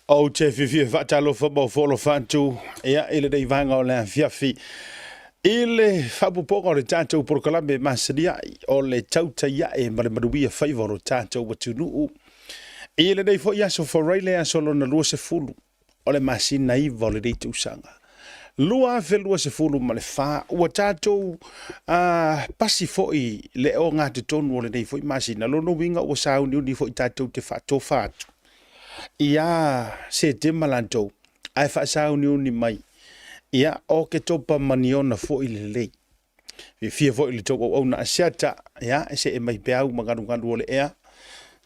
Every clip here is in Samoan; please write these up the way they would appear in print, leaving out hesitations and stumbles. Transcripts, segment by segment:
Ou te fiafia e faatalofa ma foalofa atu ia, i lenei vaega o le afiafi i le faaopoopoga o le tatou polokalame masani ai o le tautai ae ma le manuia faiva o lo tatou atunuu. I lenei foi aso Faraile, aso lona 20 o le masina 9 o lenei tausaga 2024, ua tatou pasi foi le ogatotonu o lenei foi masina. Lona uiga ua sauniuni foi tatou te faatofa atu ia Setema latou, ae faasauniuni mai ia Oketopa ma Niona foi lelei. Fiafia foi i le tou auauna Asiata, ia, e see mai peau ma galugalu o le ea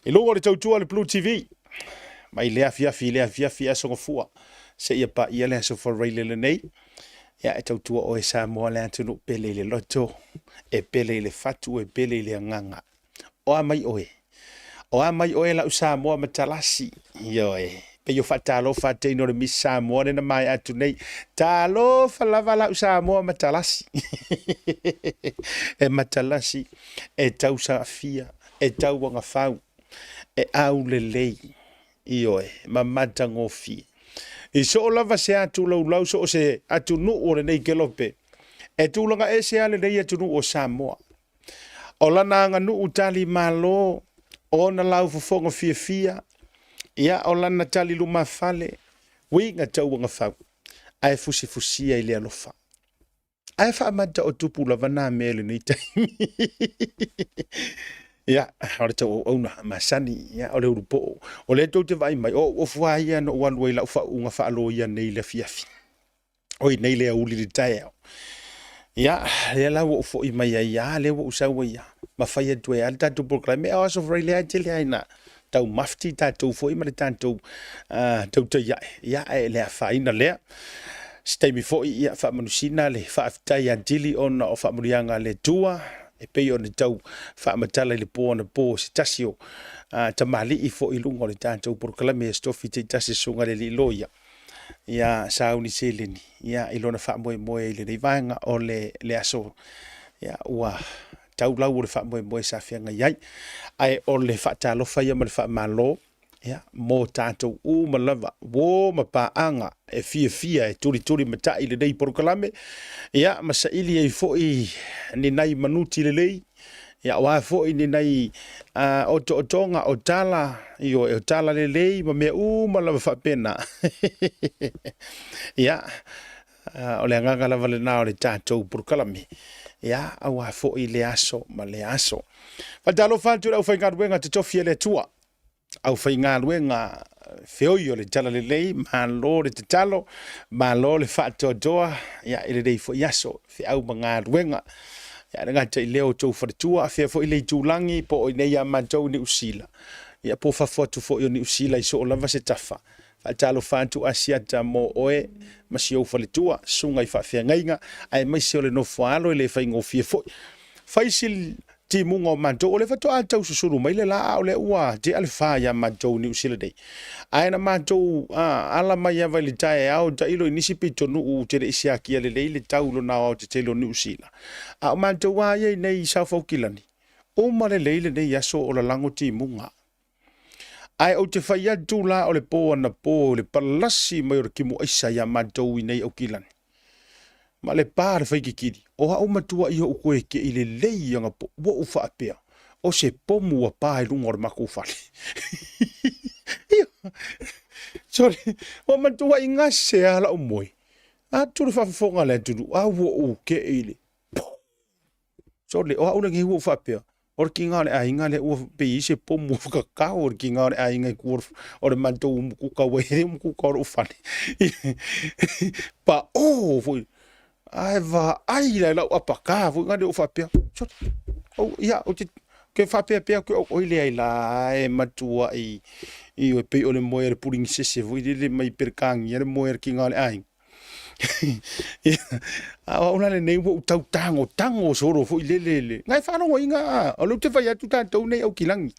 i luga o le tautua a le Blue TV mai lea afiafi i lea afiafi, aso Gafua seia paia le aso Faraile lenei. Ia, e tautua oe Samoa, le atunuu pele i le loto, e pele i le fatu, e pele i le agaga. O a mai oe? O a mai oe lau Samoa matalasi? Ioe. Pei o faatalofa a teine o le Miss Samoa lena maea atu nei. Talofa lava lau Samoa matalasi. E matalasi, e tausafia, e tauagafau, e aulelei. Ioe, ma matagofie. I soo lava se atu laulau, so o se atunuu o lenei kelope, e tulaga ese lava lenei atunuu o Samoa. O lana aganuu tali malo, o ona laufofoga fiafia, ia, o lana tali lumafale, uiga tauagafau, ae fusifusia i le alofa. Ae faamata o tupu lava nā mea i lenei taimi. Ia, o le tauauauna masani, ia, o le ulupoo. O lea tou te vaai mai, o ou ofu lava ia na ou alu ai i lau faauuga faaloia nei i le afiafi. Oi nei le auli le taeao. Ia, lea la ua ou foi mai ai lava, lea ua ou sau ai lava, ma fai atu ai lava le tatou polokalame. O aso Faraile lava e tele ai ina tau mafti tatou foi ma le tatou tautai ae, ia, ae le afaina lea. Se taimi foi, ia, faamanusina le faafetai atili ona o faamanuiaga a le Atua, e pei ona tau faamatala i le po anapo se tasi o tamalii foi i luga o le tatou polokalame e Stofi Teitasi, Susuga i le Alii Loia, ia sauni seleni ia i lona faamoemoe i lenei vaega o le, le aso ia, ua tau lau o le faamoemoe sa feagai ai. Ae o le faatalofa ia ma le faamalo ia, mo tatou uma lava, uo ma paaga e fiafia e tulituli matai lenei polokalame ia, ma saili ai foi ni nai manuti lelei Ia, o a foi ni nai otootoga o tala, ioe, o tala lelei ma mea uma lava faapena. Ia, o le agaga lava lena o le tatou polokalame, ia, aua foi le aso ma le aso. Faatalofa atu i le aufaigaluega totofi a le Atua, aufaigaluega feoi o le Talalelei, malo le tatalo, malo le faatoatoa ia, i lenei foi aso, feau ma galuega. Ia, le gata i lea o tou faletua, afea foi le itulagi po o inei ia matou i Niu Sila, ia po o fafo atu foi o Niu Sila i soo lava se tafa. Faatalofa atu Asiata mo oe ma si ou faletua, susuga i faafeagaiga, aemaise o le nofo a alo e le faigofie foi. Fai si timuga o matou, o lea faatoa tau susulu mai le la, a o lea ua tea le fa ia matou i Niu Sila nei. Ae na matou ala mai lava i le taeao, tailo i nisi pitonuu ou te le i siakia lelei le tau i lona aoaotetele o Niu Sila. A o matou lava ia i nei i South Aukilani, uma lelei lenei aso o lalago timuga. Ae ou te fai atu la o le po anapo i le palasi mai o le timuaisa ia matou i nei Aukilani, ma le pa le faikikili, o au matua ia ou toe kei lelei anapo, ua ou faapea, o se pomu ua pa i luga o le matou fale. Sorry, ua matua i gase lava lau moe. Atu le faafofoga a le atunuu, a ua ou kei i le Sole, o au lenei ua ou faapea, o le kiga o le aiga lea ua pei ai se pomu ua whakakao o le kiga o le aiga i tua o le matou umukuka ua i le umukuka o lou fale. Pa o foi. Ae vaai la i lau apaka foi ngale ou faapea. Sole, ou, ia, ou te, ke faapea pea ke ou oi lea i la e matua i, i o pei o le moe a le puligisese foi lele mai Peretania le moe a le kiga o le aiga. A o au la lenei ua ou tau tago tago solo foi lele le. Ngai faalogoina a, o lea ou te fai atu tatou nei Aukilani.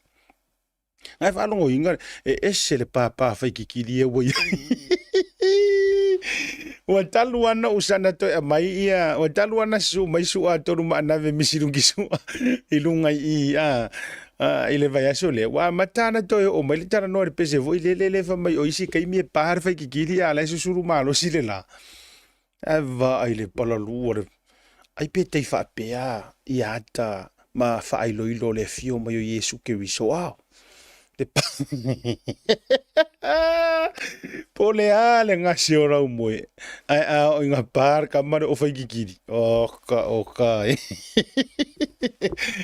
Ngai faalogoina e ese le pāpā faikikili e ua iai. Ua talu ana ou sana toe aumai ia, ua talu ana susu mai sua tolu ma anave misi lungi sua i lunga i i a. I le vaiaso lea, ua amata ona toe oo mai le talanoa i le pese foi lele lea fai mai o isi taimi e pa le faititili a o la e susulu malosi le la. Ae vaai i le palalū o le... Ai pe tai faapea ia ata ma faailoilo o le afio mai o Iesu Keriso a? Le Po o le a le gase o laumoe, ae a oo ina pa le tama lea o Faititili, oka oka e.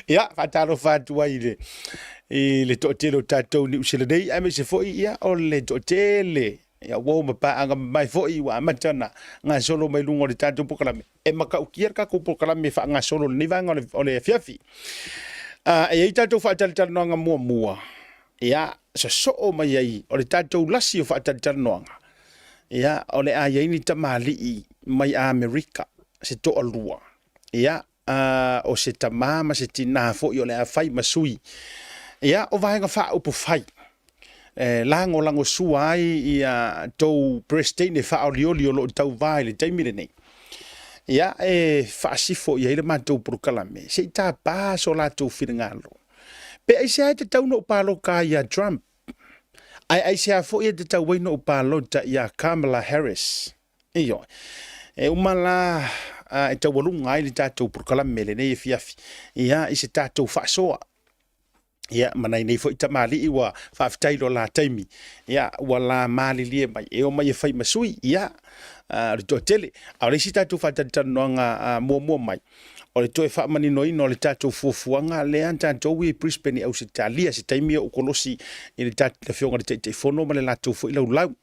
Ia, faatalofa atu ai i le, i le toatele o tatou i Niu Sila nei, aemaise foi ia, o le toatele ia, ua o ma paaga mamae foi ua amata ona gasolo mai luga o le tatou polokalame. E matautia le tatou polokalame e faagasolo i lenei vaega o le afiafi. E i ai tatou faatalatalanoaga muamua, ia, sosoo mai ai o le tatou lasi o faatalatalanoaga, ia, o le a i ai ni tamalii mai Amerika se toalua, ia, o se tama ma se tinā foi o le a fai ma sui, ia, o Vaega Faaupufai e lagolagosua ai ia tou Peresetene faaolioli o lo o tauva i le taimi lenei. Ia, e faasifo i ai le matou polokalame se i tapa so latou finagalo. Pe aisea e tatau ona ou palota ai ia Trump? Ae aisea foi e tatau ai ona ou palota ia Kamala Harris? Ioe. E uma la e taualuga ai le tatou polokalame lenei afiafi, ia, i se tatou faasoa. Ia, ma nai nei foi tamalii ua faafetai lo la taimi, ia, ua la malilie mai, e omai e fai ma sui, ia, o le toatele. A o le isi tatou faatalatalanoaga muamua mai, o le toe faamaninoina o le tatou fuafuaga lea tatou i Brisbane i Ausetalia, se taimi ou kolosi i le Afioga i le Taitaifono ma le latou foi laulau.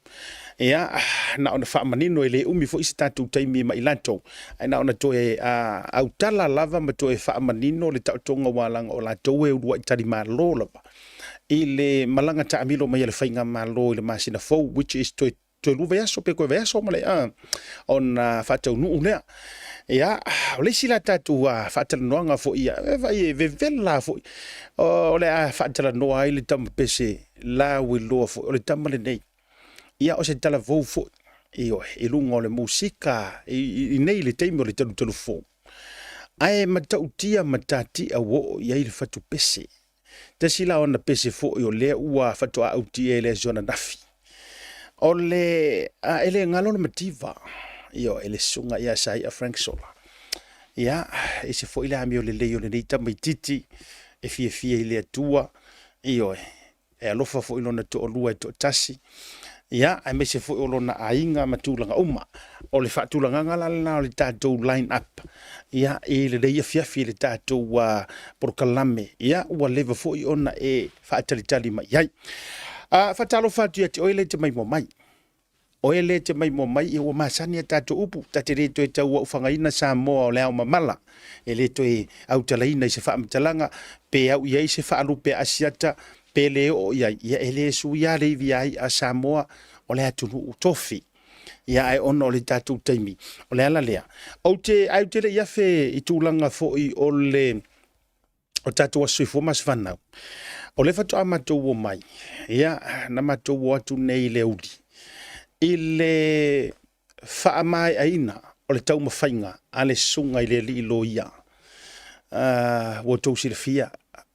Ia, na ona faamanino, e le umi foi se tatou taimi ma i latou, ae na ona toe autala lava ma toe faamanino le taotoga ua alaga o latou e uluai talimalo lava i le malaga taamilo mai a le faigamalo i le masina fou, which is toe toe lua vaiaso pe toe vaiaso ma le ona faataunuu lea. Ia, o le isi la tatou faatalanoaga foi ia, e vaai e vevela foi, o le a faatalanoa ai le tama pese lauiloa foi, o le tama lenei. Ia, o se talavou foi, ioe, i luga o le musika i nei le taimi o le talutalu fou. Ae matautia matatia ua oo i ai le fatu pese. Tasi la ona pese foi o lea ua faatoa autia i le aso ananafi. O le a e le galo le mativa, ioe, le susuga ia Saia Frank Sola. Ia, ese foi le amio lelei o lenei tamaitiiti e fiafia i le Atua, ioe, e alofa foi i lona toalua e toatasi, ia, aemaise foi o lona aiga ma tulaga uma. O le faatulagaga la lena o le tatou line up, ia, i lenei afiafi i le tatou polokalame, ia, ua leva foi ona e faatalitali mai i ai. Faatalofa atu ia te oe le te maimoa mai. Oe le te maimoa mai, ia ua masani a tatou upu, ta te le toe tauaufagaina Samoa o le ao mamala, e le toe autalaina i se faamatalaga, pe au i ai se faalupe a Asiata, pe le oo i ai, ia e le sui lava le ivi ai a Samoa o le atunuu tofi. Ia ae ona o le tatou taimi, o le ala lea. Ou te, ae ou te le i afe i tulaga foi o le o tatou aso soifua ma aso fanau. O lea faatoa matou omai, ia, na matou o atu nei i le aoauli, i le faamaeaina o le taumafaiga a le susuga i le alii loia. Ua outou silafia,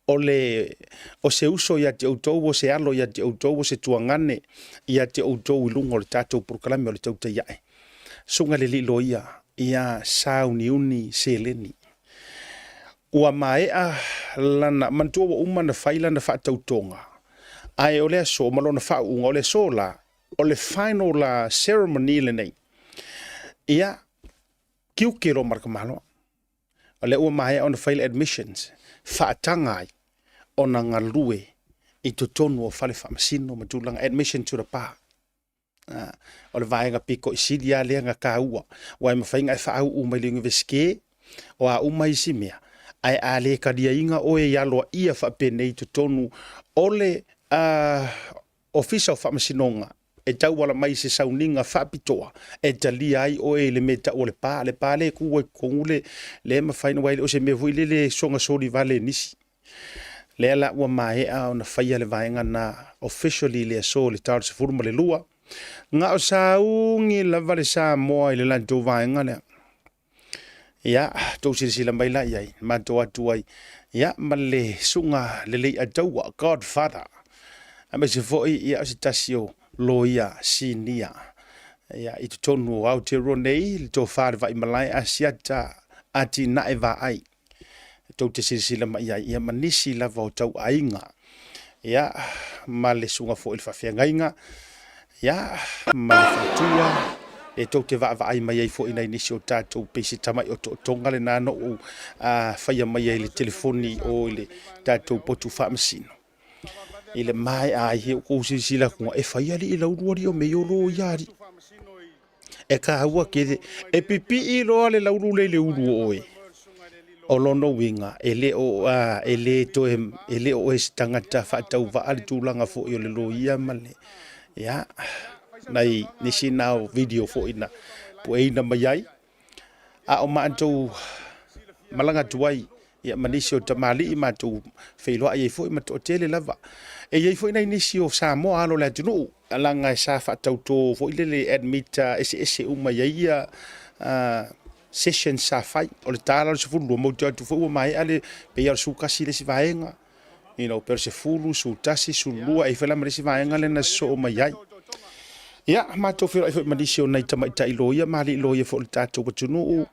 o le o se uso ia te outou, o se alo ia te outou, o se tuagane ia te outou i luga o le tatou polokalame o le tautai ae. Susuga i le alii loia, ia sauniuni seleni. Ua maea lana, manatua ua uma ona fai lana faatautoga, ae o le aso ma lona faauuga, o le aso la, o le final la ceremony lenei. Ia, tiute loa ma le tamaloa. O lea ua maea ona fai le admissions, faataga ai ona galue i totonu o fale faamasino ma tulaga, admission to the bar. O le vaega pito i sili lava lea na taua, aua e mafai ona e faauu mai le Iunivesite, o a uma isi mea, ae a le taliaina oe i aloaia faapenei i totonu o le Ofisa o Faamasinoga e tauala mai i se sauniga faapitoa e talia ai oe i le mea e tau o le pa, le pa lea e tu ai i totonu le, lea e mafai, aua e le o se mea foi lele e sogasoli vale e nisi. Lea la ua maea ona faia le vaega na officially i le aso i le ta o le 12. Na o sauni lava le Samoa i le latou vaega lea. Ia, tou silasila mai la i ai, matou atu ai, ia, ma le susuga Leiataua, Godfather, aemaise foi, ia, o se tasi o loia sinia, ia, i totonu o Aotearoa nei, le tofa a le Vaimalae Asiata Atinae Vaai. Tou te silasila mai ai, ia, ma nisi lava o tauaiga, ia, ma le susuga foi i le faafeagaiga, ia, ma le faletua, e tou te vaavaai mai ai foi i nai nisi o tatou pei se tamai otootoga lena na ou faia mai ai i le telefoni o i le tatou potu faamasino. I le maea ai, ia tou silasila atu, e fai alii laulu alii o mea o loia alii. E taua tele, e pipii loa le laulu lea i le ulu o oe. O lona uiga, e le o, a, e le toe, e le o oe se tagata faatauvaa le tulaga foi o le loia ma le, ia, nai nisi na o video foi na pueina mai ai. A o matou malaga atu ai, ia, ma nisi o tamalii matou feiloai ai foi ma toatele lava. E i ai foi nai nisi o Samoa alo o le atunuu, leaga sa faatauto foi lele admit eseese uma i ai ia sessions sa fai. O le ta la o le 12, matou te o atu foi ua maea le, pei lava o le 11 le isi vaega, you know, pe o le 10, 11, 12, e i ai foi la ma le isi vaega lea na sosoo mai ai. Ia, matou feiloai foi ma nisi o nai tamaitai loia ma alii loia foi o le tatou atunuu,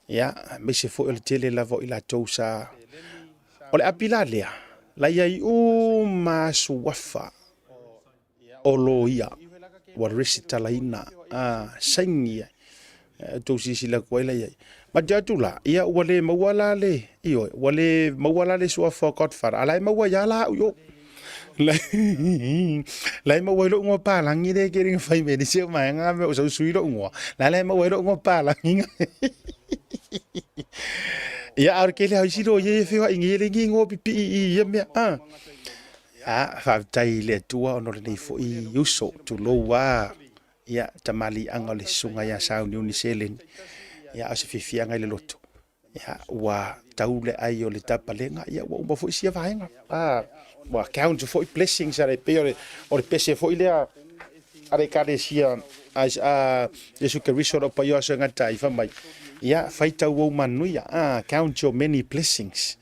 ia, aemaise foi o le tele lava o i latou sa... O le api la lea, la i ai uma lava suafa o loia ua resitalaina, saini ai. Outou silasila atu ai la i ai. Ma te atu la, ia ua le maua la le, ioe, ua le maua la le suafa o Godfather, a la e maua ia la au i o. La e maua ai lou igoa palagi lea e tele ina fai mai e nisi au vaega mea o sau sui lou igoa. La la e maua ai lou igoa palagi. Ia, a o le tele lava o isi loia e feoai nei e leai ni igoa pipii i ia mea. A, faafetai i le Atua ona o lenei foi uso, tulou lava, ia, tamaliiaga o le Susuga ia Sauniuni Seleni. Ia, a o se fiafiaga i le loto, ia, ua tau le ai o le tapalega, ia, ua uma foi sia vaega. A, ua count foi blessings a le, pei o le, o le pese foi lea a le Ekalesia a, a Iesu Keriso o lo o paio aso e gata ai, fai mai, ia, faitau ou manuia, a, count your many blessings.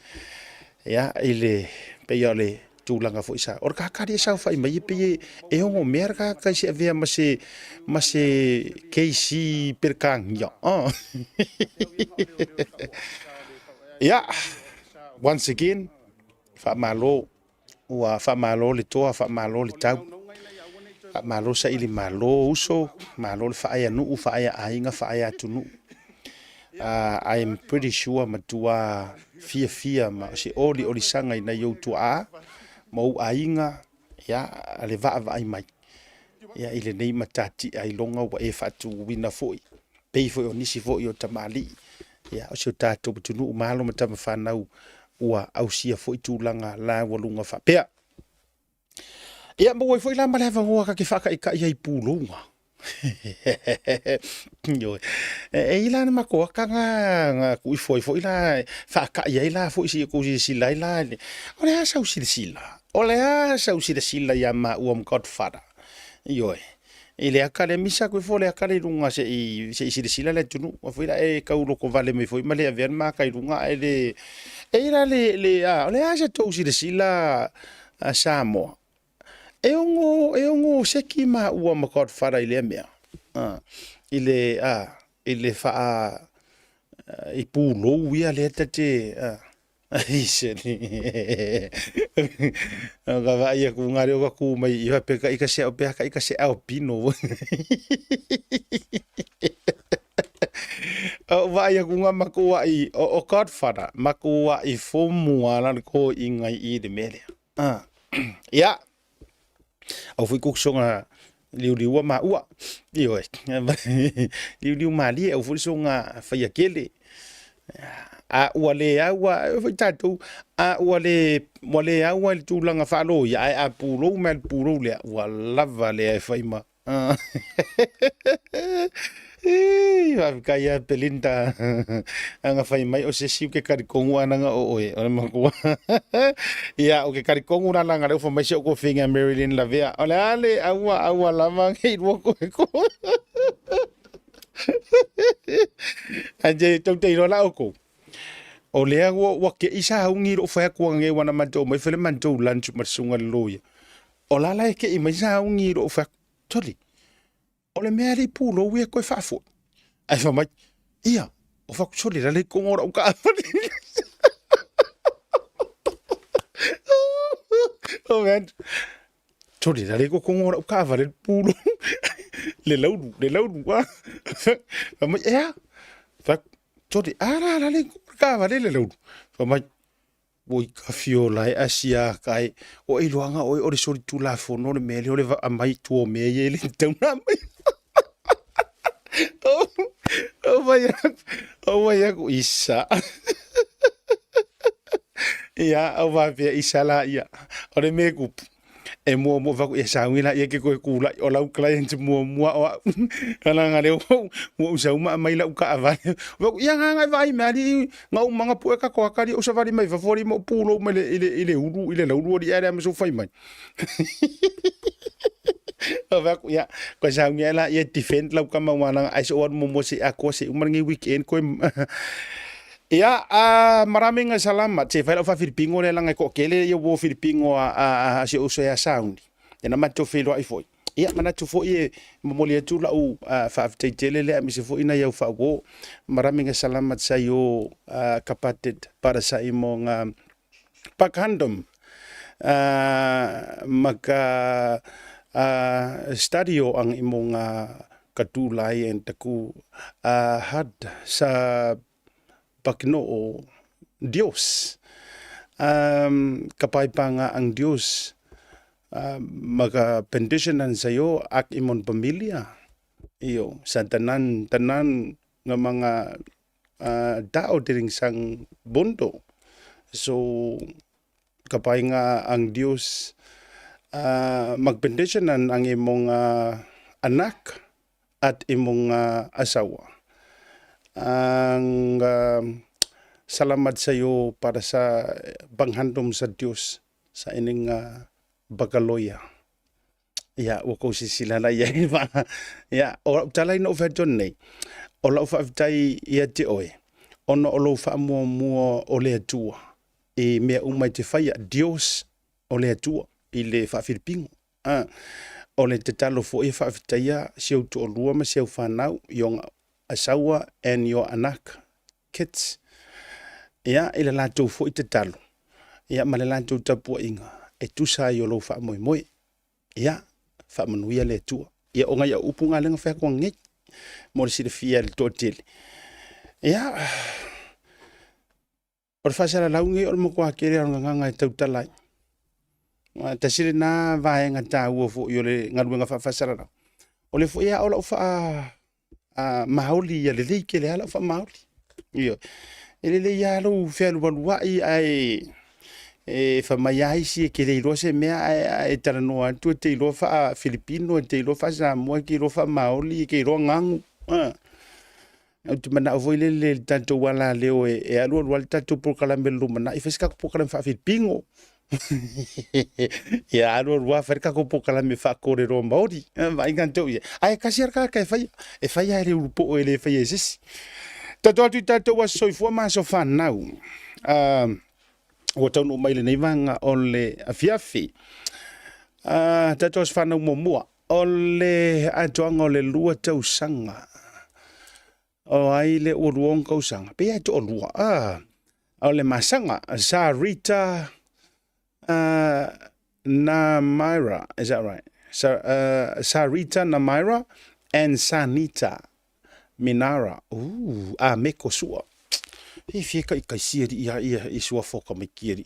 Ia, i le, pei o le tulaga foi sa, o le kakali e saofai mai e pei e ono mea le kaka i se avea ma se, ma se KC Perekania. Ah. Ia, once again, faamalo, ua faamalo le toa, faamalo le tau, faamalo saili malo uso, malo le faaea nuu, faaea aiga, faaea atunuu. I am pretty sure matua fiafia ma o se oliolisaga i nai ou tuaa ma ou aiga, ia, le vaavaai mai, ia, i lenei matatia iloga ua e faatuina foi, pei foi o nisi foi o tamalii, ia, o si o tatou atunuu ma alo ma tama fanau ua ausia foi tulaga laualuga faapea. Ia, maua ai foi la ma le avanoa ta te faataitai ai i pulouga. Ioe. E i ai la le matou ata na na tuu ifo ai foi la e faata'i ai la foi se i outou silasila ai la i le... O le a sau silasila? O le a sau silasila ia maua ma Godfather? Ioe. I le ata lea, misa atu ifo le ata lea i luga se i se i silasila le atunuu. Aua foi la e tau lotovale mai foi ma le avea le mata i luga ae le... E i ai la le, le a, o le a sa tou silasila a Samoa? E ono, e ono seki maua ma Godfather i lea mea, a, i le, a, i le faa, i pulou ia lea ta te, a, ka vaai atu ngā reo ka kū mai i faapea ka ika se pea ka ika se albino. O vaai atu ngā makuaʻi o, o Godfather, makuaʻi fomua la le koiga i le mea lea. Ah. Ia, au foi kou soga liuliua maua. Ioe, liuliu malie au foi soga faia kele. A ua le aua, e foi tatou, a ua le, ua le aua i le tulaga faaloia, ae a pulou mai le pulou lea, ua lava lea e fai ma. Faafetai ia Belinda ana fai mai o se isi ou te talitonu ana na o oe o le matua. Ia ou te talitonu la langa lea ua fai mai si ou tofiga Marilyn Lavea o le a le aua aua lava nei lua koe koe. Ae te tou te iloa la oukou. O lea ua, ua ke i sauni i lou fai atu anei ua na matou mai fai le matou lunch ma le susuga i le loia. O la la e ke i mai sauni i lou fai atu, Toli, o le mea alii pulou ia toe faafoi. Ae fai mai, ia, o fai atu, sole, la le kogo o lau taavale. O mea atu, sole, la le kogo o lau taavale le pulou. Le laulu, le laulu, ah. Fai mai, ea? Fai atu, sole, a la la le kogo o le taavale le laulu. Fai mai, Oi ka fiola e asia ka e o e iloaga oe o le solitulafono le mea lea o le aumai i tua o mea ia e le tatau ona aumai. Ou fai atu, ou fai atu, isa. Ia, ou faapea, isa la ia. O le mea e tupu, e muamua fai atu, ia sauni laia e te toe tulai, o lau client muamua o au. Leaga lea ua ou sau ma aumai lau taavale. Fai atu, ia na na e vaai mai alii, na ou maga pue tatou ata alii ou savali mai fafo alii ma ou pulou mai le, i le, i le ulu, i le laulu alii ae leai ma sou fai mai. Ou fai atu, ia, koe sauni ae laia e defend lau tama aua leaga ai se ou alu muamua se i atoa se i uma lenei weekend koe Ia, a maraming salamat. Se fai lau faa-Filipino lea leaga e toatele ia uo Filipino a, a, a si ou uso ia Sauni. Ia na matou feiloai foi. Ia, manatu foi e momoli atu lau faafetai tele lea aemaise foi nai au faauo. Maraming salamat sa iyo kapatid para sa imong paghandom maka study o ang imong katulay and taku had sa Pagino'o Dios. Kapaipanga ang Dios makabendisyonan sa iyo ak imong pamilya. Iyo, sa tanan tanan nga mga tao diring sang mundo. So kapay nga ang Dios magbendisyonan ang imong anak at imong asawa. Ang salamat sa iyo para sa panghandom sa Dios sa ining bakaloya. Ia, ua kou sisila la ia ba. Ia, o talai no fa nei. O lau faafetai ia te oe, ona o lou faamuamua o le Atua i mea uma e te faia, Dios o le Atua i le faafilipino. A, o le tatalo foi e faafetaia si ou toalua ma si au fanau, iyong asawa and your anak, kids. Ia, i le latou foi tatalo, ia ma le latou tapuaiga, e tusa ai o lou faamoemoe. Ia, faamanuia le Atua. Ia, o ngai au upu ngā lenga whea kua ngei, mo le silafia e le toatele. Ia, O le faasalalau lenei o le matua tele o le gagana e tautala ai. Aua tasi lena vaega taua foi o le galuega faafaasalalau, o lea foi e ao lau faa maoli ia lelei tele lava lau faamaoli. Ioe. E lelei lava lou fealualuai ae e fai mai lava isi e te le iloa se mea ae e talanoa atu e te iloa faa-Filipino, e te iloa faa-Samoa, e te iloa faa-Maoli, e te iloa gagu. Ou te manao foi lele i le tatou alaleo e alualu ai le tatou polokalame i le lumanai, fai se tatou polokalame faa-Filipino. Ia alualu lava fai le tatou polokalame faa-kōrero Māori. Vaai tatou i ai. Ae tasi lava le tagata e faia, e faia e le ulupoo e le faia e se isi. Tatou atu i tatou aso soifua ma aso fanau. Ua taunuu mai lenei vaega o le afiafi. Tatou aso fanau muamua. O le atoaga o le 2 tausaga. O ai le ua 20 tausaga? Pei e toalua. Ah, o le masaga. Sa Rita Namira. Is that right? Sa, Sarita Namira and Sanita Minara. Ooh, a me ko sua. He fia ka i sieri ia ia i sua foka mai kieri.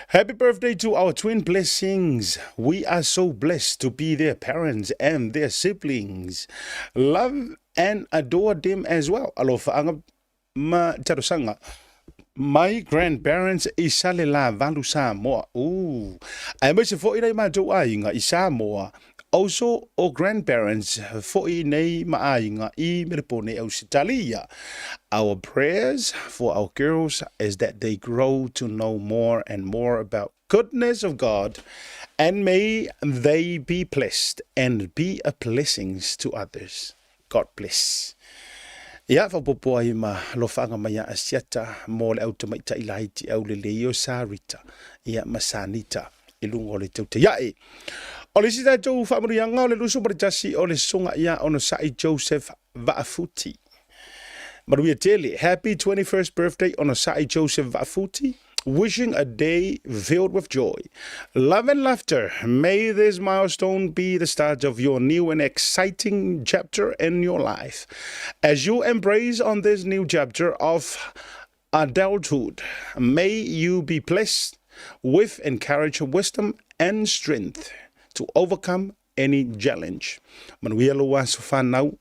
Happy birthday to our twin blessings. We are so blessed to be their parents and their siblings. Love and adore them as well. Alofa anga ma talosaga. My grandparents i Salelavalu, Samoa. Ooh. Aemaise foi nai matou aiga i Samoa. Also o grandparents foi nei ma aiga i Melepone, Ausetalia. Our prayers for our girls is that they grow to know more and more about goodness of God and may they be blessed and be a blessings to others. God bless. Ia, faaopoopo ai ma alofaaga mai a Asiata mo le au tamaitai laiti aulelei o Sarita, ia ma Sanita i luga o le tautaiae. O le isi tatou faamanuiaga o le 21 o le Susuga ia Onosai Joseph Vaafuti. Manuia tele. Happy 21st birthday Onosai Joseph Vaafuti. Wishing a day filled with joy, love and laughter. May this milestone be the start of your new and exciting chapter in your life. As you embrace on this new chapter of adulthood, may you be blessed with encouragement, wisdom, and strength to overcome any challenge. Manuia lou aso fanau.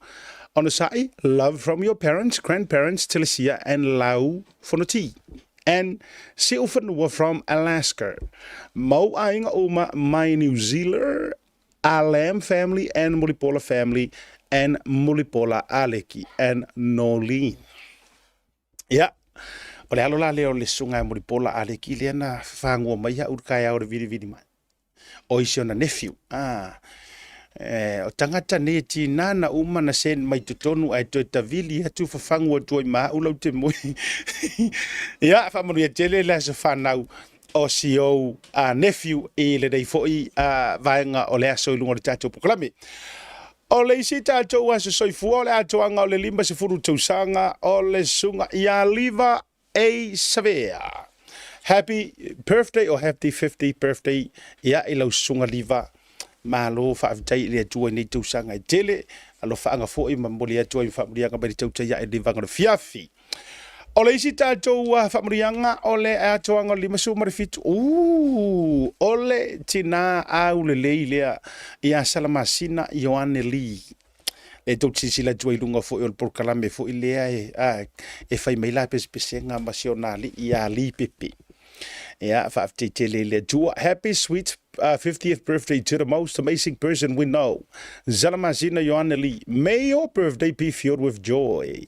Onosai, love from your parents, grandparents, Telesia and Lau Fonoti. And Siufanua from Alaska. Mau aiga uma mai New Zealand, Alam family and Mulipola family and Mulipola Aleki and Nolene. Ia, o le alo la lea o le susuga ia Mulipola Aleki lea na fafagua mai au i le taeao i le vilivili mai. O isi ona nephew. Ah, eh, o tagata nei e tinā na uma na send mai totonu ae toe tavili atu fafagu atu ai ma au lau te moe. Ia, faamanuia tele le aso fanau o si ou nephew i lenei foi vaega o le aso i luga o le tatou polokalame. O le isi tatou aso soifua o le atoaga o le 50 tausaga o le susuga ia Liva A. Savea. Happy birthday or happy 50 birthday ia i lau susuga Liva. Malo faafetai i le Atua i nei tausaga e tele. Alofaaga foi ma momoli atu ai faamanuiaga mai le tautai ae i le vaega o le fiafi. O le isi tatou faamanuiaga o le atoaga o le 57, uu, o le tinā aulelei lea ia Salamasina Ioane Lee. E tou te silasila atu ai i luga foi o le polokalame foi lea e, a, e fai mai la pesepesega ma si ona alii ia Lee Pepe. Ia, faafetai tele i le Atua. Happy sweet 50th birthday to the most amazing person we know, Salamasina Ioane Lee. May your birthday be filled with joy,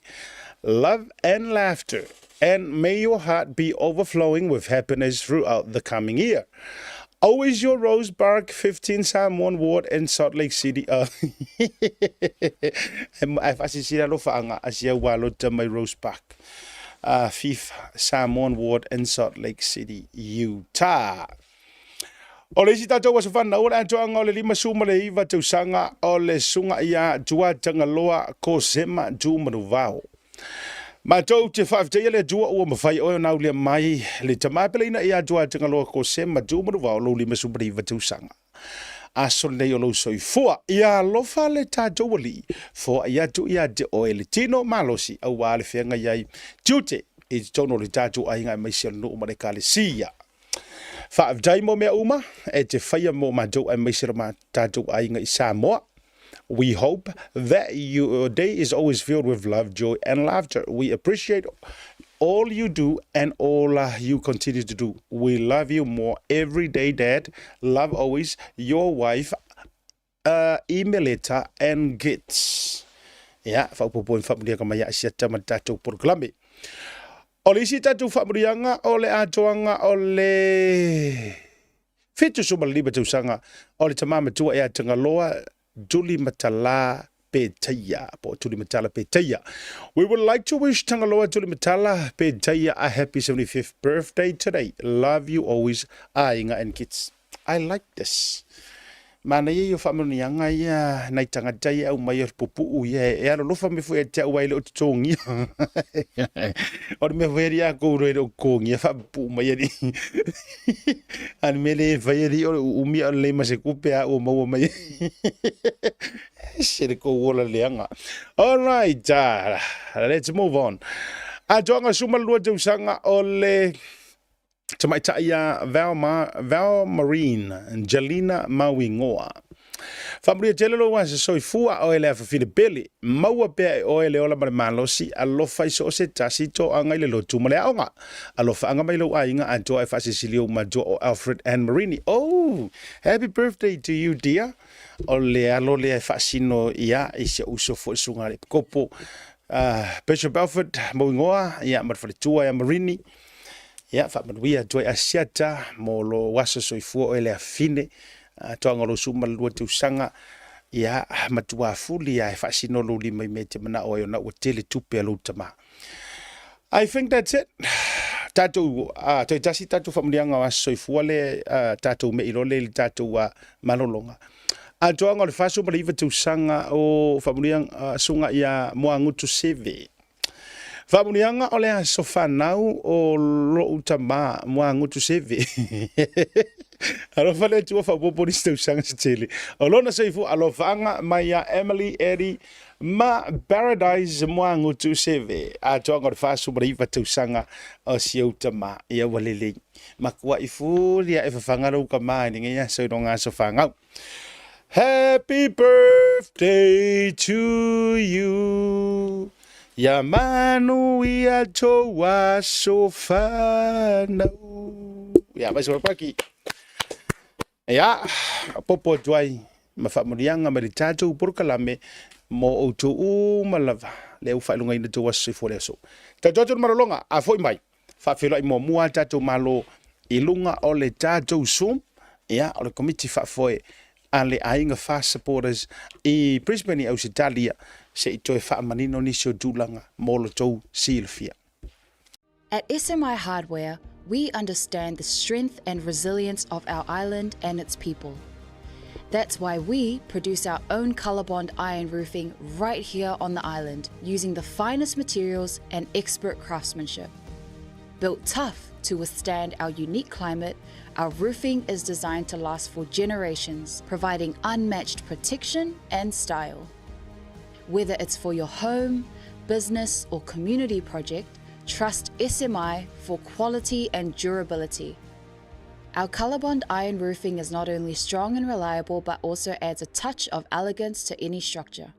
love and laughter, and may your heart be overflowing with happiness throughout the coming year. Always your Rose Park, 15 Samoan Ward in Salt Lake City. Ae faasilasila alofaaga a si au alota mai Rose Park. 5 Samoan Ward in Salt Lake City, Utah. O le isi tatou aso fanau o le atoaga o le 59 tausaga o le susuga ia Tuatagaloa Kosema Tumanuvao. Matou te faafetaia le Atua ua mafai oe ona aulia mai le tama peleina ia Tuatagaloa Kosema Tumanuvao lou 59 tausaga. Aso lenei o lou soifua, ia alofa le tatou Alii, foai atu ia te oe le tino malosi aua le feagai ai tiute i totonu o le tatou aiga aemaise o le nuu ma le Ekalesia. Faafetai mo mea uma e te faia mo matou aemaise lo tatou aiga i Samoa. We hope that your day is always filled with love, joy and laughter. We appreciate all you do and all you continue to do. We love you more every day, Dad. Love always your wife, Imeleta and Gits. Ia, faaopoopo i faamanuiaga mai a Asiata ma le tatou polokalame. O le isi tatou faamanuiaga o le atoaga o le 75 tausaga o le tama matua ia Tagaloa Tulimatala Petaia, po o Tulimatala Petaia. We would like to wish Tagaloa Tulimatala Petaia a happy 75th birthday today. Love you always, Aiga and Kids. I like this. Manaia ia o faamanuiaga ia nai tagata ia e aumai o le pupuu ia e alolofa mai foi ia te au ai le o totogia. O le mea foi alii a kou le o totogia faapupuu mai alii. A le mea le fai alii o le uumi a o le lei ma se kupe a ua maua mai. Ese le kou ola leaga. All right, let's move on. Atoaga suma lua tausaga o le Tamaitai ia Val Marine Jalina Mauigoa. Faamanuia tele lou aso soifua oe le afafine pele. Maua pea e oe le ola ma le malosi, alofa i so o se tasi, toaga i le lotu ma le aoga. Alofaaga mai lou aiga atoa e faasilisili ou matua o Alfred and Marini. Oh! Happy birthday to you dear. O le alo lea e faasino ia i si ou uso foi le susuga a le Epikopo, Bishop Alfred Mauigoa, ia ma le faletua ia Marini. Ia, faamanuia atu ai Asiata mo lou aso soifua oe le afine, atoaga o lou 12 tausaga. Ia, matua fuli lava e faasino lou lima i mea e te manao ai ona ua tele tupe a lou tama. I think that's it. Tatou, uh, toe tasi tatou faamanuiaga o aso soifua le uh, tatou mei loa le i le tatou uh, malologa. Atoaga o le 49 tausaga o faamanuiaga uh, suga ia Moagutu Seve. Faamanuiaga o le aso fanau o lou tama Moagutu Seve. Alofa le Atua faaopoopo nisi tausaga se tele. O lona soifua alofaaga mai ia Emily Eddie ma Paradise Moagutu Seve. Atoaga o le 49 tausaga o si ou tama. Ia ua lelei. Makuaʻi fuli ae fafaga lou kama i lenei aso i lona aso fanau. Happy birthday to you. Ia manuia tou aso fanau. Ia, mai se paki. Ia, popo atu ai ma faamanuiaga mai le tatou polokalame mo outou uma lava lea ua faailogaina tou aso soifua le aso. Tatou atu le malologa, a foi mai, faafeiloai muamua a tatou Malo i luga o le tatou Zoom, ia, o le komiti faafoe a le Aiga Fast Supporters i Brisbane i Ausetalia, se i toe faamanino nisi o tulaga mo lo tou silafia. At SMI Hardware, we understand the strength and resilience of our island and its people. That's why we produce our own Colorbond iron roofing right here on the island using the finest materials and expert craftsmanship. Built tough to withstand our unique climate, our roofing is designed to last for generations, providing unmatched protection and style. Whether it's for your home, business, or community project, trust SMI for quality and durability. Our Colorbond iron roofing is not only strong and reliable, but also adds a touch of elegance to any structure.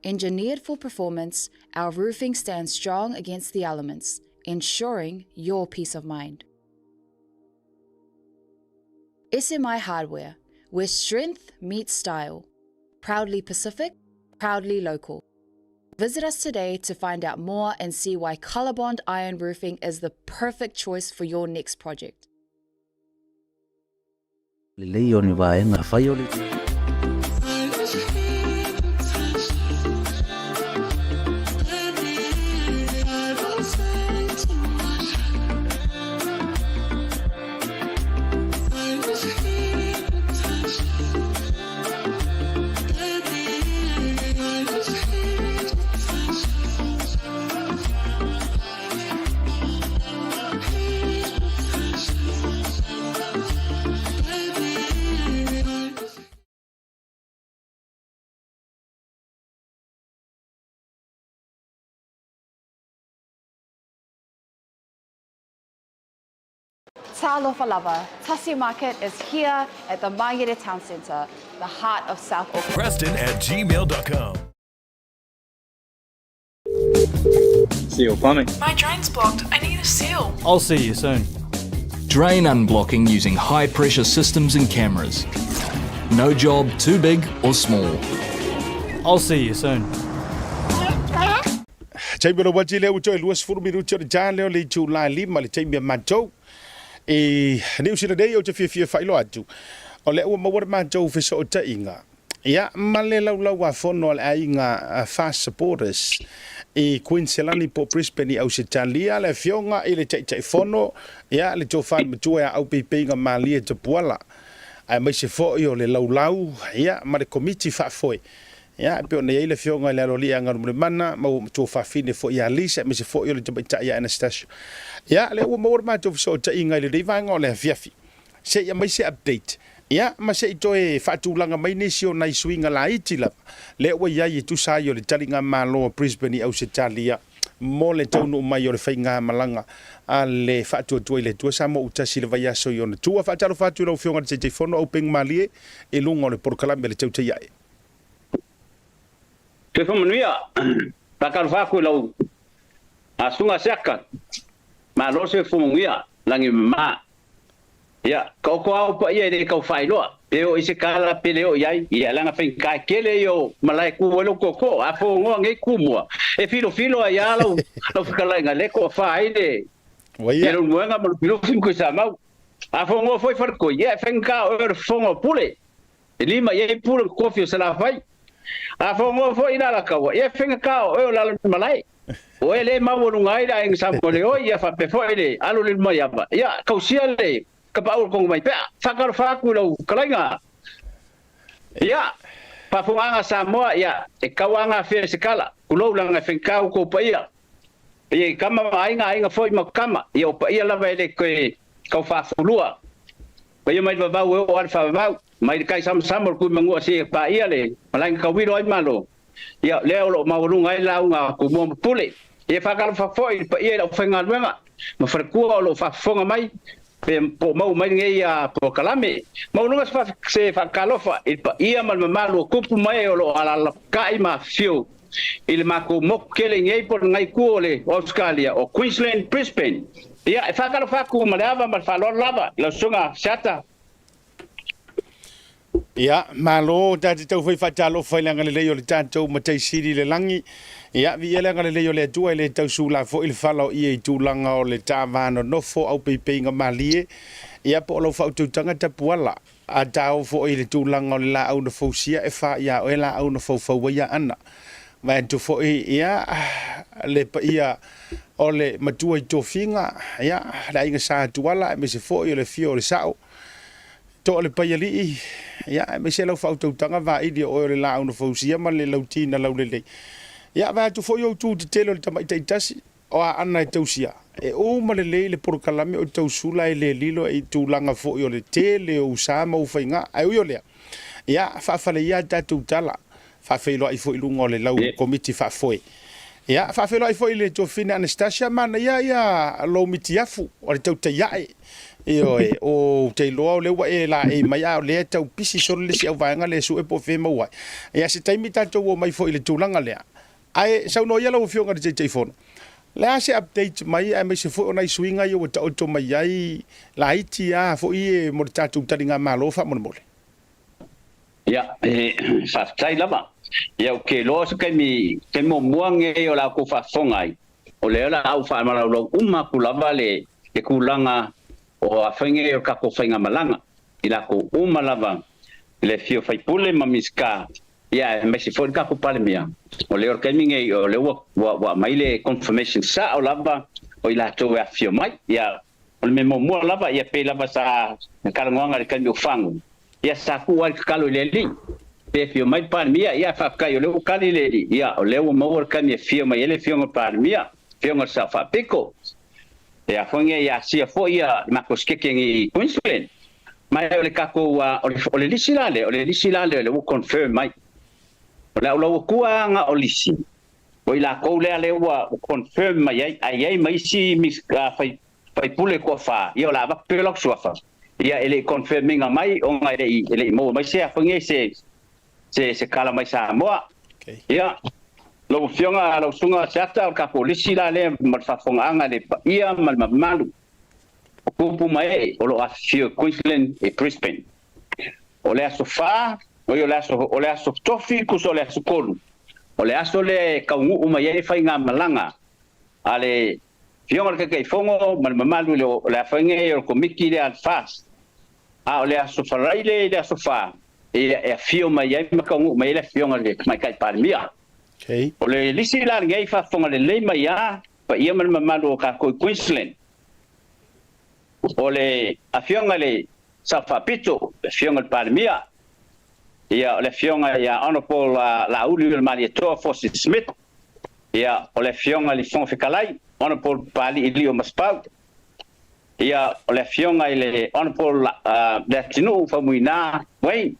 Engineered for performance, our roofing stands strong against the elements, ensuring your peace of mind. SMI Hardware, where strength meets style. Proudly Pacific, proudly local. Visit us today to find out more and see why Colorbond Iron Roofing is the perfect choice for your next project. Lelei o ni vaega whai o le. Talofa lava, Tasi Market is here at the Mangere Town Centre, the heart of South Auckland. Preston at gmail.com. Seal plumbing. My drain's blocked. I need a seal. I'll see you soon. Drain unblocking using high pressure systems and cameras. No job too big or small. I'll see you soon. Taimi o le uati lea ua toe 20 minuti o le ta lea o le itula e lima le taimi a matou i Niu Sila nei. Ou te fiafia faailoa atu o lea ua maua le matou fesootaiga ia ma le laulau a fono a le aiga Fast Supporters i Queensland po o Brisbane i Ausetalia, le afioga i le Taitaifono ia le Tofa Matua ia Aupeipeiga Malie Tapuala, aemaise foi o le laulau ia ma le komiti faafoe Ia, e pei ona i ai le Afioga i le Aloalii ia Galumalemana, ma ua matua fafine foi ia Lisa, aemaise foi o le tamaitai ia Anastasia. Ia, lea ua maua le matou fesootaiga i lenei vaega o le afiafi. Se i aumai se update, ia, ma se i toe faatulaga mai nisi o nai suiga laiti lava, lea ua i ai e tusa ai o le taligamalo a Brisbane i Ausetalia mo le taunuu mai o le faigamalaga a le Faatuatua i le Atua Samoa Utasi i le vaiaso i ona tua. Faatalofa atu i lau Afioga i le Taitaifono Aupengmalie i luga o le polokalame a le Tautai Ae. Soifua manuia. Faatalofa atu i lau Susuga Siaka. Malo soifua manuia, lagi mama. Ia, taoto lava ou paia e le tau faailoa, pe oo i se tala pe le oo i ai, ia leaga faigata e tele ia o malae tu ai lou tootoo. A fonoa nei Tumua, e filofilo ai lava lau lau fetalaiga lea e toafa ai le Ua ia. Leulumoega ma Lufilufi ma Tuisamau. A fonoa foi Faletoi, ia e faigata o oe o le fofoga o Pule. E lima i ai pule ma kofi o Salafai. A fogoa foi la Alakaua, ia e faigata o oe o lalo i le malae. O oe lea e maualuga ai le aiga Samoeleoi, ia faapea foi le alo o le Lumaiava, ia tausia le tapaau o le Togomaipea. Faatalofa atu i lau fetalaiga. Ia, faafofogaaga a Samoa, ia, e tau lava gafea i se tala, tulou leaga e faigata outou paia. Ia i tama ma aiga, aiga foi ma tama, ia o paia lava e le toe tau faafulua. Paia mai le vavau e oo lava i le faavavau, mai le tai samasama o le Tuimanua seia paia le malae na tauilo ai Malo, ia lea o lo o maualuga ai le lauga a Tumua ma Pule. Ia faatalofa foi i le paia i le aufaigaluega ma faletua o lo o faafofoga mai pe po o maua mai lenei polokalame. Maualuga se faatalofa i le paia ma le mamalu o tupu ma ee o lo o alalatai ma afifio i le matou motu tele nei po o lenei itu o le Ausetalia o Queensland, Brisbane. Ia, e faatalofa atu ma le ava ma le faaaloalo lava i lau Susuga Seata. Ia, malo, ta te tau foi faatalofa i le agalelei o le tatou Matai Sili i le lagi. Ia, viia le agalelei o le Atua e le tau sula foi le fala o ie i tulaga o le ta va nonofo aupeipeiga malie, ia po o lau faautautaga tapuala. A ta oo foi i le tulaga o le laau na fausia e fa iā oe laau na faufau ai Aana. Vaeatu foi, ia, le paia o le matua i tofiga, ia, le aiga Sa Tuala aemaise foi o le afio o le Sao, Toa le Paialii, ia, aemaise lau faautautaga vaili o oe o le laau na fausia ma le lauti na laulelei. Ia, vaeatu foi ou tu tetele o le tamaitai tasi, o Aana e tausia. E uma lelei le polokalame o tausula e le lilo i tulaga foi o le tele o usa ma ufaiga. Ae ui o lea, ia, faafale ia a tatou tala, faafeiloai foi i luga o le lau komiti faafoe. Ia, faafeiloai foi i le tuafafine Anastasia, manaia ia lou mitiafu o le tautai ae. Ioe, ou te iloa o lea ua e laei mai, a o lea e tau pisi solo le isi auvaega lea e sue po o fea e maua ai. Ia, se taimi tatou omai foi i le tulaga lea. Ae saunoa ia lau Afioga i le Taitaifono, o le a se update mai aemaise foi o nai suiga ia ua taoto mai ai laiti a foi e mo le tatou taligamalo faamolemole? Ia, e faafetai lava. Ia, ou te iloa o se taimi, taimi muamua lenei o la outou faafofoga ai, o lea o le a ou faamalaulau uma atu lava le tulaga o afai nei o le tatou faigamalaga i latou uma lava i le afio o faipule ma Minisita, ia aemaise foi le tatou Palemia. O lea o le taimi lenei o lea ua ua aumai le confirmation sao lava o i latou e afifio mai. Ia, o le mea muamua lava, ia pei lava sa talanoaga i le taimi o Fagu, ia sa tuu lava le tatalo i le Alii pe afio mai le Palemia, ia faafetai o lea ua tali le Alii, ia o lea ua maua le taimi e afio mai ai le Afioga i le Palemia, Afioga i le Sao Faapito. Ia foi nei ia asia foi ia le matou sikeke i Queensland. Ma o le tatou o le lisi la lea, o le lisi la lea o lea ua confirm mai. O le aulauatua na o lisi, o i latou lea lea ua confirm mai ai, ae i ai ma isi faipule toafa, ia o le a avatu pea lau suafa, ia e le i confirm ina mai ona e le i maua mai se a foi nei se tala mai Samoa. Ia, lau Afioga, lau Susuga Seata, o le tatou lisi la lea ma le faafofogaaga i le paia ma le mamalu o tupu ma ee o lo o afifio i Queensland e Brisbane. O le aso 4, oi o le aso, o le aso tofi tusa o le aso 3, o le aso lea e taunuu mai ai le faigamalaga a le Afioga i le Taitaifono ma le mamalu i le, o le afaina ia o le Komiti lea a le FAST, a o le aso Faraile i le aso 4, e afio mai ai ma taunuu mai ai le Afioga i le Tamaitai Palemia. O le lisi la lenei faafofoga lelei mai a paia ma le mamalu o tatou i Queensland, o le Afioga i le Sao Faapito, le Afioga i le Palemia, ia o le Afioga ia Honourable Laauli o le Malietoa Forsyth Smith, ia o le Afioga i le Fofoga Fetalai, Honourable Papalii Lio Masepau, ia o le Afioga i le Honourable Leatinuu Faumuina Wayne,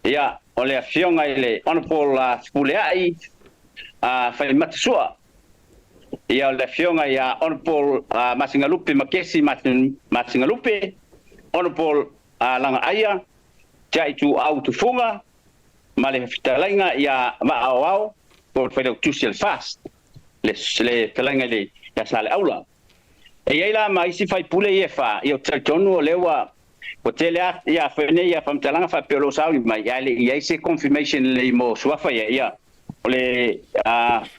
ia o le Afioga i le Honourable Fepuleai Faimata Sua, ia o le Afioga ia Honourable Masingalupe Makesi Masingalupe, Honourable Lagaaia Tiaituau Tufuga ma le fetalaiga ia Vaaoao po o le Failautusi a le FAST, le fetalaiga ia Saleaula. E i ai la ma isi faipule ia e fa, ia ou te talitonu o lea ua ua tele a ia fai nei ia faamatalaga faapea o lo o sauni mai, ae le i ai se confirmation lelei mo suafa ia, ia o le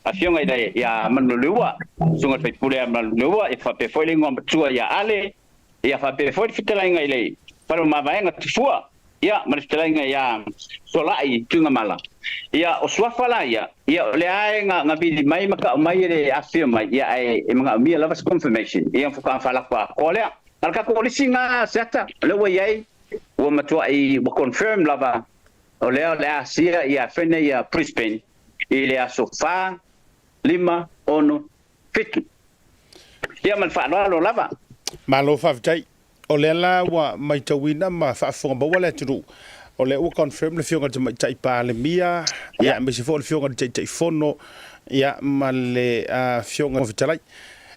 afioga i le ia Manuleua, susuga i le faipule ia Manuleua, ia faapea foi le igoa matua ia Ale, ia faapea foi le fetalaiga i le Fale o Mavaega Tafua. Ia, ma le fetalaiga ia Solai Tuigamala. Ia, o suafa la ia, ia o lea e na vili mai ma ta'u mai e le afifio mai, ia ae e manaomia lava se confirmation, ia ona faatoa faalafo atoa lea. A o le tatou lisi lena Seata, o lea ua i ai, ua matuai ua confirm lava, o lea o le a asia ia fene ia Brisbane i le aso 4, 5, 6, 7. Ia ma le faaaloalo lava. Malo faafetai. O lea la ua maitauina ma faafofoga maua le atunuu, o lea ua confirm le Afioga i le Tamaitai Palemia, ia, aemaise foi o le Afioga i le Taitaifono, ia, ma le Afioga i le Fofoga Fetalai.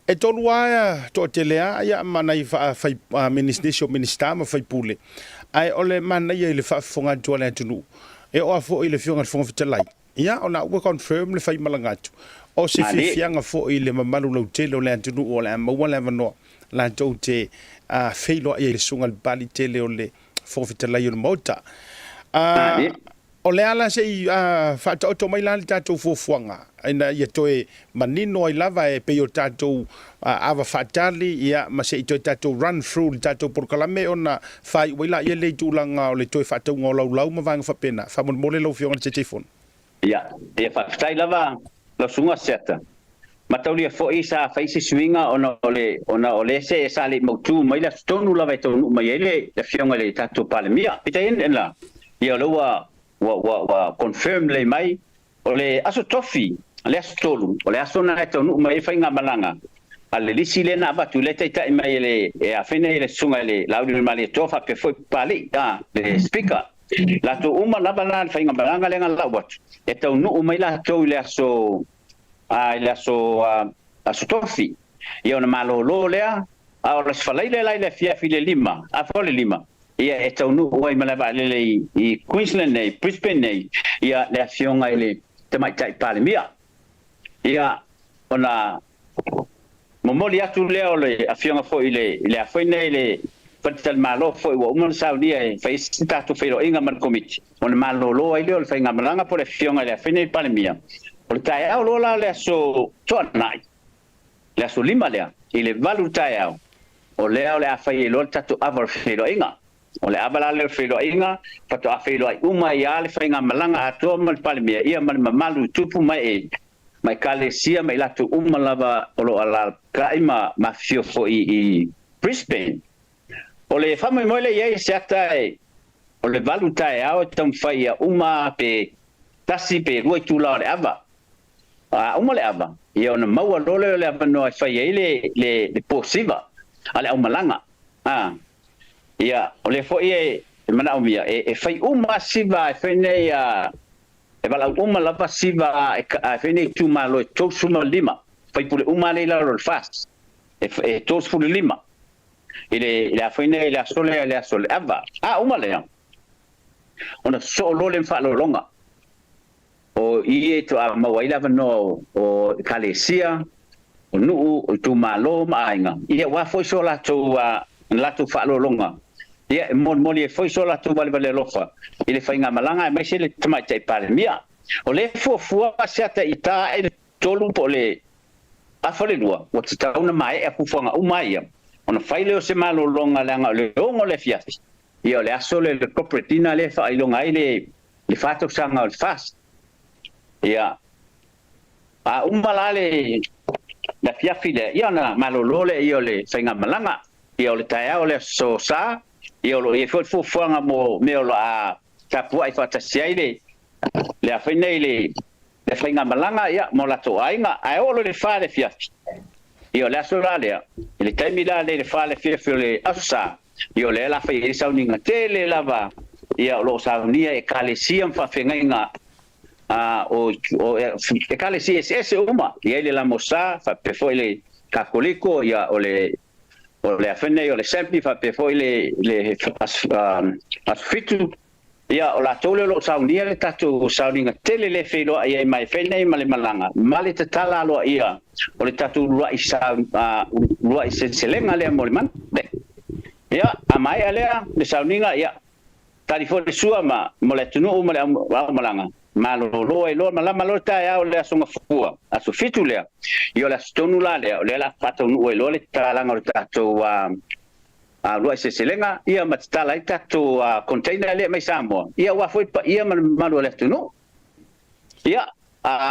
E tolu lava toatele lava, ia, ma nai nisi o Minisita ma sui usufono, ae o le manaia i le faafofoga atu a le atunuu, e oo lava foi i le Afioga i le Fofoga Fetalai, Ia, o la ua confirm le faimalaga atu. O se fiafiaga foi i le mamalu lautele o le atunuu o le a maua le avanoa latou te feiloai ai i le Susuga i le Papalii tele o le Fofoga Fetalai o le Maota. O le a la se i faataoto mai la le tatou fuafuaga ina ia toe manino ai lava e pei o tatou ava faatali, ia, ma se i toe tatou run through le tatou polokalame ona faaiu ai laia lea i tulaga o le toe faatauga o laulau ma vaega faapena. Faamolemole lau Afioga i le Taitaifono. Ia, ia faafetai lava lau Susuga Seata. Mataulia foi sa fai se suiga ona o le ona o le se sa le i mautu mai le aso tonu lava e taunuu mai ai le Afioga i le tatou Palemia. Peitai ane la, ia o lea ua ua ua ua confirm lelei mai O le Aso Tofi, le aso 3, o le aso lena e taunuu mai ai faigamalaga a le lisi lea na avatu, lea e taitai mai e le e afai nei le Susuga i le Laaulialemalietoa faapea foi Papalii, a, le Speaker. Latou uma lava la le faigamalaga lea na lau atu, e taunuu mai latou i le aso, a, i le aso, a, Aso Tofi. Ia ona malolo lea, a o le Aso Faraile la i le afiafi i le 5, afa o le 5, ia e taunuu ai malae vaalele i, i Queensland nei, Brisbane nei, ia le afioga i le Tamaitai Palemia. Ia ona momoli atu lea o le afioga foi i le, i le afoi nei le faletalimalo foi ua uma ona saunia e fai ai se tatou feiloaiga ma le Komiti, ona malolo ai lea o le faigamalaga po o le afioga i le afoi nei Palemia. O le taeao loa la o le aso Toanai, le aso 5 lea, i le 8 i le taeao, o lea o le a fai ai loa le tatou ava o le feiloaiga. O le ava la lea o le feiloaiga, faatoa feiloai uma ai lava le faigamalaga atoa ma le Palemia, ia ma le mamalu i tupu ma ee, ma Ekalesia ma i latou uma lava o lo o alaalatai ma afifio foi i Brisbane. O le faamoemoe lea i ai se ata e, o le 8 i le taeao e taumafai ia uma pe tasi pe lua itula o le ava. A uma le ava, ia ona maua loa lea o le avanoa e fai ai le, le, le posiva a le aumalaga. A, ia, o lea foi e, e manaomia e, e fai uma siva e fai nei a, e valaau uma lava siva e, e fai nei itumalo e 35, faipule uma lea i lalo o le FAST, e, e 35 i le, i le a fai nei i le aso lea, i le aso o le ava. A uma lea, ona sosoo loa lea ma faaaloaloga. O i e toa maua ai le avanoa o Ekalesia, o nuu, o itumalo ma aiga, ia aua foi so latou latou faaaloaloga, ia e molimoli ai foi so latou valevale alofa i le faigamalaga aemaise le Tamaitai Palemia. O lea e fuafua se ata i ta ae le tolu po o le afa le lua, ua tatau ona maea fuafuaga uma ia, ona fai lea o se malologa leaga o le 6 o le afiafi, ia o le aso lea o le corporate dinner lea e faailoga ai le le fa tausaga o le FAST. Ia, a uma la le le afiafi lea, ia ona malolo lea ia o le faigamalaga. Ia o le taeao o le aso Sa, ia o lo o i ai foi le fuafuaga mo mea o lo a tapuai faatasi ai le le a fai nei le le faigamalaga ia mo latou aiga. Ae oo loa i le fa i le afiafi, ia o le aso la lea, i le taimi la lea i le fa i le afiafi o le aso Sa, Ia o lea la fai ai le sauniga tele lava, ia o lo o saunia e Ekalesia ma faafeagaiga a o Ekalesia eseese uma, e i ai le Lamosa, faapea foi le Kakoliko, ia o le o le afe nei o le Assembly, faapea foi le le Aso Fitu, Ia, o latou lea o lo o saunia le tatou sauniga tele lea e feiloai ai mai fai nei ma le malaga ma le tatala aloaia o le tatou uluai sau, uluai seleselega lea mo le manu. Ia, a maea lea le sauniga, ia, tali foi le sua ma, mo le atunuu ma le aumalaga, malolo ai loa malama loa le taeao o le Aso Gafua, aso 7 lea. Ia, o le aso tonu la lea, o lea o le a faataunuu ai loa le tatalaga o le tatou, Uluai Seleselega, ia ma tatala ai tatou container lea e aumai Samoa, ia aua foi le paia ma le mamalu o le atunuu. Ia,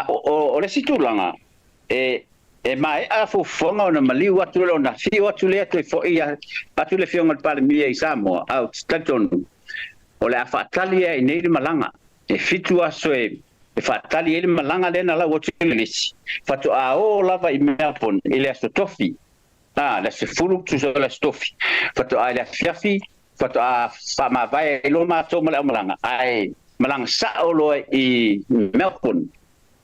o le isi tulaga, e maea fuafuaga ona maliu atu lea, ona afio atu lea toe foi atu le Afioga i le Palemia i Samoa, ae ou te talitonu o le a faatali lava i inei le malaga. E 7 aso e faatali ai le malaga lea na lau atu i le isi, faatoa o lava i Melbourne i le Aso Tofi, le aso 10 tusa o le Aso Tofi, faatoa i le afiafi, faatoa faamavae ai loa matou ma le aumalaga, ae malaga sao loa i Melbourne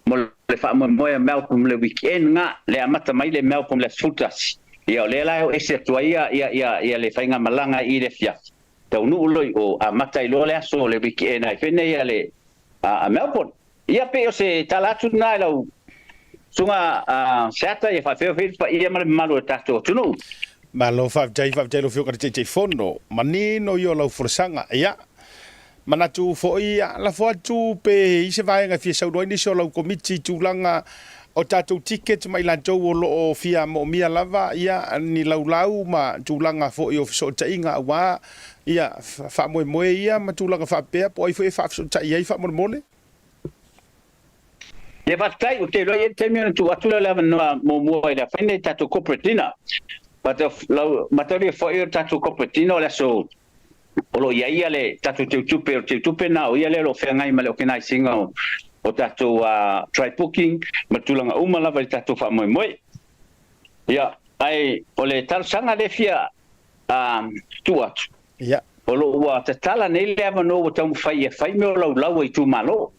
mo le faamoemoe a Melbourne le weekend nga le amata mai le Melbourne le aso 11. Ia o lea la e o ese atu ai ia le faigamalaga i le afiafi, taunuu loa i o, amata ai loa le aso o le weekend ai fenei a le a Melbourne. Ia pei o se tala atu lena i lau susuga Seata, ia faafeofe le paia ma le mamalu o le tatou atunuu. Malo faafetai, faafetai i lau Afioga i le Taitaifono. Manino ia o lau folasaga. Ia, manatu foi, ia, lafo atu pe i se vaega e fia saunoa ai nisi o lau Komiti i tulaga o tatou tickets ma i latou o lo o fia moomia lava, ia, ni laulau ma tulaga foi o fesootaiga aua, ia, faamoemoe ia ma tulaga faapea, po o ai foi e faafesootai ai faamolemole. Ia faafetai, ou te iloa e i ai le taimi ona tuu atu lea o le avanoa muamua i le afaina i tatou corporate dinner. Mataulia foi o le tatou corporate dinner o le aso o lo o i ai le tatou teutupe, o le teutupe lena o ia lea o lo o feagai ma le organise ina o tatou try booking ma tulaga uma lava i le tatou faamoemoe. Ia, ae o le talosaga lea e fia tuu atu, o lo o ua tatala nei le avanoa ua taumafai e fai mea o laulau a itumalo,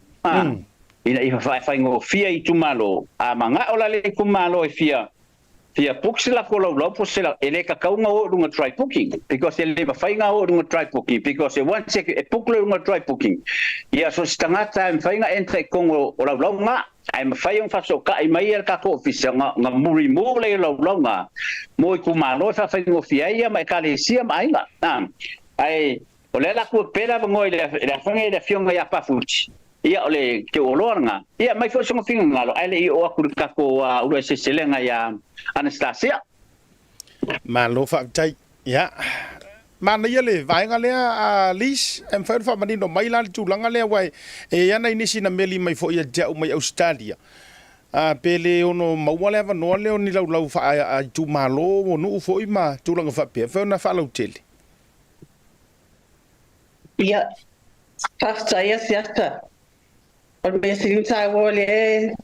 ina ia faigofie i itumalo. A manao la le itumalo e fia fia book se latou laulau po o se e le tatau ona o i luga try booking, because e le mafai ona o i luga try booking, because once e book loa i luga try booking, ia so o se tagata e mafai ona enter i totonu o laulau na, ae mafai ona faafesootai mai le tatou ofisa ona remove lea o laulau na mo itumalo e faafaigofie ai ia ma ekalesia ma aiga. Ae o lea la tuu atu pea le avanoa i le afioga i le Afioga ia Pafuti, ia o le teuoloa lena, ia aumai foi sona finagalo ae le i oo atu i le tatou uluai seleselega ia Anastasia. Malo faafetai. Ia, manaia le vaega lea a Liz, e mafai ona faamanino mai la le tulaga lea aua e i ai lava nai nisi na meli mai foi ia te au mai Ausetalia, pe le ono maua le avanoa lea o ni laulau faa-itumalo o nuu foi ma tulaga faapea, e mafai ona faalautele. Ia, faafetai Asiata. O le mea sili ona taua o lea e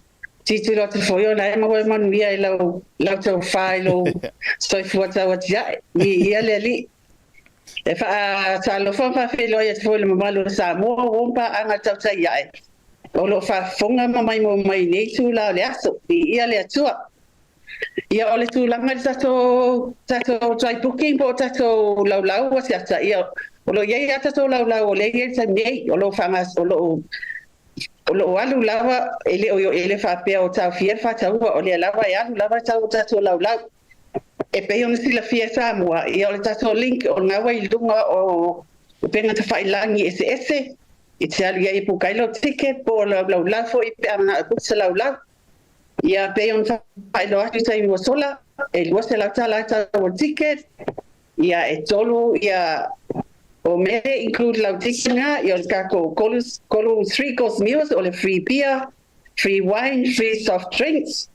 tilotilo atu foi o la e maua e manuia i lau lau tofa i lou soifua tauatiae. Viia le Alii. E faatalofa ma faafeiloai atu foi i le mamalu o Samoa ua ma paaga tautai ae o lo o faafofoga ma maimoa mai i lenei itula o le aso. Viia le Atua. Ia o le tulaga i le tatou tatou dry booking po o tatou laulau asiata, ia o lo o i ai lava tatou laulau o lea e i ai i le taimi nei, o lo o faagas o lo o o lo o alu lava, e le o e le faapea o taofia le faataua, o lea lava e alu lava le tau o tatou laulau. E pei ona silafia e Samoa, ia o le tatou link o lena ua i luga o upega tafailagi eseese, e te alu i ai e buka ai lau ticket po o lau laulau foi pe a manao e book se laulau. Ia pei ona faailoa atu i taimi ua sola, e $200 le tau o le ticket, ia e tolu ia o mea e include lau ticket na, ia o le tatou kolu, kolu three course meals, o le free beer, free wine, free soft drinks.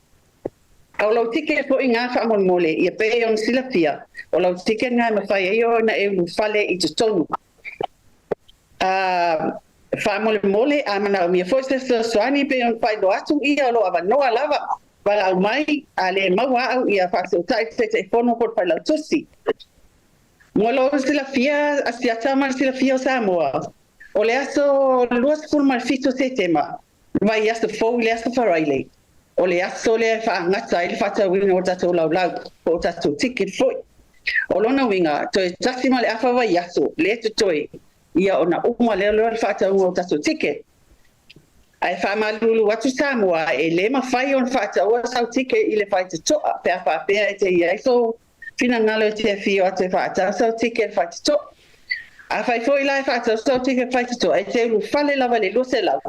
A o lau ticket foi na faamolemole, ia pei ona silafia, o lau ticket na e mafai ai ona e ulufale i totonu. A faamolemole, a manaomia foi se fesoasoani pei ona faailoa atu, ia o lo o avanoa lava, valaau mai, a le maua au, ia faafesootai le Taitaifono po o le Failautusi. Mo lou silafia, Asiata ma le silafia o Samoa, o le aso 27 o Setema, le vaiaso fou i le aso Faraile, o le aso lea e faagata ai le faatauina o tatou laulau, po o tatou ticket foi. O lona uiga, toe tasi ma le afa vaiaso lea totoe, ia ona uma lea loa le faatauga o tatou ticket. Ae faamalulu atu Samoa, e le mafai ona faataua sau ticket i le faitotoa pe a faapea e te i ai sou finagalo e te afio atu e faatau sau ticket faitotoa. Afai foi la e faatau sau ticket faitotoa, e te ulufale lava i le 200,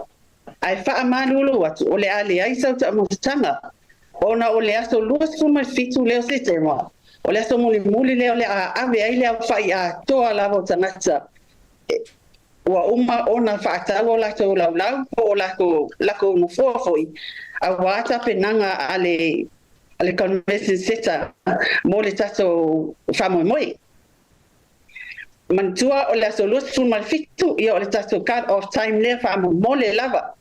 ae faamalulu atu o le a leai sau taumafataga ona o le aso 27 lea o Setema. O le aso mulimuli lea o le a ave ai le aofa'i atoa lava o tagata ua uma ona fa'atau o latou laulau po o lakou nofoa fo'i auā tapenaga a le a le Convention Centre mo le tatou faamoemoe. Manatua o le aso 27, ia o le tatou cut off time lea faamolemole lava.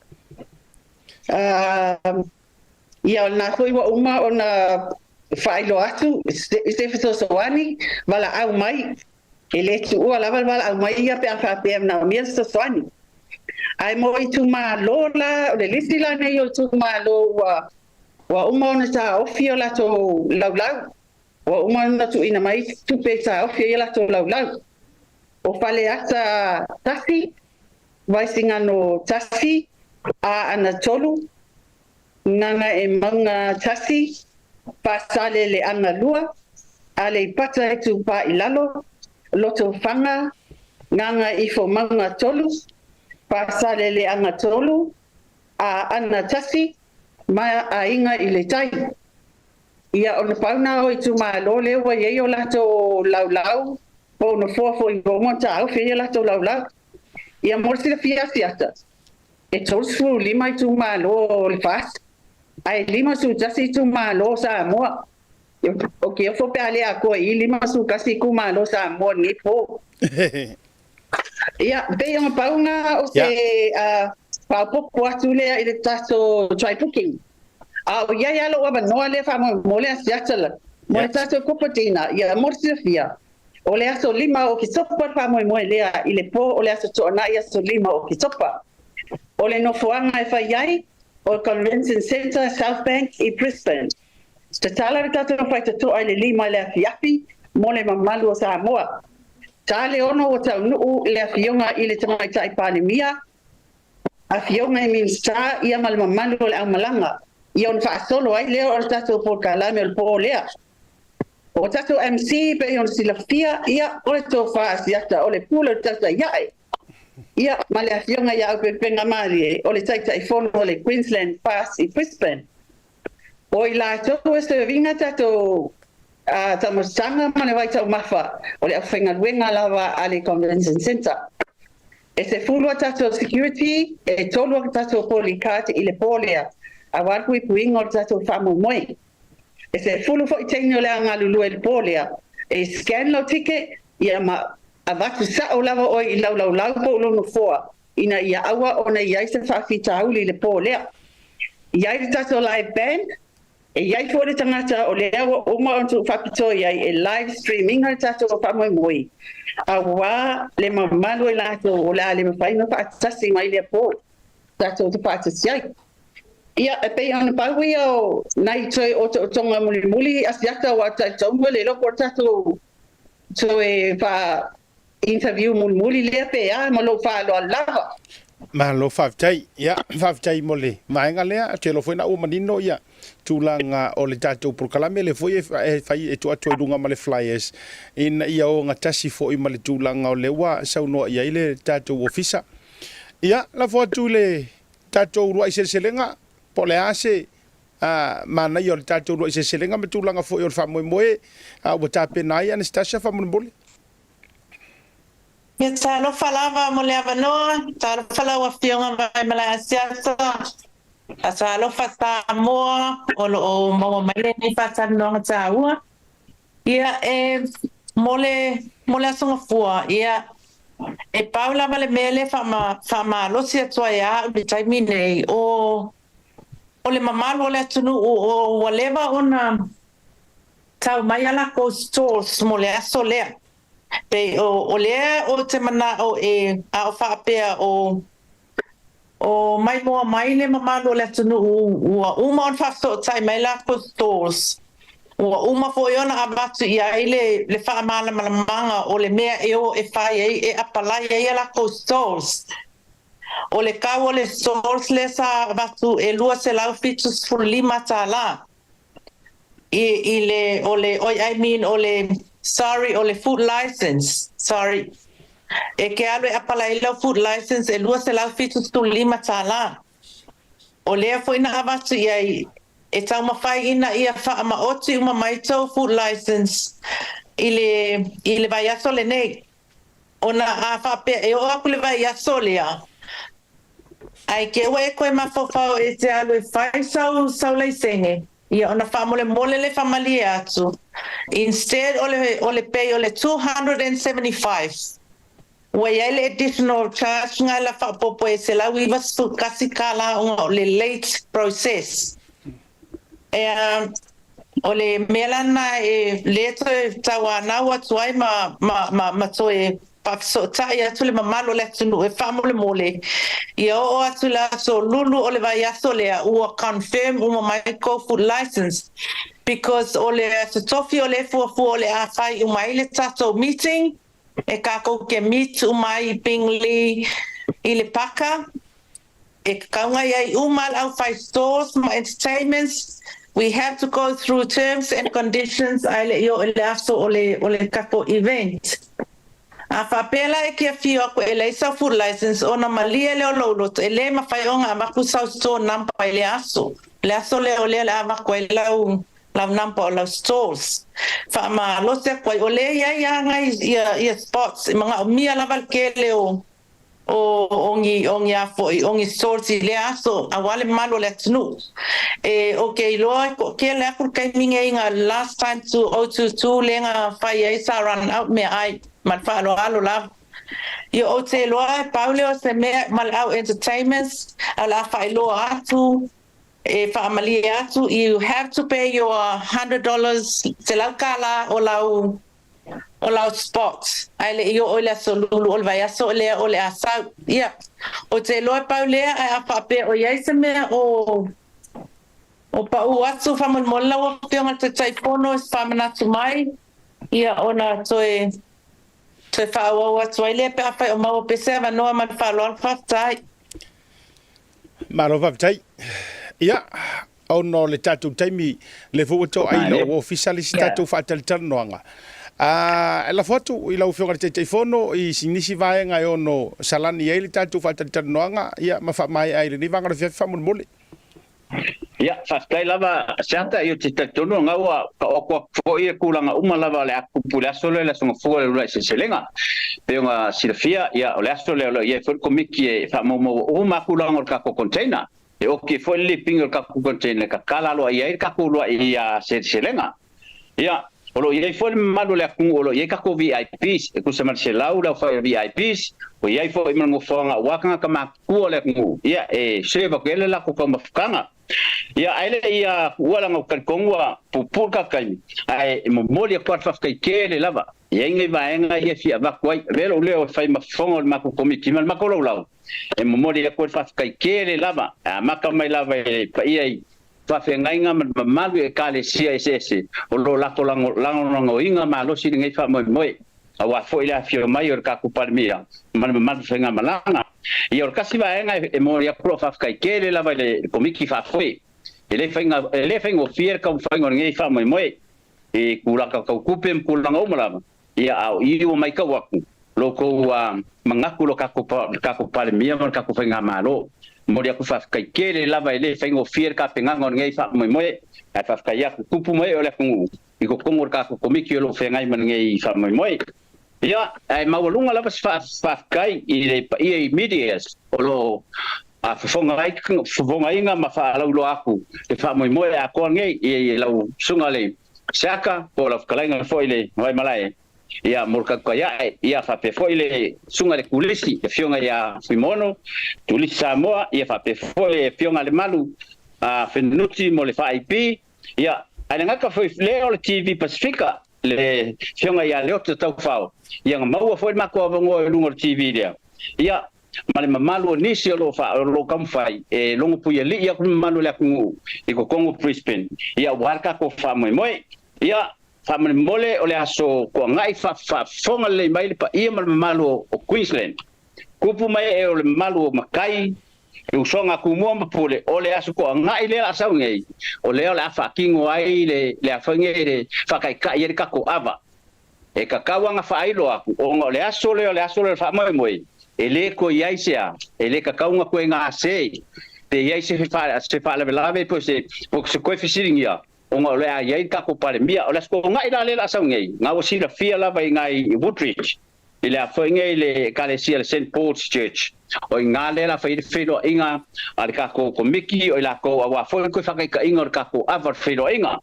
Ia o lena foi ua uma ona faailoa atu i se fesoasoani valaau mai. E le tuua lava le valaau mai ia pe a faapea e manaomia le fesoasoani. Ae mo itumalo la, o le lisi la nei o itumalo ua ua uma ona taofi o latou laulau, ua uma ona tuuina mai tupe e taofi ai a latou laulau. O Faleata 1, Vaisigano 1, Aana 3, Gagaemauga 1, Faasaleleaga 2, Aleipata Itupa i Lalo, Lotofaga, Gagaifomauga 3, Faasaleleaga 3, Aana 1, ma Aiga i le Tai. Ia, ona pau lena o itumalo lea ua i ai o latou laulau po o nofoa foi ua uma ona taofi ai o latou laulau. Ia mo le silafia asiata, e 35 itumalo o le FAST, ae 51 itumalo o Samoa. Ou te ofo pe a le atoa i i 51 itumalo o Samoa i lenei po. Ia, pei ona pau lena o se faaopoopo atu lea i le tatou try booking. A o i ai lava lou avanoa lea faamolemole asiata la, mo le tatou corporate dinner, ia mo le silafia, o le aso 5 o Oketopa le faamoemoe lea i le po o le aso Toonai aso 5 o Oketopa. O le nofoaga e fai ai, o le Convention Centre South Bank i Brisbane. Tatala le tatou faitotoa i le 5 i le afiafi mo le mamalu o Samoa. Ta le 6 ua taunuu le Afioga i le Tamaitai Palemia, Afioga i Minisita ia ma le mamalu o le aumalaga, ia ona faasolo ai lea o le tatou polokalame o le po lea. O tatou MC pei ona silafia, ia o le tofa asiata o le pule o le tautai ae. Ia ma le Afioga ia Aupeupega Malie o le Taitaifono o le Queensland FAST i Brisbane. O i latou e serve ina tatou taumafaga ma le vaitaumafa o le aufaigaluega lava a le Convention Centre. E 10 a tatou security, e 3 a tatou bodyguard i le po lea, auā le puipuiga o le tatou faamoemoe. E 10 foi teine o le a galulue i le po lea, e scan lau ticket, ia ma avatu sa'o lava oe i lau laulau po o lou nofoa ina ia aua ona i ai se faafitauli i le po lea. I ai le tatou live band, e i ai foi le tagata o lea ua uma ona tuufaapitoa i ai e live stream ina le tatou faamoemoe, auā le mamalu o i latou o le a le mafai ona faatasi mai lea po tatou te faatasi ai. Ia, e pei ona pau ia o nai toe otootoga mulimuli asiata aua talitonu e le iloa po o le tatou toe faa interview mulimuli lea pe a ma lou faaaloalo lava. Malo faafetai. Ia, faafetai mo le vaega lea. Ou te iloa foi na ua manino ia tulaga o le tatou polokalame lea foi e fai e tuu atu ai i luga ma le flyers ina ia ogatasi foi ma le tulaga o lea ua saunoa i ai le tatou ofisa. Ia, lafo atu i le tatou uluai seleselega po o le a se manaia o le tatou uluai seleselega ma tulaga foi o le faamoemoe ua tapena ai Anastasia faamolemole. Ia talofa lava mo le avanoa, talofa lau Afioga Vaimalae Asiata, talofa Samoa o lo o maua mai lenei faatalanoaga taua. Ia e mo le mo le Aso Gafua, ia e pau lava le mea lea faamalosi atu ai a au i le taimi nei, o o le mamalu o le atunuu o ua leva ona tau mai a lakou stalls mo le aso lea. Pei o o lea ou te manao e a o faapea o o maimoa mai le mamalu o le atunuu ua uma ona faafesootai mai lakou stalls, ua uma foi ona avatu i ai le le faamalamalamaga o le mea e o e fai ai e apalai ai a lakou stalls. O le kau o le stalls lea sa avatu e $275 i i le o le oi I mean o le sorry o le food license sorry e ke alu e apalai ai lau food license e $275. O lea foi na avatu i ai E taumafai ina ia faamaoti uma mai tou food license i le i le vaiaso lenei. Ona a faapea e oo aku le vaiaso lea, ae te i ua e toe mafaufau e te alu e fai sau sau laisene, ia ona faamolemole le faamalie atu, instead o le o le pay o le 275, ua i ai le additional charge na la faaopoopo e $191 ona o le late process. E o le mea lana e le toe tauanau atu ai ma ma ma, ma toe faafesootai atu le mamalu o le atunuu e faamolemole ia oo atu le aso lulu o le vaiaso lea ua confirm uma mai kou food license because o le aso tofi o le fuafua o le a fai uma ai le tatou meeting e kākou ke meet uma ai i Bingley i le paka e kakauga ai uma le aufai stores ma entertainments. We have to go through terms and conditions ae le i oo i le aso o le o le tatou event. A faapea la e te afio aku e leai sau food license ona malie lea o lou loto e le mafai ona avatu sau store number i le aso. Le aso lea o lea o le a avatu ai lau lau number o lau stores. Faamalosi atu ai o lea e i ai lava nai ia ia spots e manaomia lava le tele o o o ni o ni a foi o ni stores i lea aso aua le mamalu o le atunuu. E ou te iloa e toatele atu le taimi nei na last time 2022 lea na fai ai sa run out meaai ma le faaaloalo lava. Ia ou te iloa e pau lea o se mea ma le au entertainments o le a faailoa atu e faamalie atu you have to pay your $100 $100 o lau o lau spot ae le i oo i le aso lulu o le vaiaso lea o le a sau. Ia, ou te iloa e pau lea ae a faapea o i ai se mea o o pau atu faamolemole lau Afioga i le Taitaifono e faamanatu mai, ia ona toe toe faaauau atu ai lea pe afai o maua pea se avanoa ma le faaaloalo. Faafetai. Malo faafetai. Ia, ona o le tatou taimi, lea foi ua toai lou ofisa le isi tatou faatalatalanoaga. E lafo atu i lau Afioga i le Taitaifono i nisi vaega e ono salani ai le tatou faatalatalanoaga, ia, ma faamaea ai lenei vaega o le afiafi faamolemole. Ia, faafetai lava Seata, ia ou te talitonu na ua taoto atu foi le tulaga uma lava o le a tupu i le aso lea, le Aso Gafua o le Uluai Seleselega. E pei ona silafia, ia, o le aso lea o lo o i ai foi le komiti e faamaumauina uma lava tulaga o le tatou container. E oki ai foi le liping o le tatou container e tatala aloaia ai le tatou uluai seleselega. Ia, o lo o i ai foi le mamalu o le atunuu o lo o i ai tatou VIPs, e tusa ma le 100 le aofai o VIPs, ua i ai foi ma le nofoaga aua tagata matutua o le atunuu, ia, e serve atu ai le latou taumafataga. Ia, ae le i tuua leaga ou te talitonu ua puupuu le tatou taimi, ae momoli atu lava le faafetai tele lava. E i ai nai vaega ia e fia avatu ai, avea lou leo e fai ma fofoga o le matou komiti ma le matou laulau, e momoli atu ai le faafetai tele lava, e amata mai lava i le paia i faafeagaiga ma le mamalu i Ekalesia eseese o lo o latou lagolagoina malosi lenei faamoemoe, aua foi le afifio mai o le tatou Palemia ma le mamalu faigamalaga. Ia, o le tasi vaega e momoli atu lau faafetai tele lava i le Komiti Faafoe. E le faiga, e le faigofie le taumafaiga o lenei faamoemoe i tulaga tau tupe ma tulaga uma lava, ia, a o i ua matau atu lo outou manatu i lo tatou Palemia ma le tatou Faigamalo. Momoli atu faafetai tele lava, e le faigofie le tapenaga o lenei faamoemoe, ae faafetai atu tupu ma ee o le atunuu i totonu o le tatou Komiti o lo o feagai ma lenei faamoemoe. Ia, ae maualuga lava se faafetai i le paia i medias o lo o fofogaina ma faalauiloa atu le faamoemoe atoa nei i lau susuga le Seaka po o lau fetalaiga foi le Vaimalae, ia, mo le tautai ae, ia, faapea foi le susuga i le Turisi, le Afioga ia Fuimaono, Turisi Samoa, ia, faapea foi le Afioga Lemalu Fenunuti mo le FAIP, ia, ae le gata foi lea o le TV Pasifika, le Afioga ia Leota Taufao, ia, na maua foi le matou avanoa i luga o le TV lea, ia, ma le mamalu o nisi o lo o taumafai e logopuialii atu le mamalu o le atunuu i totonu o Brisbane, ia, aua le tatou faamoemoe. Ia, faamolemole o le aso toagai faafofoga lelei mai le paia ma le mamalu o Queensland. Tupu mai ee o le mamalu o matai, le usoga a Tumua ma Pule, o le aso toagai lea o le a sau nei, o lea o le a faatino ai le a fai nei le faataitai ai le tatou ava. E tatau ona faailo atu, ona o le aso lea o le aso lea o le faamoemoe, e le toe i ai se a, e le tatau ona toe gase. Pe i ai se se faalavelave po o se po o se toe fesiligia ona o le a i ai le tatou Palemia. O le Aso Toonai la lea o le a sau nei, na ua silafia lava i ina i Woodridge, i le a foi nei le Ekalesia le Saint Paul's Church, o i ina lea o le a fai ai le feiloaiga a le tatou Komiti o i latou aua foi le toe faataitaiga o le tatou ava o le feiloaiga.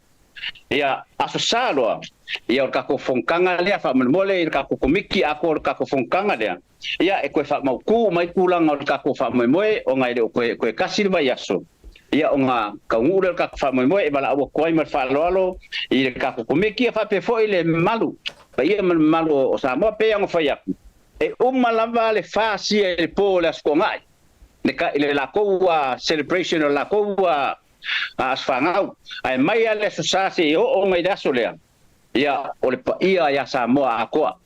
Ia, Aso Sa loa, ia o le tatou fonotaga lea faamolemole i le tatou Komiti atoa o le tatou fonotaga lea, ia e toe faamautu uma ai tulaga o le tatou faamoemoe ona e le o toe toe tasi le vaiaso, ia ona taunuu lea o le tatou faamoemoe e valaau atu ai ma le faaaloalo i le tatou Komiti ia faapea foi le mamalu paia ma le mamalu o Samoa. Pei ona fai atu, e uma lava le fasia i le po o le Aso Toonai, le le latou celebration o le latou aso fanau, ae mai lava le Aso Sa seia oo mai i le aso lea, ia o le paia ia Samoa atoa,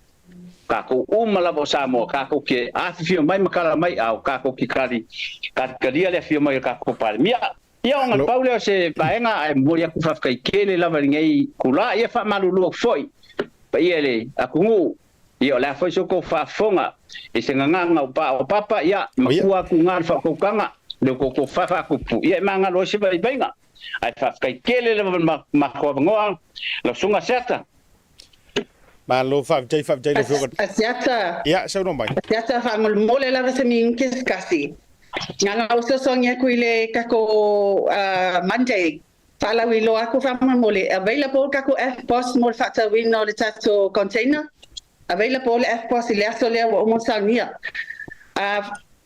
tatou uma lava o Samoa, tatou te afifio mai ma tala mai ao tatou te tali talia le afio mai o le tatou Palemia. Ia ona pau lea o se vaega ae momoli atu faafetai tele lava i lenei itula. Ia faamalulu atu foi paia i le atunuu, ia o le a foi so outou faafofoga i se gagana o pa o papa, ia matua atu i ina le faautautaga, le outou tofa faatupu, ia e magalo ai se vaivaiga. Ae faafetai tele lava i le matou avanoa, lau Susuga Seata. Malo faafetai, faafetai lau Afioga. Asiata. Ia, saunoa mai. Asiata faamolemole lava se minute se tasi. Na ona ou fesoasoani atu i le tatou Monday faalauiloa atu faamolemole available le tatou Fboss mo le faatauina o le tatou container. Available le Fboss i le aso lea ua uma ona saunia.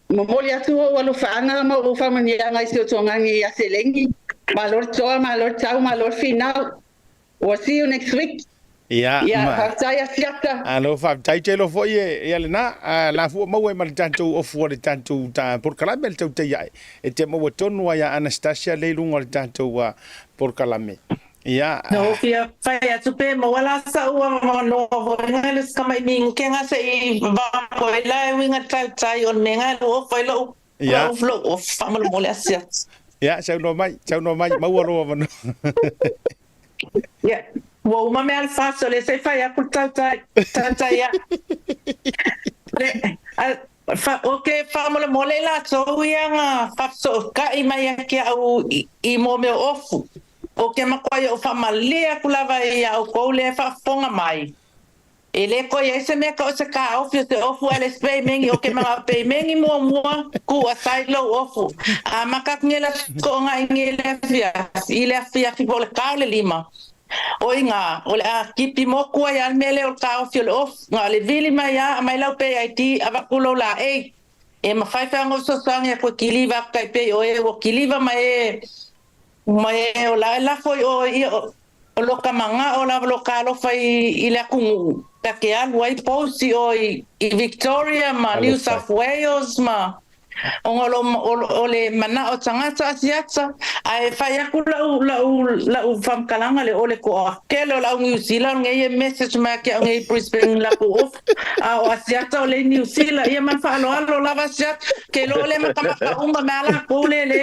Momoli atu ou alofaaga ma ou faamanuiaga i si ou toagagi ia Seleni. Malo le toa, malo le tau, malo le finau. We'll see you next week. Ia, Ia, faafetai Asiata. Alo, faafetai tele foi e, ia lena, a, la fua maua e ma le tatou ofu o le tatou ta polokalame le tautai ae. E te maua tonu ai a Anastasia le i luga o le tatou polokalame. Ia. No fia fai atu pe maua la sa'u avanoa foi nga le tamai minute nga se i va koe la e uiga tautai o le mea nga e lou off ai lou Ia. lou lou off faamolemole asiasi. Ia, saunoa mai, saunoa mai, maua lou avanoa. Ia, ua uma mea le fasi o lea se i fai atu le tautai, tautai ae. Le, a, fa, o ke faamolemole i latou ia nga faafesootai mai ia te au i, i mō mea o ofu. O ke makuai o faamalie aku lava ia oukou lea e faafofoga mai, e le toe i ai se mea ka o se taofi o se ofu a le peimengi o ke manao peimengi muamua ku aside lou ofu a maka atu nei le toonga i nei le afiafi i le afiafi po o le ta o le lima o iga o le a kipi moku ai a le mea lea o le taofi o le ofu na o le vili mai a aumai lau pay ID avatu lou laei e mafai foi ona fesoasoani atu e kiliva atu tai pei o e ua kiliva ma e Ma e o la e lafo i ʻoe ia o lo ka manaʻo lava lo ka alofa i le atunuu, ta ke alu ai post i ʻoe i Victoria ma New South Wales ma ona o lo o le manaʻo tagata asiata a e fai aku laʻu laʻu laʻu faamatalaga le o le toakele o le au New Zealand ngeia message mai ia te au nei i Brisbane lakou ofa a o asiata o le i New Zealand ia ma le faaaloalo lava asiata ke loa le makamaka uma me a lakou le le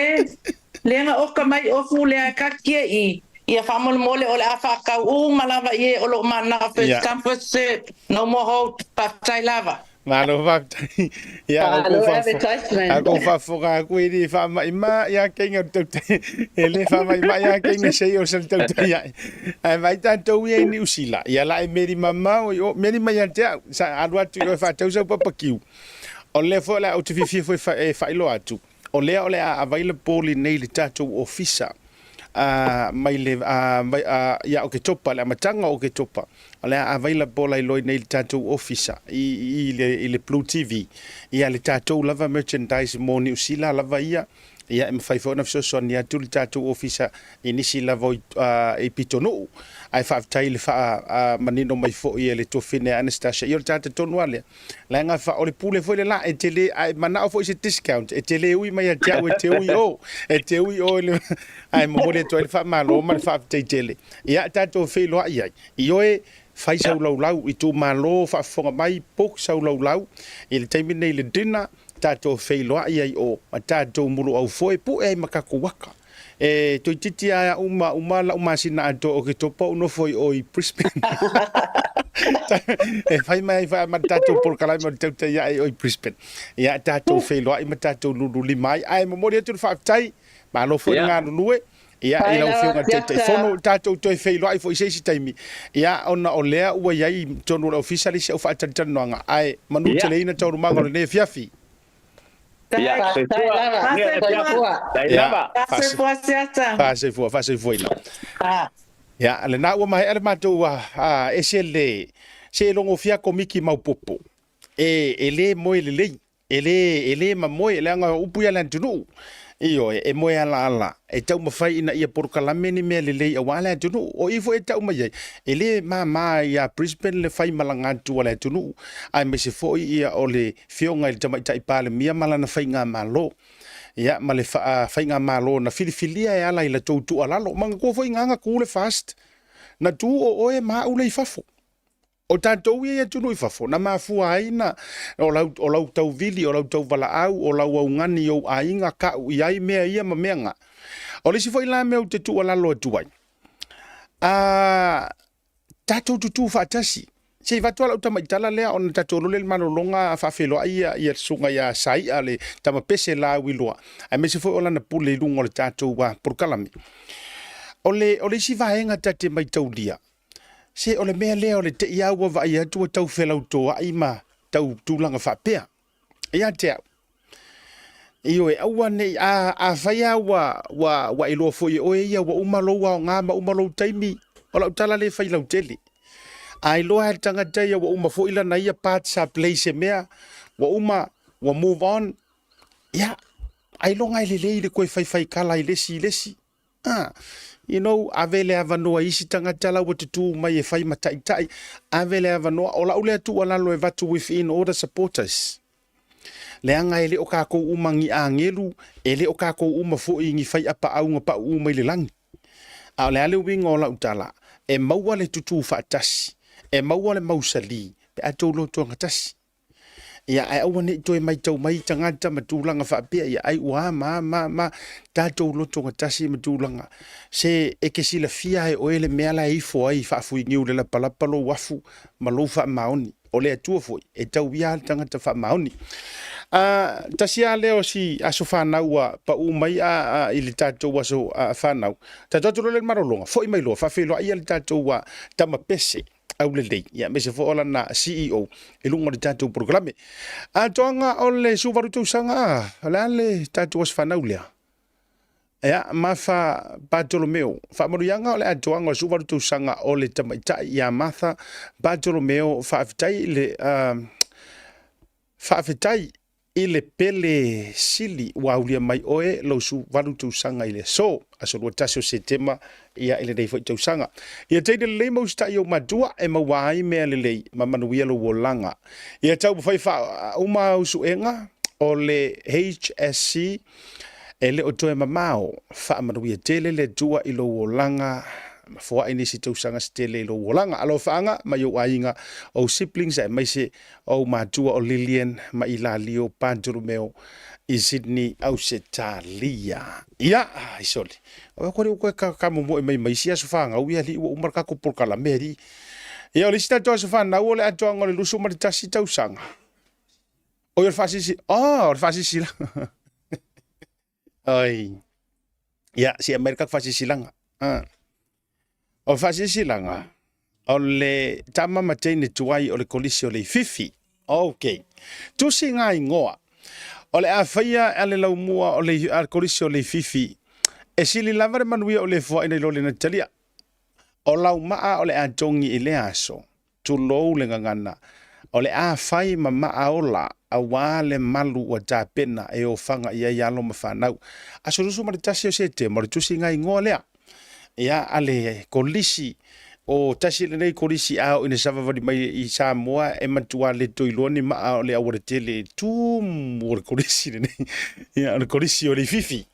Lea na oka mai ofu lea e kakia i ia faamolemole o le a faatau uma lava i e o lo o manao first come first serve no more hold faafetai lava. Malo faafetai. Ia a Malo advertisement. A kou faafofoga atu e le faamaimai a keiga o le tautai. E le faamaimai a keiga sei o se tautai ai. Ae vaai tatou ia i Niu Sila. Ia la e meri mamao i o meri mai ia te au. Sa alu atu i o e faatau sau papakiu. O lea foi o le a ou te fiafia foi e faailoa atu. O lea o le a available nei le tatou ofisa mai le mai ia Oketopa, le amataga o Oketopa, o le a available ai loa nei le tatou ofisa i le i le Blue TV ia le tatou lava merchandise mo Niu Sila lava ia, ia e mafai foi ona fesoasoani atu le tatou ofisa i nisi lava i pitonuu. Ae faafetai i le faamanino mai foi e le tuafine a Anastasia, ia o le tagata tonu lava lea. Leaga fa o le pule foi le la e te le ae manao foi se discount e te le ui mai ia te au e te ui o e te ui o le ae momoli atu ai le faamalo ma le faafetai tele. Ia tatou feiloai ai i oe fai sau laulau itumalo faafofoga mai book sau laulau i le taimi nei i le dinner tatou feiloai ai o ma tatou muluau foe pue ai ma tatou waka. E toeitiiti lava au ma uma lau masina atoa o Oketopa ou nofo i o i Brisbane. E fai mai ai faa ma tatou polokalame o le tautai ae oi Brisbane. Ia tatou feiloai ma tatou lululima ai. Ae momoli atu le faafetai, malo foi le galulue. Ia i lau Afioga i le Taitaifono, tatou toe feiloai foi i se isi taimi. Ia ona o lea ua i ai i totonu o le ofisa le isi au faatalitalinuaga, ae manuteleina taualumaga o lenei afiafi. Ia, soifua. Ia, faasoifua, faasoifuaina. Ia, lena ua maea le matou ese le, se e logofia Komiti maopoopo. E le moe lelei, e le, e le mamoe, leaga o upu ia a le atunuu. Ioe, e moe alaala, e taumafai ina ia polokalame ni mea lelei aua le atunuu. O i foi e tau mai ai, e le mama ia Brisbane le faimalaga atu a le atunuu, aemaise foi ia o le Afioga i le Tamaitai Palemia ma lana faigamalo, ia, ma le faigamalo na filifilia e ala i la tou tuualalo. Manatua foi na na tu le FAST, na tu o oe ma au lea i fafo. O tatou ia i atunuu i fafo, na mafua ai na, o lau, o lau tauvili, o lau tauvalaau, o lau augani i ou aiga, ka'u i ai mea ia ma mea na. O le isi foi la mea ou te tuualalo atu ai, a, tatou tutū faatasi. Se i avatu lava lau tamaitala lea ona tatou alu lea i le malologa faafeiloai ia, ia le susuga ia Sai'a le tama pese lauiloa, aemaise foi o lana pule i luga o le tatou polokalame. O le, o le isi vaega ta te maitaulia, se o le mea lea o le te i lava ua vaai atu ua tau felautoa'i ma tau tulaga faapea. Ia te au, Ioe, aua ne i, a, afai lava ua, ua, ua iloa foi e oe ia ua uma lou aoga ma uma lou taimi, o lau tala lea e fai lautele. A iloa lava e le tagata ia ua uma foi lana ia part sa play i se mea, ua uma, ua move on, ia, ailoga e lelei le toe faifaikala i le isi i le isi. A, you know, ave le avanoa i isi tagata la ua tutū mai e fai ma taitai, ave le avanoa, o lau lea tuualalo e avatu within all the supporters. Leaga e le o tatou uma ni agelu, e le o tatou uma foi ni faiapaau na pauu mai le lagi. A o le a le uiga o lau tala, e maua le tutū faatasi, e maua le mausali pe a tou loto gatasi. Ia, ae aua ne i toe matau mai tagata ma tulaga faapea, ia, ai ua a ma a ma a ma a, tatou lotogatasi ma tulaga. Se e te silafia e oe le mea la e ifo ai faafuiniu le lapalapa lou afu ma lou faamaoni. O le Atua foi, e tau ia le tagata faamaoni. A, tasi lava lea o si aso fanau ua pau mai a, a, i le tatou aso a, fanau. Tatou atu loa lea i le malologa, foi mai loa, faafeiloai ia le tatou a, tama pese aulelei, ia aemaise foi o lana CEO i luga o le tatou polokalame. Atoaga o le 18 tausaga, a, o le a le tatou aso fanau lea? Ia, Martha Bartolomeo. Faamanuiaga o le atoaga o le 18 tausaga o le tamaitai ia Martha Bartolomeo. Faafetai i le, uh, faafetai i le pele sili ua aulia mai oe lou 18 tausaga i le aso, aso 21 o Setema ia i lenei foi tausaga. Ia teine lelei ma usitai i ou matua e maua ai mea lelei ma manuia lou olaga. Ia taumafai faauma au suega o le HSC e le o toe mamao. Faamanuia tele le Atua i lou olaga ma foai nisi tausaga se tele i lou olaga. Alofaaga mai ou aiga, ou siblings aemaise ou matua o Lilian ma Ilalio Bartolomeo i Sydney, Ausetalia. Ia, ai sole. O koe koe ka, ka momoe mai mai isi aso whanau ia li ua uma le kako polokalame alii. Ia o le isi tatou aso whanau o le atoaga o le 21 tausaga. Oi o le faasisi, oh, o le faasisilaga. Oi. Ia, se i aumai le kako faasisilaga. Ah. O le faasilasilaga, o le tama ma teine tuai o le Kolisi o Leififi. Ok. Tusi ngā ingoa. O le a faia a le laumua o le, a le Kolisi o Leififi, e sili lava le manuia o le fuaina i lo le natalia. O lau maa o le a togi i lea aso, tulou le gagana, o le a fai ma maa ola auā le malu ua tapena e ofaga i ai alo ma fanau. Aso 21 o Setema o le tusi ngā ingoa lea. Ia, a le Kolisi, o tasi lenei Kolisi a oo ina savavali mai i Samoa e matua le toe iloa ni maa o le aualatele e tumu o le Kolisi lenei. Ia, o le Kolisi o Leififi.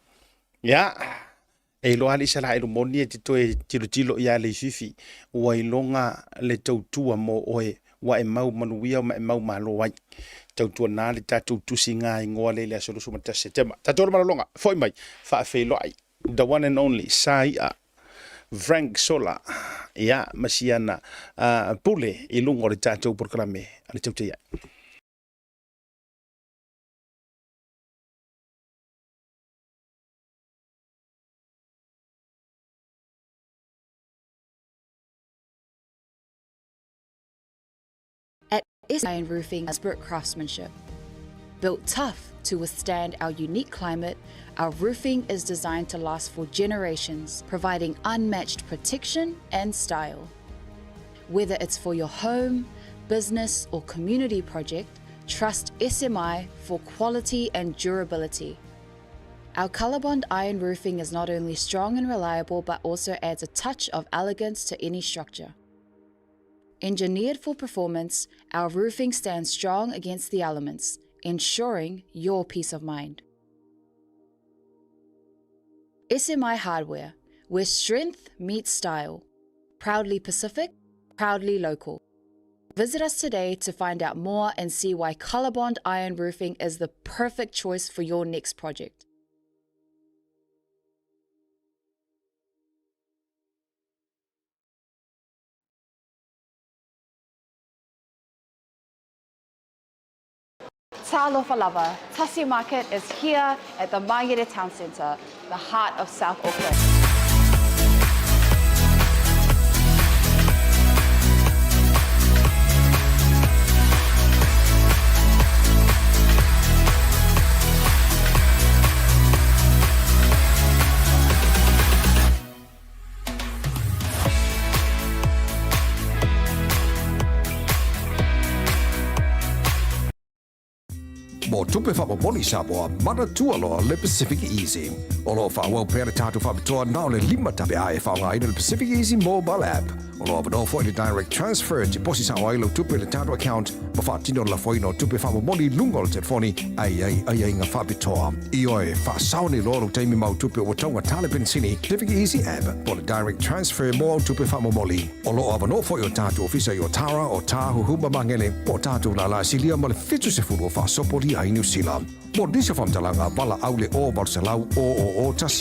Ia, e iloa lava le Isaraelu moni e te toe tilotilo ia Leififi, ua iloga le tautua mo oe, ua e mau manuia ma e mau malo ai. Tautuana le tatou tusi ngā ingoa lea i le aso 21 Setema. Tatou le malologa, foi mai, faafeiloai. The one and only Sa I'a. Frank Sola, ia, ma siana pule i luga o le tatou polokalame a le Tautai Ae. At Iron Roofing Expert Craftsmanship. Built tough to withstand our unique climate, our roofing is designed to last for generations, providing unmatched protection and style. Whether it's for your home, business, or community project, trust SMI for quality and durability. Our Colorbond iron roofing is not only strong and reliable, but also adds a touch of elegance to any structure. Engineered for performance, our roofing stands strong against the elements, ensuring your peace of mind. SMI Hardware, where strength meets style. Proudly Pacific, proudly local. Visit us today to find out more and see why Colorbond Iron Roofing is the perfect choice for your next project. Talofa lava, Tasi Market is here at the Mangere Town Centre, the heart of South Auckland. Mo tupe faamomoli Samoa, manatua loa le Pacific Easy. O lo o faaauau pea le tatou faapitoa na o le lima tape e faaaogaina le Pacific Easy mobile app. O lo o avanoa foi le direct transfer e tiposi sao ai lau tupe i le tatou account ma faatino le lafoina o tupe faamomoli i luga o le telefoni ae i ai aiaiga faapitoa. Ioe, faasao nei loa lou taimi ma au tupe ua taugata le penisini, Pacific Easy app po o le direct transfer mo au tupe faamomoli. O lo o avanoa foi o tatou ofisa i Otara, Otāhuhu ma Magele, po o tatou lālā silia ma le 70 o faasopolia ai Niu Sila. Mo nisi o faamatalaga, valaau le 0 800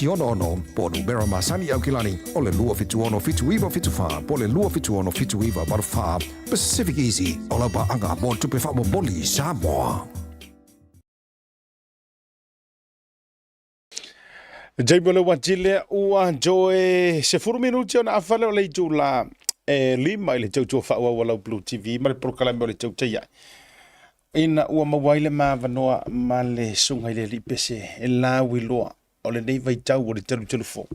000 166 po o numera masani i Aukilani o le 276 7974 po o le 276 7984. Pacific Easy, o lau paaga mo le tupe faamomoli i Samoa. Jamie o le uatile ua joe 10 minuti ona afale o le itula e lima i le tautua faaauau a lau Blue TV ma le polokalame o le tautai ai. Ina ua maua ai le maavanoa ma le susuga i le alii pese e lauiloa o lenei vaitau o le telutelu fou.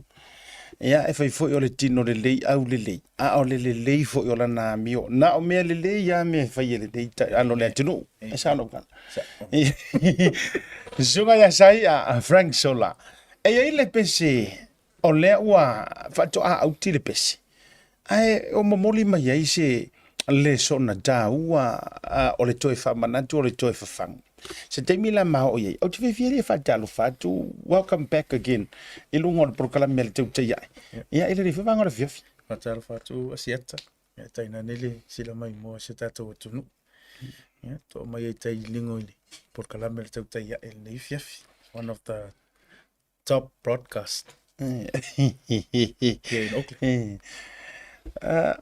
Ia, e fai foi o le tino lelei au lelei, a o le lelei foi o lana amio. Na o mea lelei lava mea e fai e lenei ano le atunuu. E sao lau tala. Susuga ia Sai a Frank Sola. E i ai le pese o lea ua faatoa auti le pese, ae o momoli mai ai se lesona taua o le toe faamanatu o le toe fafagu. Se taimi la ma oo i ai, ou te fiafia e faatalofa atu, welcome back again i luga o le polokalame a le Tautai Ae. Ia, i le foi vaega o le afiafi. Faatalofa atu Asiata, ia tainane le sila maimoa o si o tatou atunuu. Ia, toa mai ai tai ligo i le polokalame a le Tautai Ae i lenei afiafi. One of the top broadcast here in Auckland.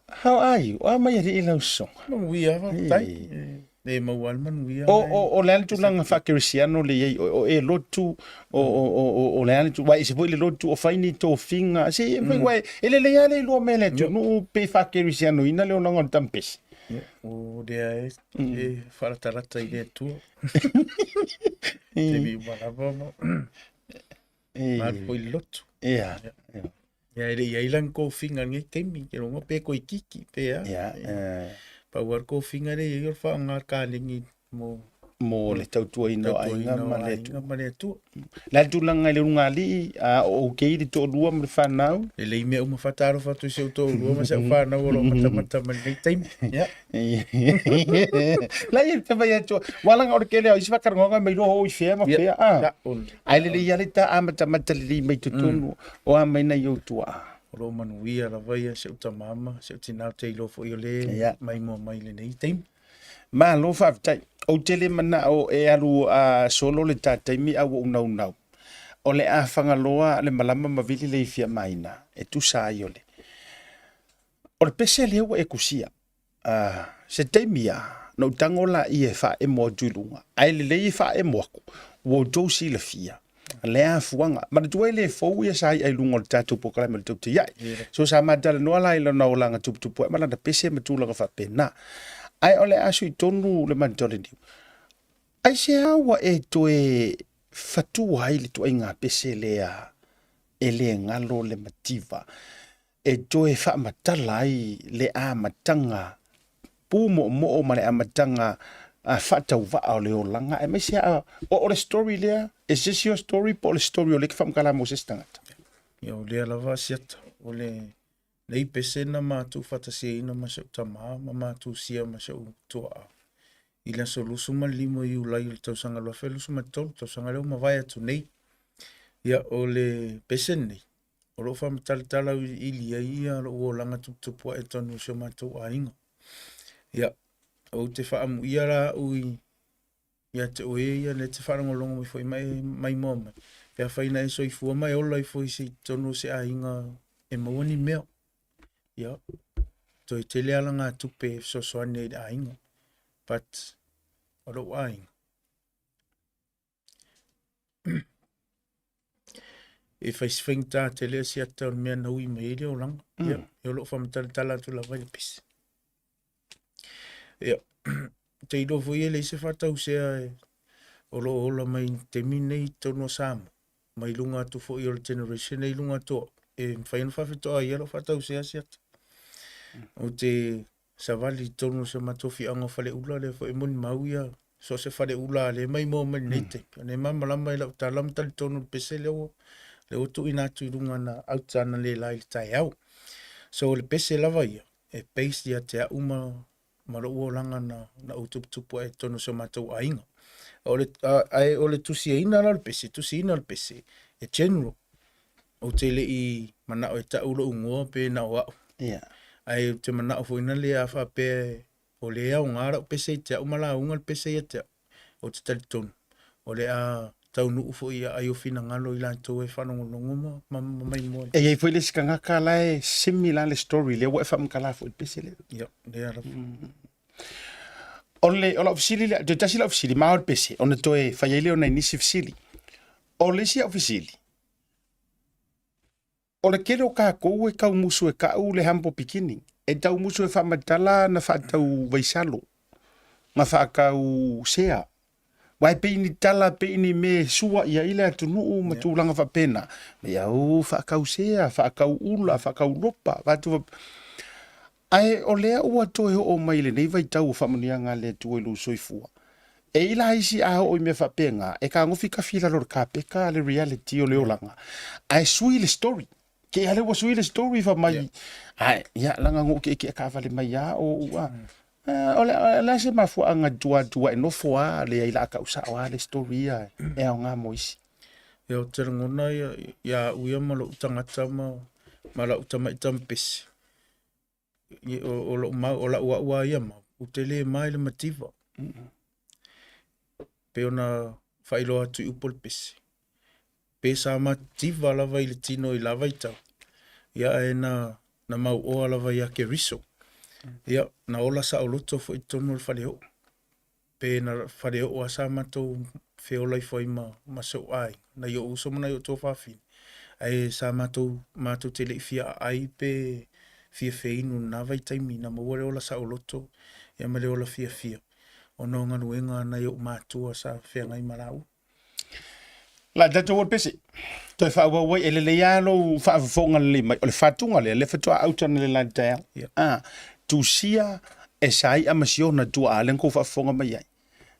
How are you? O a mai alii lau sosoga? Manuia, faafetai. E maua le manuia. O le a le tulaga faakerisiano le i ai oe? O e lotu, o le a le tulaga, aua e ese foi le lotu o fai ni tofiga, se aua e lelei lava le iloa mai e le atunuu pe faakerisianoina le olaga o le tama pese. O lea e faalatalata i le Atua. Taimi uma lava ma alu foi i le lotu. Ia. Ia e le i ai la ni kofiga i lenei taimi, ke logo pe koikiki pe a. Ia. Pau lava le kofiga lea e i ai o le faaaoga kalegi mo mo le tautuaina o aiga ma le Atua. Ma le Atua. Le a le tulaga i le ulugalii, a o okay le toalua ma le fanau? Lelei mea uma, faatalofa atu i si ou toalua ma si au fanau o lo o matamata mai lenei taimi. Ia. La ia te vai atu. Ua laga o le kele o isi whakarongoga mai loa o i whea ma whea. Ah. Ai lelei ia le ta amatamata lelei mai totonu o a mai nei o tua. O lo o manuia lava ia si ou tama ma si ou tina ou te iloa foi o le maimoa mai lenei taimi. Malo faafetai. Ou te le manao e alu solo le ta taimi a ua ou naunau. O le a Fagaloa le malama ma vili le i fia maina e tusa ai o le. O le pese lea ua e tusia, se taimi lava, na ou tago laia e faaemo atu i luga, ae lelei e faaemo atu, ua outou silafia le afuaga. Manatua e le fou ia sa i'a i luga o le tatou polokalame o le Tautaia'i. So sa ma talanoa la i lona olaga tuputupu ae ma lana pese ma tulaga faapena. Ae o le a sui tonu le manatu niu. Aisea ua e toe fatua ai le tuaiga pese lea e le galo le mativa e toe faamatala ai le amataga pumoomoo ma le amataga faatauvaa o le olaga, aemaise lava o le story lea, is this your story po o le story o lea e te faamatala mo se isi tagata? Ia, o lea lava a siata, o lenei pese na matou faatasiaina ma si ou tama ma matou sia ma si ou tuaa i le aso 25 o Iulai o le tausaga 2023, tausaga lea ua mavae atu nei. Ia, o le pese lenei, o lo o faamatalatala auiliili ai ia lou olaga tuputupu ae totonu o si o matou aiga. Ia, ou te faaamuia la au i ia te oe ia lea e te faalogologo mai foi ma e maimoa mai, pe afai na e soifua ma e ola ifo i se totonu o se aiga e maua ni mea. Ia, toe tele alagatupe e fesoasoani ai i le aiga. But, o lou aiga, E fai si faigata tele a siata o le mea na ui mai ai le olaga. Ia, o lo o faamatalatala atu lava i le pese. Ia, te iloa foi e leai se faatausea o lo o ola mai i le taimi lenei i totonu o Samoa, mai luga atu foi o le generation lea i luga atu o au, e mafai ona faafetoa ai ia lou faatausea siata. Ou te savali i totonu o si o matou afioaga o Faleula, lea foi e molimau ia so o se faleula lea e maimoa mai lenei taimi. O lea e malamalama i lau tala ma talitonu i le pese lea ua, lea ua tuuina atu i luga na auta analeila i le taeao. So o le pese lava ia, e based ia te au ma, ma lou olaga na, na ou tuputupu ai i totonu o si o matou aiga. O le, a, ae o le tusiaina la o le pese, tusiina o le pese, e general. Ou te le i manao e tau lou igoa pe na o au. Yeah. Ae ou te manao foi na le a faapea o le aoga lau pese i te au ma lauga le pese ia te au. Ou te talitonu, o le a taunuu foi ia ai o finagalo i latou e faalogologo ma, ma, ma maimoa. E i ai foi le isi tagata la e similar le story lea ua e faamatala foi i le pese lea. Ia, lea lava. O le, o lau fesili lea, toe tasi lau fesili, ma o le pese, ona toe fai ai lea o nai nisi fesili. O le isi au fesili, o le tele o tatou e tau musu e tau le humble beginning, e tau musu e faamatala na faatau vaisalo, na faatau sea. Aua e pei ni tala, pei ni mea e sua i ai le atunuu ma tulaga faapena. Ia o faatau sea, faatau ula, faatau lopa, faatu Ae o lea ua toe oo mai i lenei vaitau o faamanuiaga a le Atua i lou soifua. E i la isi a oo i mea faapena, e tagofi tafi i lalo o le kapeta le reality o le olaga, ae sui le story. Ke a lea ua sui le story fai mai, ae ia leaga na ou tietie taavale mai lava o ou a. O le a se mafuaaga i tua atu ae nofo lava leai o le a tau sao lava le story ia e aoga mo isi. Ia ou te lagona ia au ia ma lou tagata ma lau tamai tamapese, o lou mau, o lau au a ia mau, ou te le ma i le mativa. Pei ona faailoa atu i upu o le pese, pe sa mativa lava i le tino i la vaitau, ia ae na, na mauoa lava ia Keriso. Ia, na ola saoloto foi i totonu o le faleoo. Pe na faleoo lava sa matou feola ifo ai ma, ma si ou aiga, nai ou uso ma nai ou tuafafine, ae sa matou, matou te le i fia aai pe fia feinu i lena vaitaimi, na maua le ola saoloto ia ma le ola fiafia ona o galuega a nai ou matua sa feagai ma laua. La tatou o le pese. Toe faaauau ai, e lelei lava lou faafofoga lelei mai. O le fatuga lea, lea faatoa auta analeila i le taeao. Yeah. Ah, tusia e Sai'a ma Siona tuaa lea na tou faafofoga mai ai.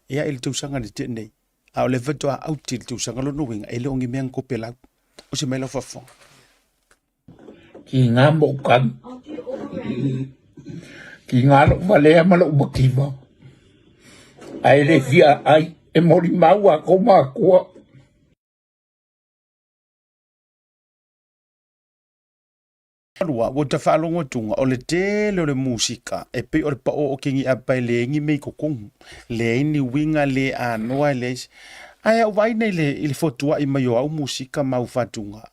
Ia i le tausaga na tea nei. A o lea faatoa auti i le tausaga lona uiga, e le o ni mea na topelau. Osi mai lau faafofoga. Ki ngā moʻokanu, ki ngā loʻu walea ma loʻu mativa, a e le fia ai e molimau a kou makua. Lua, ua ta faalogo atuga, o le tele o le musika e pei o le paʻo o ke giʻapa e leai ni mea i totonu, leai ni uiga, le anoa, e leai se. Ae a ou vaai nei i le fotuaʻi mai o au musika ma au fatuga,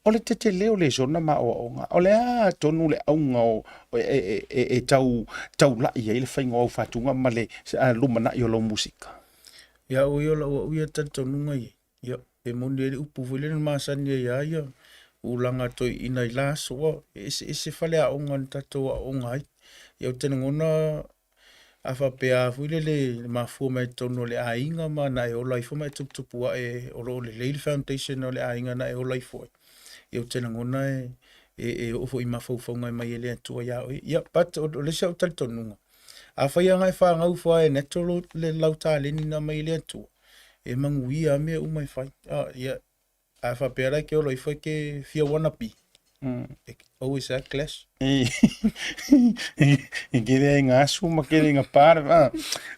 O le tetele o lesona ma aoaoga, o le a tonu le auga o e, e, e, e tau taula'i ai le faiga o au fatuga ma le lumanai o lau musika? Ia au ia o lau au ia talitonuga ia, ia e moni ai le upu foi lea na masani ai lava ia tulaga toeaiina i la aso, ua e eseese faleaoga na tatou aooga ai. Ia ou te lagona A faapea lava foi lele e mafua mai totonu o le aiga ma na e ola ifo ma e tuputupu ae o lo o lelei le foundation o le aiga na e ola ifo ai, ia ou te lagona e, e, e oo foi i mafaufauga e mai e le Atua ia oe. Ia, but o, o le isi au talitonuga, afai lava na e fanau ifo lava e natural le lau taleni na mai e le Atua, e manuia lava mea uma e fai. Ah, ia, A faapea la e ke ola ifo e ke fia wanna be. E always a clash. E kele ai ngā asu ma kele ai ngā pā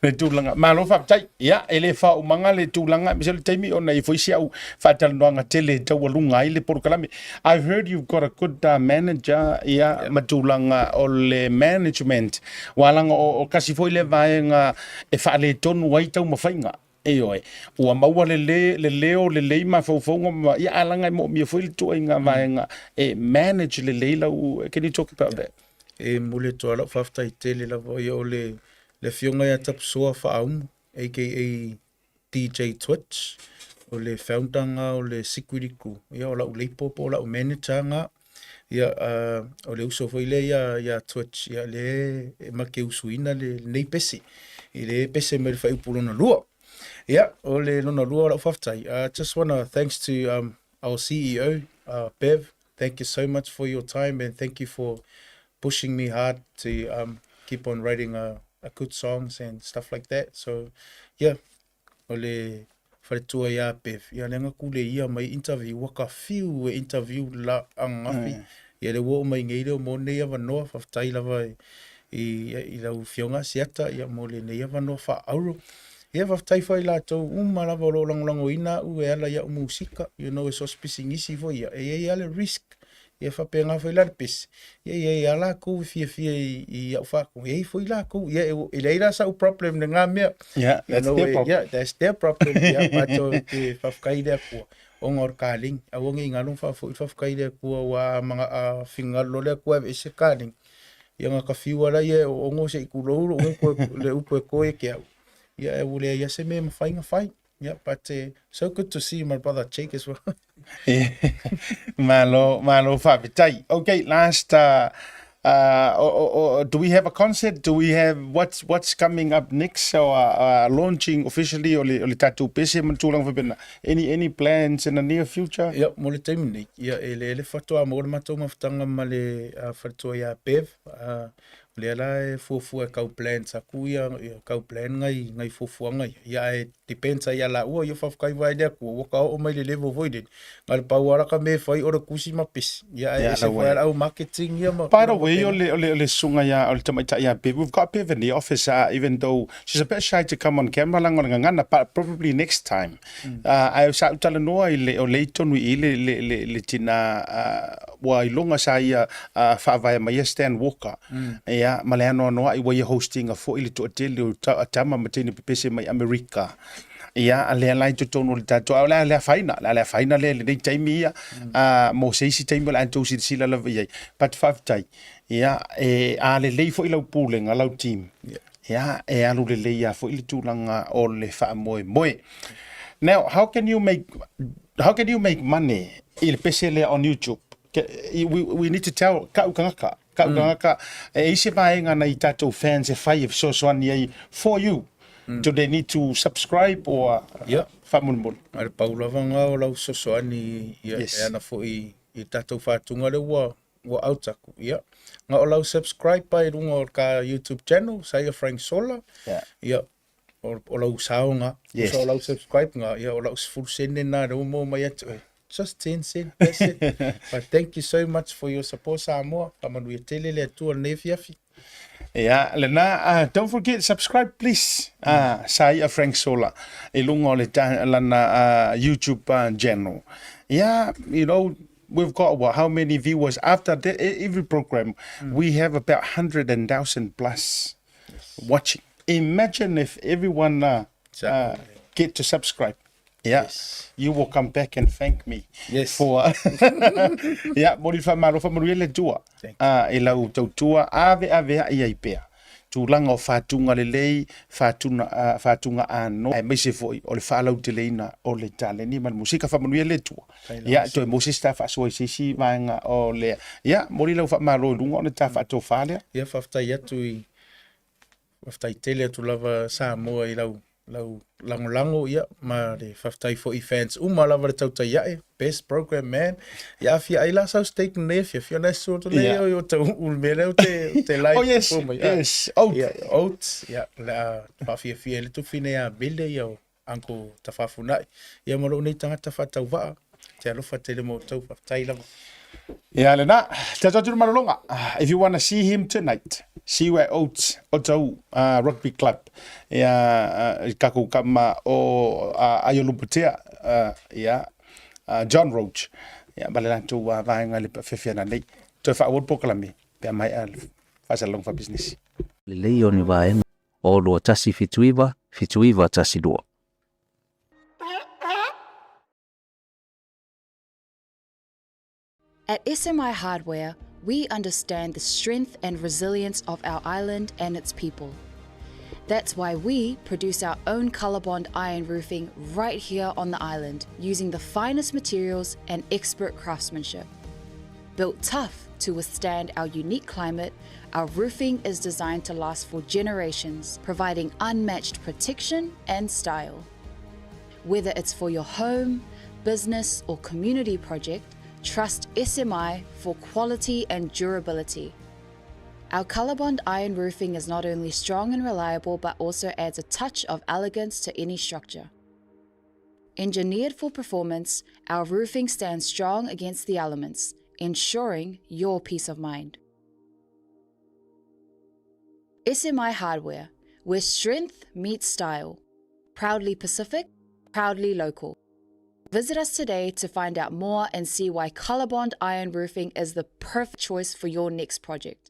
le tulaga. Malo faafetai. Ia, e le faaumaga le tulaga, aemaise o le taimi ona e i ai foi si au faatalanoaga tele e taualuga ai le polokalame. I've heard you've got a good manager, ia, ma tulaga o le management. Ua laga o kasi foi lea vaega e faaletonu ai taumafaiga. Ioe, ua maua le le, le leo lelei mafaufauga ma, ia ae leaga e moomia foi le tuaiga vaega e manage lelei lau, can you talk about that? E momoli atu lava lau faafetai tele lava ia o le le afioga ia Tapusoa Faaumu aka DJ Twitch o le founder nga o le Security Crew ia o lau label po o lau manager nga ia o le uso foi lea ia ia Twitch ia lea e ma te usuina lenei pese i le pese mai le fuaiupu lona lua. Ia o le lona lua o lau faafetai just wanna thanks to our CEO Bev thank you so much for your time and thank you for pushing me hard to keep on writing a good songs and stuff like that so yeah O le faletua ia Bev, ia lea na kule ia mai interview, ua ka fiu e interview la ananafi. Ia lea ua oo mai nei lea mo lenei avanoa, faafetai lava i, i lau afioga Asiata ia mo lenei avanoa faaauro. Ia faafetai foi i latou uma lava o lo o lagolagoina au e ala i au musika, you know e so o se pisinisi foi ia, e i ai lava le risk. Ia faapena foi la le pese, ia e i ai lava latou e fiafia i, i au faatonuga, e i ai foi latou, ia e, e leai la sau problem i lena mea. Yeah, You that's know, their e, problem. yeah, that's their problem. Yeah, but o te faafetai i le Atua, ona o le kaleni. Aua ne i galo na faafoi le faafetai i le Atua ua a mana, a finagalo loa le Atua e aveese le kaleni, ia na ta fiu lava laia e oono se i tulou lou upu e, le upu e toe ia te au. Ia e ua leai lava se mea e mafai ona fai. Yeah, but so good to see my brother Jake as well. Malo, malo faafetai. Okay, last do we have a concert? Do we have what's what's coming up next? So launching officially o le o le tatou pese ma tulaga faapena. Any plans in the near future? Ia, mo le taimi nei, ia e lele faatoa maua le matou mafutaga ma le faletua ia Bev. O lea la e fuafua e kau plans aku ia, ia kau plan ngai ngai fuafuaga ia. Ia ae depends ai ia laua ia faafetai vae le Atua ua ka oo mai le level foi lele. Na o le pau lava la ka mea e fai o le tusi ma pesi. Ia ae Ia ese lau foi ai. lava le au marketing ia ma By the tulaga way, o faapena. le, o le, o le susuga ia, o le tamaitai ia Bev, we've got Bev in the office, even though she's a bit shy to come on camera leaga o le gagana, but probably next time. Ae sa ou talanoa i le, o lea i tonu i i le, le, le, le tina, ua iloga sa ia faavae mai ia Stan Walker, ia, ma le anoanoai ua ia host ina foi le toatele o tama ma teine pepese mai Amerika. Ia, a lea la i totonu o le tatou, a o le a le afaina, o le a le afaina lea i lenei taimi ia, mo se isi taimi o le a outou silasila lava i ai. But faafetai, ia, e, a lelei foi lau pulega, lau team, Ia, e alu lelei lava foi le tulaga o le faamoemoe. Now, how can you make, how can you make money i le pese lea on YouTube? We need to tell ka'u tagata, ka'u tagata, e i ai se vaega nai tatou fans e fai e fesoasoani ai for you. Do they need to subscribe or Ia. faamolemole? Na o le pau lava lena o lau fesoasoani ia e ana foi i tatou faatuga lea ua ua out aku. Ia. Na o lau subscribe ai lunga o ka YouTube channel, Saia Frank Sola. Yeah. Ia. O, o lau sao nga. Yes. So o lau subscribe nga. Ia, o lau 10 sene na reo mo mai atu. Eh. Just 10 cent, that's it. But thank you so much for your support, Samoa. Faamanuia tele le Atua lenei afiafi. Ia, lena, don't forget, subscribe please. Saia Frank Sola, i lunga o le ta, lana YouTube channel. Ia, you know, we've got what, how many viewers after the, every program, we have about 100,000 plus watching. Imagine if everyone get to subscribe. Yeah. Yes. You will come back and thank me. Yes. For yeah, moli whamalo whamaru le tua. I lau tautua ave ave a ia i pea. Tulaga o faatuga lelei, faatuna, faatuga ano, aemaise foi o le faalauteleina o le taleni ma le musika. Faamanuia le Atua. Ia, toe maua se isi ta faasoa i se isi vaega o le... Ia, momoli lau faamalo i luga o le ta faatofa lea. Ia, faafetai atu i Faafetai tele atu lava Samoa i lau lau lagolago ia ma le faafetai foi i fans uma lava le tautai ae best program man ia afia ai la sau steak nei afiafi ona e sua atu nei o tau u le mea lea o te te live Oh yes, mai yes, oats. Ia, oats ia le a faafiafia ai le tufi nei a Mele ia o Uncle Tafafunai ia ma lou nei tagata faatauvaa te alofa tele mo outou faafetai lava. Ia lena, tatou atu i le malologa. If you wanna see him tonight, see you at Oats, Otahu Rugby Club. Ia, i kakou kama o Aio Luputea, ia, John Roach. Ia, ma le latou vaega i le fiafiana nei. Toe faaauau le polokalame, pe a maea le faasalalauga faapisinisi. Lelei o ni vaega o 2179 7912. At SMI Hardware, we understand the strength and resilience of our island and its people. That's why we produce our own Colorbond iron roofing right here on the island using the finest materials and expert craftsmanship. Built tough to withstand our unique climate, our roofing is designed to last for generations, providing unmatched protection and style. Whether it's for your home, business, or community project, trust SMI for quality and durability. Our Colorbond iron roofing is not only strong and reliable, but also adds a touch of elegance to any structure. Engineered for performance, our roofing stands strong against the elements, ensuring your peace of mind. SMI Hardware, where strength meets style. Proudly Pacific, proudly local. Visit us today to find out more and see why Colorbond Iron Roofing is the perfect choice for your next project.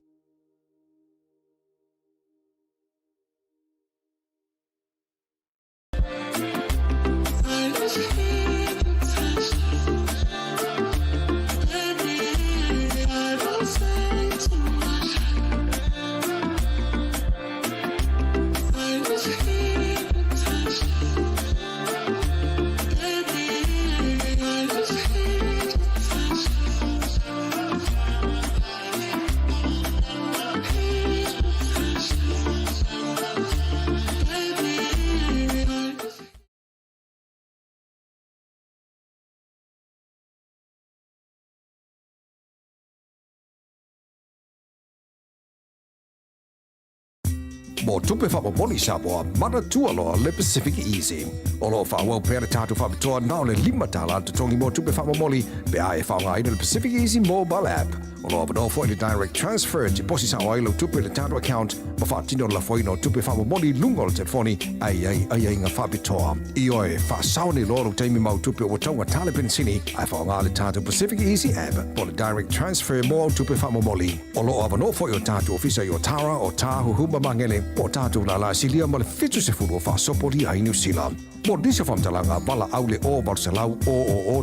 Mo tupe faamomoli Samoa, manatua loa le Pacific Easy. O lo o faaauau pea le tatou faapitoa na o le $5 le totogi mo tupe faamomoli pe a e faaaogaina le Pacific Easy Mobile App. O lo o avanoa foi le direct transfer e tiposi sao ai lau tupe i le tatou account ma faatino le lafoina o tupe faamomoli i luga o le telefoni ae i ai aiaiga faapitoa. Ioe, faasao nei loa lou taimi ma au tupe ua taugata le penisini ae faaaoga le tatou Pacific Easy App po o le direct transfer mo au tupe faamomoli. O lo o avanoa foi o tatou ofisa i Otara, Otāhuhu ma Magele, po o tatou lālā silia ma le 70 o faasopolia ai Niu Sila. Mo nisi o faamatalaga, valaau le 0 800 000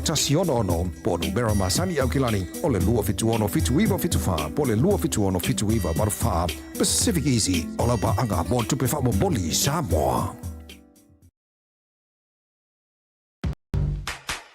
166 po o numera masani i Aukilani o le 276 7974 po o le 276 7984. Pacific Easy, o lau paaga mo tupe faamomoli i Samoa.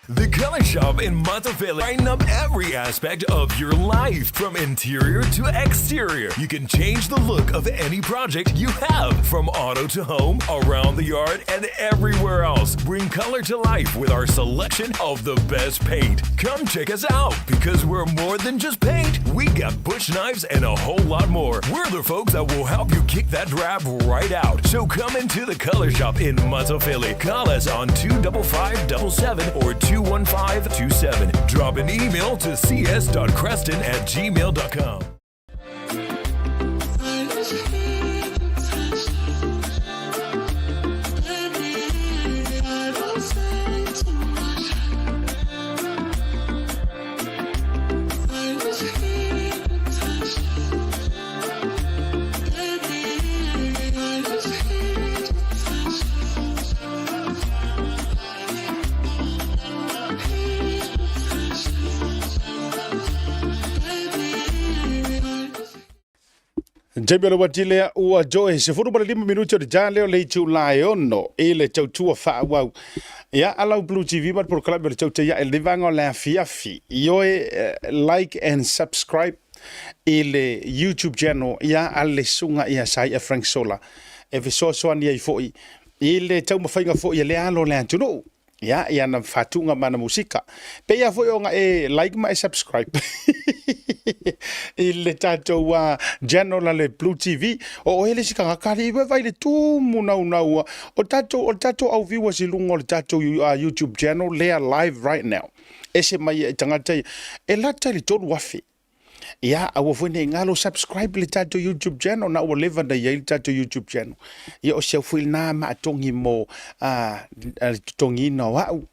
The Color Shop in Matafele brighten up every aspect of your life, from interior to exterior. You can change the look of any project you have, from auto to home, around the yard, and everywhere else. Bring color to life with our selection of the best paint. Come check us out because we're more than just paint. We got bush knives and a whole lot more. We're the folks that will help you kick that drab right out. So come into the Color Shop in Matafele. Call us on 25577 or 21527. Drop an email to cs.creston at gmail.com. Taimi o le uati lea ua toe 15 minute o le ta lea o le itula e 6 i le tautua faaauau. Ia, a lau Blue TV ma le polokalame o le tautai ae le vaega o le afiafi. Ioe, like and subscribe i le YouTube channel ia a le susuga ia Saia Frank Sola e fesoasoani ai foi i le taumafaiga foi a lea alo o le atunuu. Ia, i ana faatuga ma ana musika. Pei lava foi ona e like ma e subscribe i le tatou channel a le Blue TV. O oe le isi tagata alii e vaai i le tumu naunau a. O tatou, o le tatou au viewers i luga o le tatou YouTube channel lea live right now. Ese mai i tagata ia. E lata i le 3,000. Ia, aua foi ne i galo subscribe le tatou YouTube channel na ua leva na i ai le tatou YouTube channel. Ia, o si au foi lena maatogi mo le totogiina o au.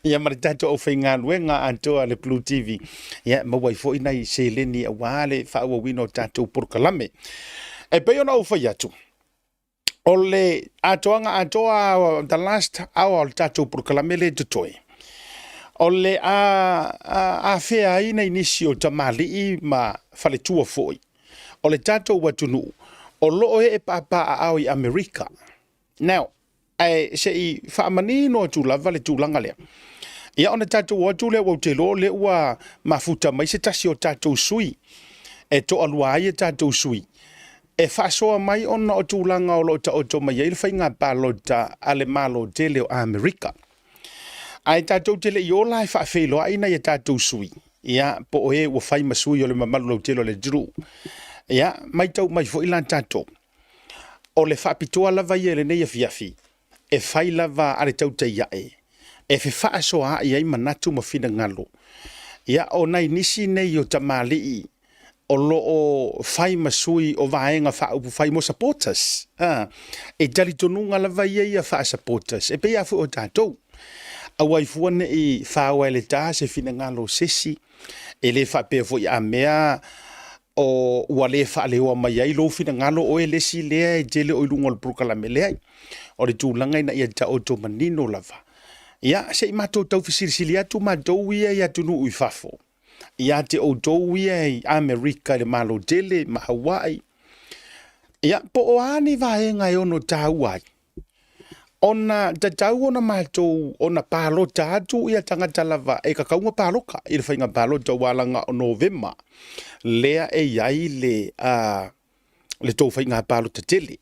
Ia ma le tatou aufaigaluega atoa a le Blue TV. Ia, maua ai foi nai seleni aua le faaauauina o tatou polokalame. E pei ona ou fai atu, o le atoaga atoa the last hour o le tatou polokalame lea e totoe, o le a afea ai nai nisi o tamalii ma faletua foi o le tatou atunuu o lo o ee paapaaao i Amerika. Now, ae se i faamanino atu lava le tulaga lea. Ia ona tatou o atu lea, ua ou te iloa o lea ua mafuta mai se tasi o tatou sui e toalua ai a tatou sui e faasoa mai ona o tulaga o lo o taoto mai ai le faiga palota a le Malo tele o Amerika. Ae tatou te le i ola e faafeiloai nai a tatou sui, ia, po o e ua fai ma sui o le mamalu lautele o le atunuu. Ia, matau mai foi la tatou, o le faapitoa lava ia i lenei afiafi, e fai lava a le tautai ae, e fefaasoaai ai manatu ma finagalo. Ia, o nai nisi nei o tamalii o lo o fai ma sui o vaega faaupufai mo supporters. A, e talitonuga lava ia ia faa-supporters, e pei lava foi o tatou. Aua i fua ne i faoa e le ta se finagalo o se isi, e le faapea foi a mea o ua le faaleoa mai ai lou finagalo oe le isi lea e tele o i luga o le polokalame. Leai, o le tulaga ina ia taoto manino lava. Ia, se i matou tau fesilisili atu matou ia i atunuu i fafo, ia te outou ia i Amerika i le Malo Tele ma Hawaii, ia, po o a ni vaega e ono taua ai ona tatau ona matou ona palota atu ia tagata lava e tatau ona paloka i le faiga palota aua leaga o Novema lea e i ai le le tou faiga palota tele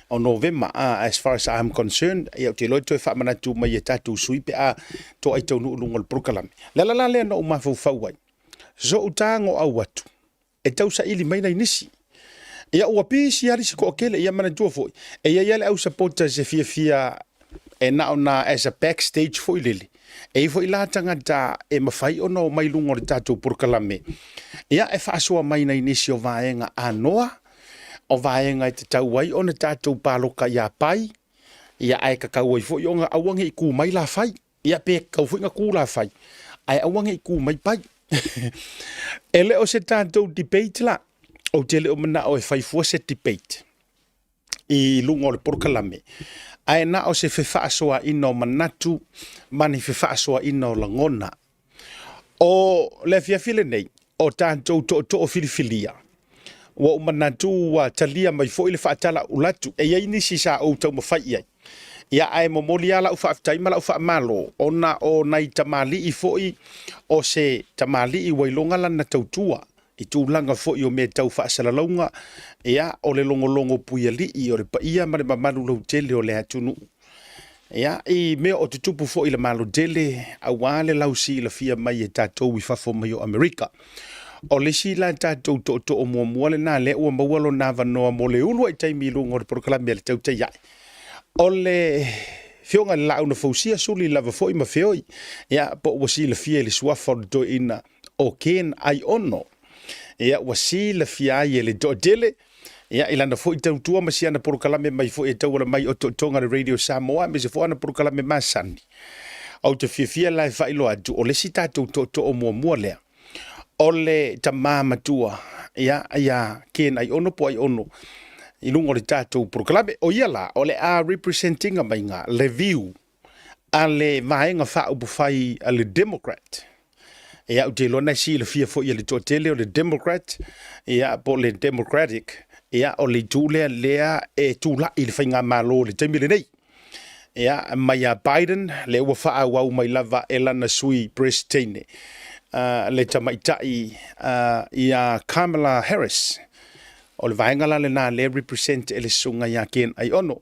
o Novema as far as I'm concerned. Ia, ou te iloa e toe faamanatu mai e tatou sui pe a toai taunuu i luga o le polokalame. Le ala la lea na ou mafaufau ai, so'u tago au atu e tau saili mai nai nisi. Ia ua pisi lava le isi toatele, ia manatua foi, e i ai lava le au supporters e fiafia e na ona as a backstage foi lele. E i ai foi la tagata e mafai ona omai i luga o le tatou polokalame, ia e faasoa mai nai nisi o vaega anoa, o vaega e tatau ai ona tatou paloka ia pai, ia ae tatau ai foi ona aua ne i tu mai la fai. Ia pe tatau foi ona tu la fai, ae aua ne i tu mai pai. E le o se tatou debate la, ou te le o manao e fai fua se debate i luga o le polokalame, ae na o se fefaasoaina o manatu ma ni fefaasoaina o lagona. O le afiafi lenei, o tatou tootoo filifilia, ua ou manatu ua talia mai foi le faatalaula atu. E i ai nisi sa ou taumafai i ai, ia ae momoli lava lau faafetai ma lau faamalo, ona o nai tamalii foi o se tamalii ua iloga lana tautua i tulaga foi o mea tau faasalalauga, ia, o le logologo puialii o le paia ma le mamalu lautele o le atunuu. Ia, i mea o tutupu foi i le Malo tele, aua le lausilafia mai e tatou i fafo mai o Amerika. O le isi la tatou tootoo muamua lena lea ua maua lona avanoa mo le uluai taimi i luga o le polokalame a le Tautai Ae. O le Afioga i le Laau na Fausia, suli lava foi ma feoi, ia, po ua silafia i le suafa o le toeaina o Ken Aiono. Ia, ua silafia ai e le toatele, ia, i lana foi tautua ma si ana polokalame mai foi e tauala mai o Tootoga le Radio Samoa, aemaise foi ana polokalame masani. Ou te fiafia la e faailoa atu, o le isi tatou tootoo muamua lea, o le tama matua, ia, ia Ken Aiono po Aiono, i luga o le tatou polokalame. O ia la, o le a representinga maiga le view a le Vaega Faaupufai a le Democrat. Ia, ou te iloa na e silafia foi e le toatele o le Democrat, ia, po o le Democratic, ia, o le itu lea lea e tulai i le faigamalo i le taimi lenei. Ia, mai ia Biden, lea ua faaauau mai lava e lana sui Peresetene, le tamaitai ia Kamala Harris. O le vaega la lena lea e represent e le susuga ia Ken Aiono.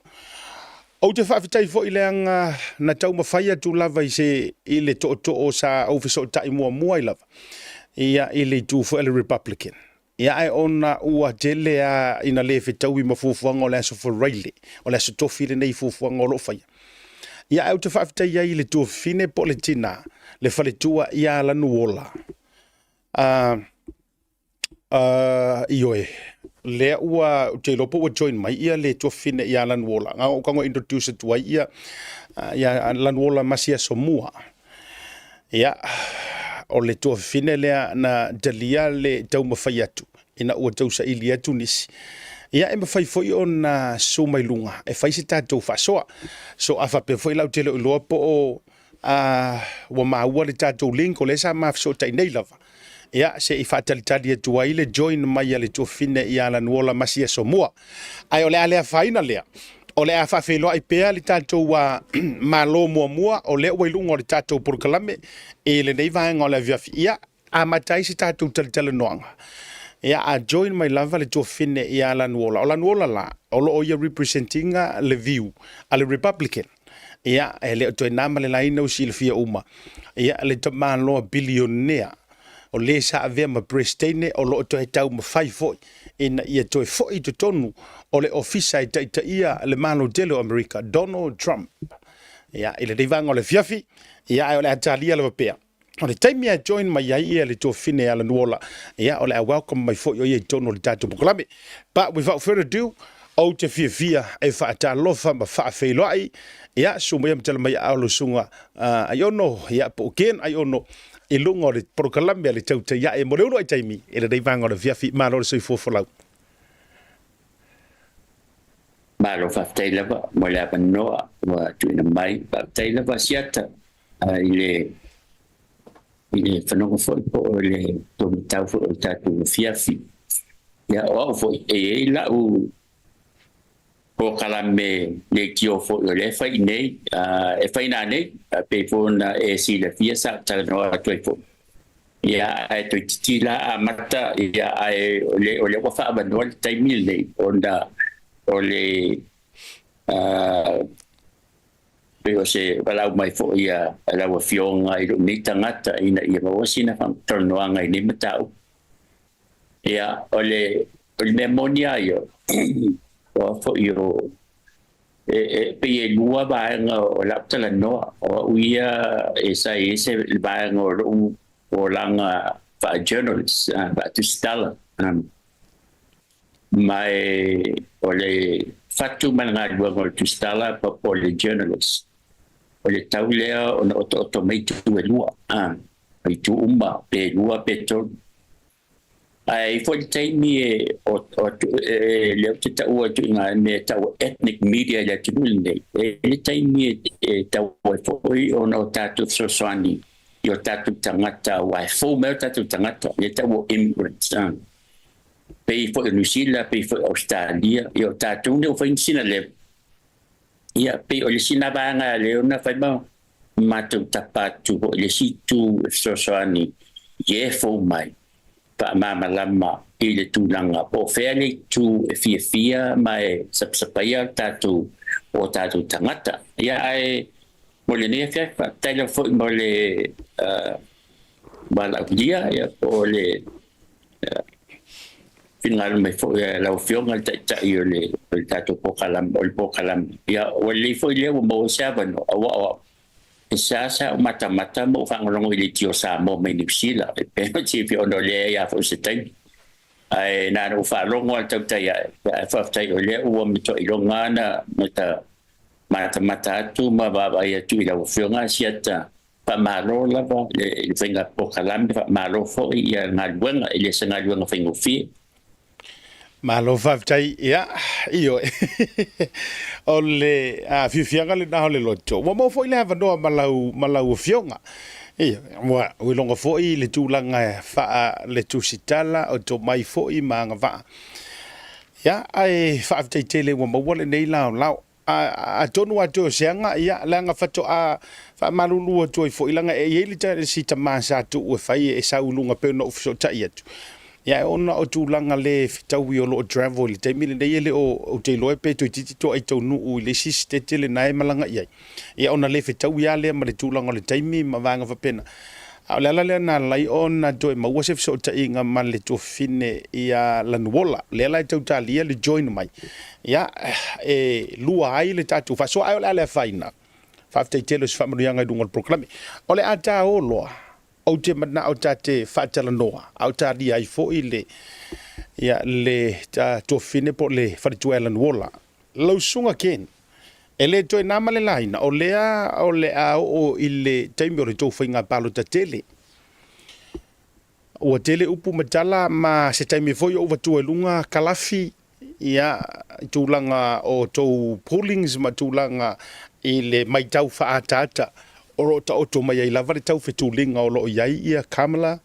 Ou te faafetai foi leaga na taumafai atu lava i se i le tootoo sa ou fesootai muamua ai lava ia i le itu foi a le Republican. Ia ae ona ua tele lava ina le fetaui ma fuafuaga o le aso Faraile, o le aso Tofi lenei i fuafuaga o lo o faia. Ia ae ou te faafetai ai i le tuafafine po o le tina, le faletua ia Lanuola. Ioe, lea ua, ou te iloa po ua join mai ia le tuafafine ia Lanuola. Na ou tago e introduce atu ai ia, ia Lanuola ma si Asomua. Ia, o le tuafafine lea na talia le taumafai atu ina ua tausaili atu nisi. Ia, e mafai foi ona susu mai luga e fai se tatou faasoa. So, a faapea foi la ou te le o iloa po o ua maua le tatou link, o lea sa ma fesootai nei lava. Ia, se i faatalitali atu ai le join mai a le tuafafine ia Lanuola Masiasomua. Ae o le a le afaina lea, o le a faafeiloai pea le tatou Malo muamua, o lea ua i luga o le tatou polokalame i lenei vaega o le afiafi. Ia, amata ai se tatou talatalanoaga. Ia, a join mai lava le tuafafine ia Lanuola. O Lanuola la, o lo o ia represent ina le view a le Republican. Ia, e le o toe na ma le laina ua silafia uma. Ia, le tamaloa bilionea o le sa avea ma Peresetene o lo o toe taumafai foi ina ia toe foi i totonu o le ofisa e taitaia le Malo tele o Amerika, Donald Trump. Ia, i lenei vaega o le afiafi, ia, ae o le a talia lava pea. O le taimi e join mai ai ia le tuafafine ia Lanuola, ia o le a welcome mai foi o ia i totonu o le tatou polokalame. But without further ado, ou te fiafia e faatalofa ma faafeiloai, ia susu maia ma tala mai aao lau susuga Aiono, ia po o Ken Aiono, i luga o le polokalame a le Tautai Ae mo le uluai taimi i lenei vaega o le afiafi. Malo le soifua folau. Malo faafetai lava mo le avanoa ua tuuina mai. Faafetai lava Siata i le i le fanoga foi po o le taumatau foi o le tatou afiafi. Ia o au foi e i ai lau polokalame leitio foi o lea e fai i inei, e fai nanei, pei foi ona e silafia sa ou talanoa atu ai foi. Ia, ae toeitiiti la amata, ia, ae o le, o lea ua faaavanoa le taimi lenei ona o le pei o se valaau mai foi a lau Afioga i lou nei tagata ina ia maua sina faatalanoaga i nei mataupu. Ia, o le, o le mea moni lava ia, o a foi o, e, e pei e lua vaega o lau talanoa, o au ia e sa i ai se vaega o lou olaga faa-journalist, faa-tusitala. Ma e o le fatu ma le galuega o le tusitala po o le journalist, o le tau lea ona otooto mai itu e lua, itu uma, pe lua pe tolu. Ae i ai foi le taimi e o, o, e, lea ou te taua atu i ngā mea e tau ethnic media i le atunuu lenei, e i ai le taimi e, e tau ai foi ona o tatou fesoasoani i o tatou tagata aua e fou mai o tatou tagata, lea e tau o immigrants. Pei foi o Niu Sila, pei foi o Ausetalia, ia o tatou nei ua fai ni sina level. Ia, pei o le isi lena vaega lea ona fai ma matou tapa atu foi i le isi itu e fesoasoani i e fou mai, faamalamalama i le tulaga po o fea le itu e fiafia ma e sapasapaia o tatou o tatou tagata. Ia, ae mo lenei afiafi, faafetai lava foi mo le valaaulia, ia, po o le finagalo mai foi a lau Afioga i le Taitai o le o le tatou polokalame, o le polokalame. Ia, ua lelei foi lea ua maua se avanoa, aua o au, e seasea ou matamata ma ou faalogologo i leitio Samoa mai Niu Sila, e pei ona silafia ona o lea e i ai foi se taimi. Ae na ona ou faalogo lava i le tautai ae, ae faafetai o lea ua matuai iloga lava ona matamata atu ma vaavaai atu i lau Afioga Asiata Faamalo lava i le faiga polokalame, faamalo foi ia galuega, e le o se galuega faigofie. Malo faafetai, ia, ioe. O le fiafiaga lena o le loto. Ua maua foi le avanoa ma lau, ma lau afioga. Ia, ua iloga foi le tulaga e faa le tusitala o tomai foi ma agavaa. Ia, ae faafetai tele ua maua lenei laolao. Atonu a toe o se aga, ia, leaga faatoa faamalulu atu ai foi, leaga e i ai le si tama sa tuu e fai e sau i luga pei ona ou fesootai atu. Ia, ona o tulaga le fetaui o lo o travel i le taimi lenei, e le o, ou te iloa pe toeitiiti toai taunuu i le isi sitete lena e malaga i ai. Ia, ona le fetaui lava lea ma le tulaga o le taimi ma vaega faapena. A o le ala lea na ala ai ona toe maua se fesootaiga ma le tuafafine ia Lanuola, lea la e tau talia le join mai, ia, e lua ai le tatou faasoa, ae o le a le afaina. Faafetai tele o se faamanuiaga i luga o le polokalame. O le a ta o loa, ou te manao ta te faatalanoa, a o talia ai foi le, ia, le tuafafine po o le faletua ia Lanuola. Lau Susuga Ken, e le toe na ma le laina, o lea o le a oo i le taimi o le tou faiga palota tele. Ua tele upu ma tala ma se taimi foi o ou vatua i luga kalafi, ia, i tulaga o tou pollings ma tulaga i le matau faaataata o lo o taoto mai ai lava le taufetuliga o lo o i ai ia Kamala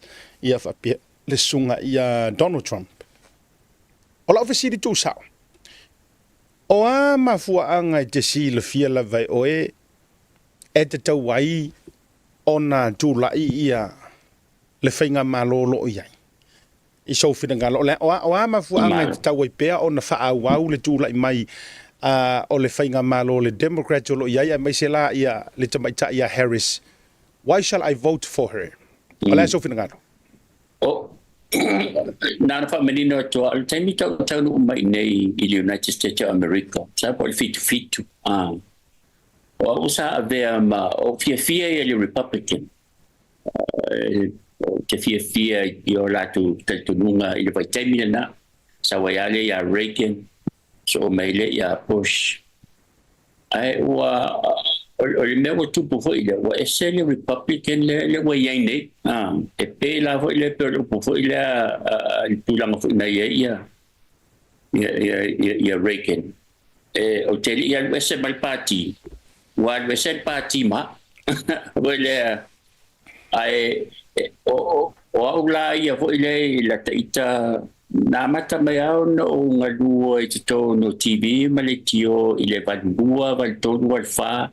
ia faapea le susuga ia Donald Trump. O lau fesili tuusao, o a mafuaaga e te silafia lava e oe e tatau ai ona tulai ia le faigamalo o lo o i ai? I sou finagalo, o, le, o, a, o a mafuaaga e tatau ai pea ona faaauau le tulai mai o le faigamalo le Democrat o lo o i ai, aemaise la ia le tamaitai ia Harris? Why shall I vote for her? O le a sou finagalo? O, na ona faamanino atu lava, o le taimi tau taunuu mai nei i le United States o Amerika, sa po o le 77, a, o au sa avea ma, o fiafia ia le Republican, o te fiafia i o latou talitonuga i le vaitaimi lena, sau ai lava lea ia Reagan, soo mai lea ia Bush. Ae ua, o le mea ua tupu foi lea, ua ese le Republican lea, lea ua i ai nei. A, e pei la foi lea, pei o le upu foi lea, i le tulaga foi na i ai ia, ia, ia, ia, ia Reagan. E, ou te le i alu ese mai le pati, ua alu ese le pati ma. Foi lea, ae, o, o, o au la ia foi lea i lata ita, na amata mai lava ona ou galua i totonu o TV ma leitio i le 82, 83, 84,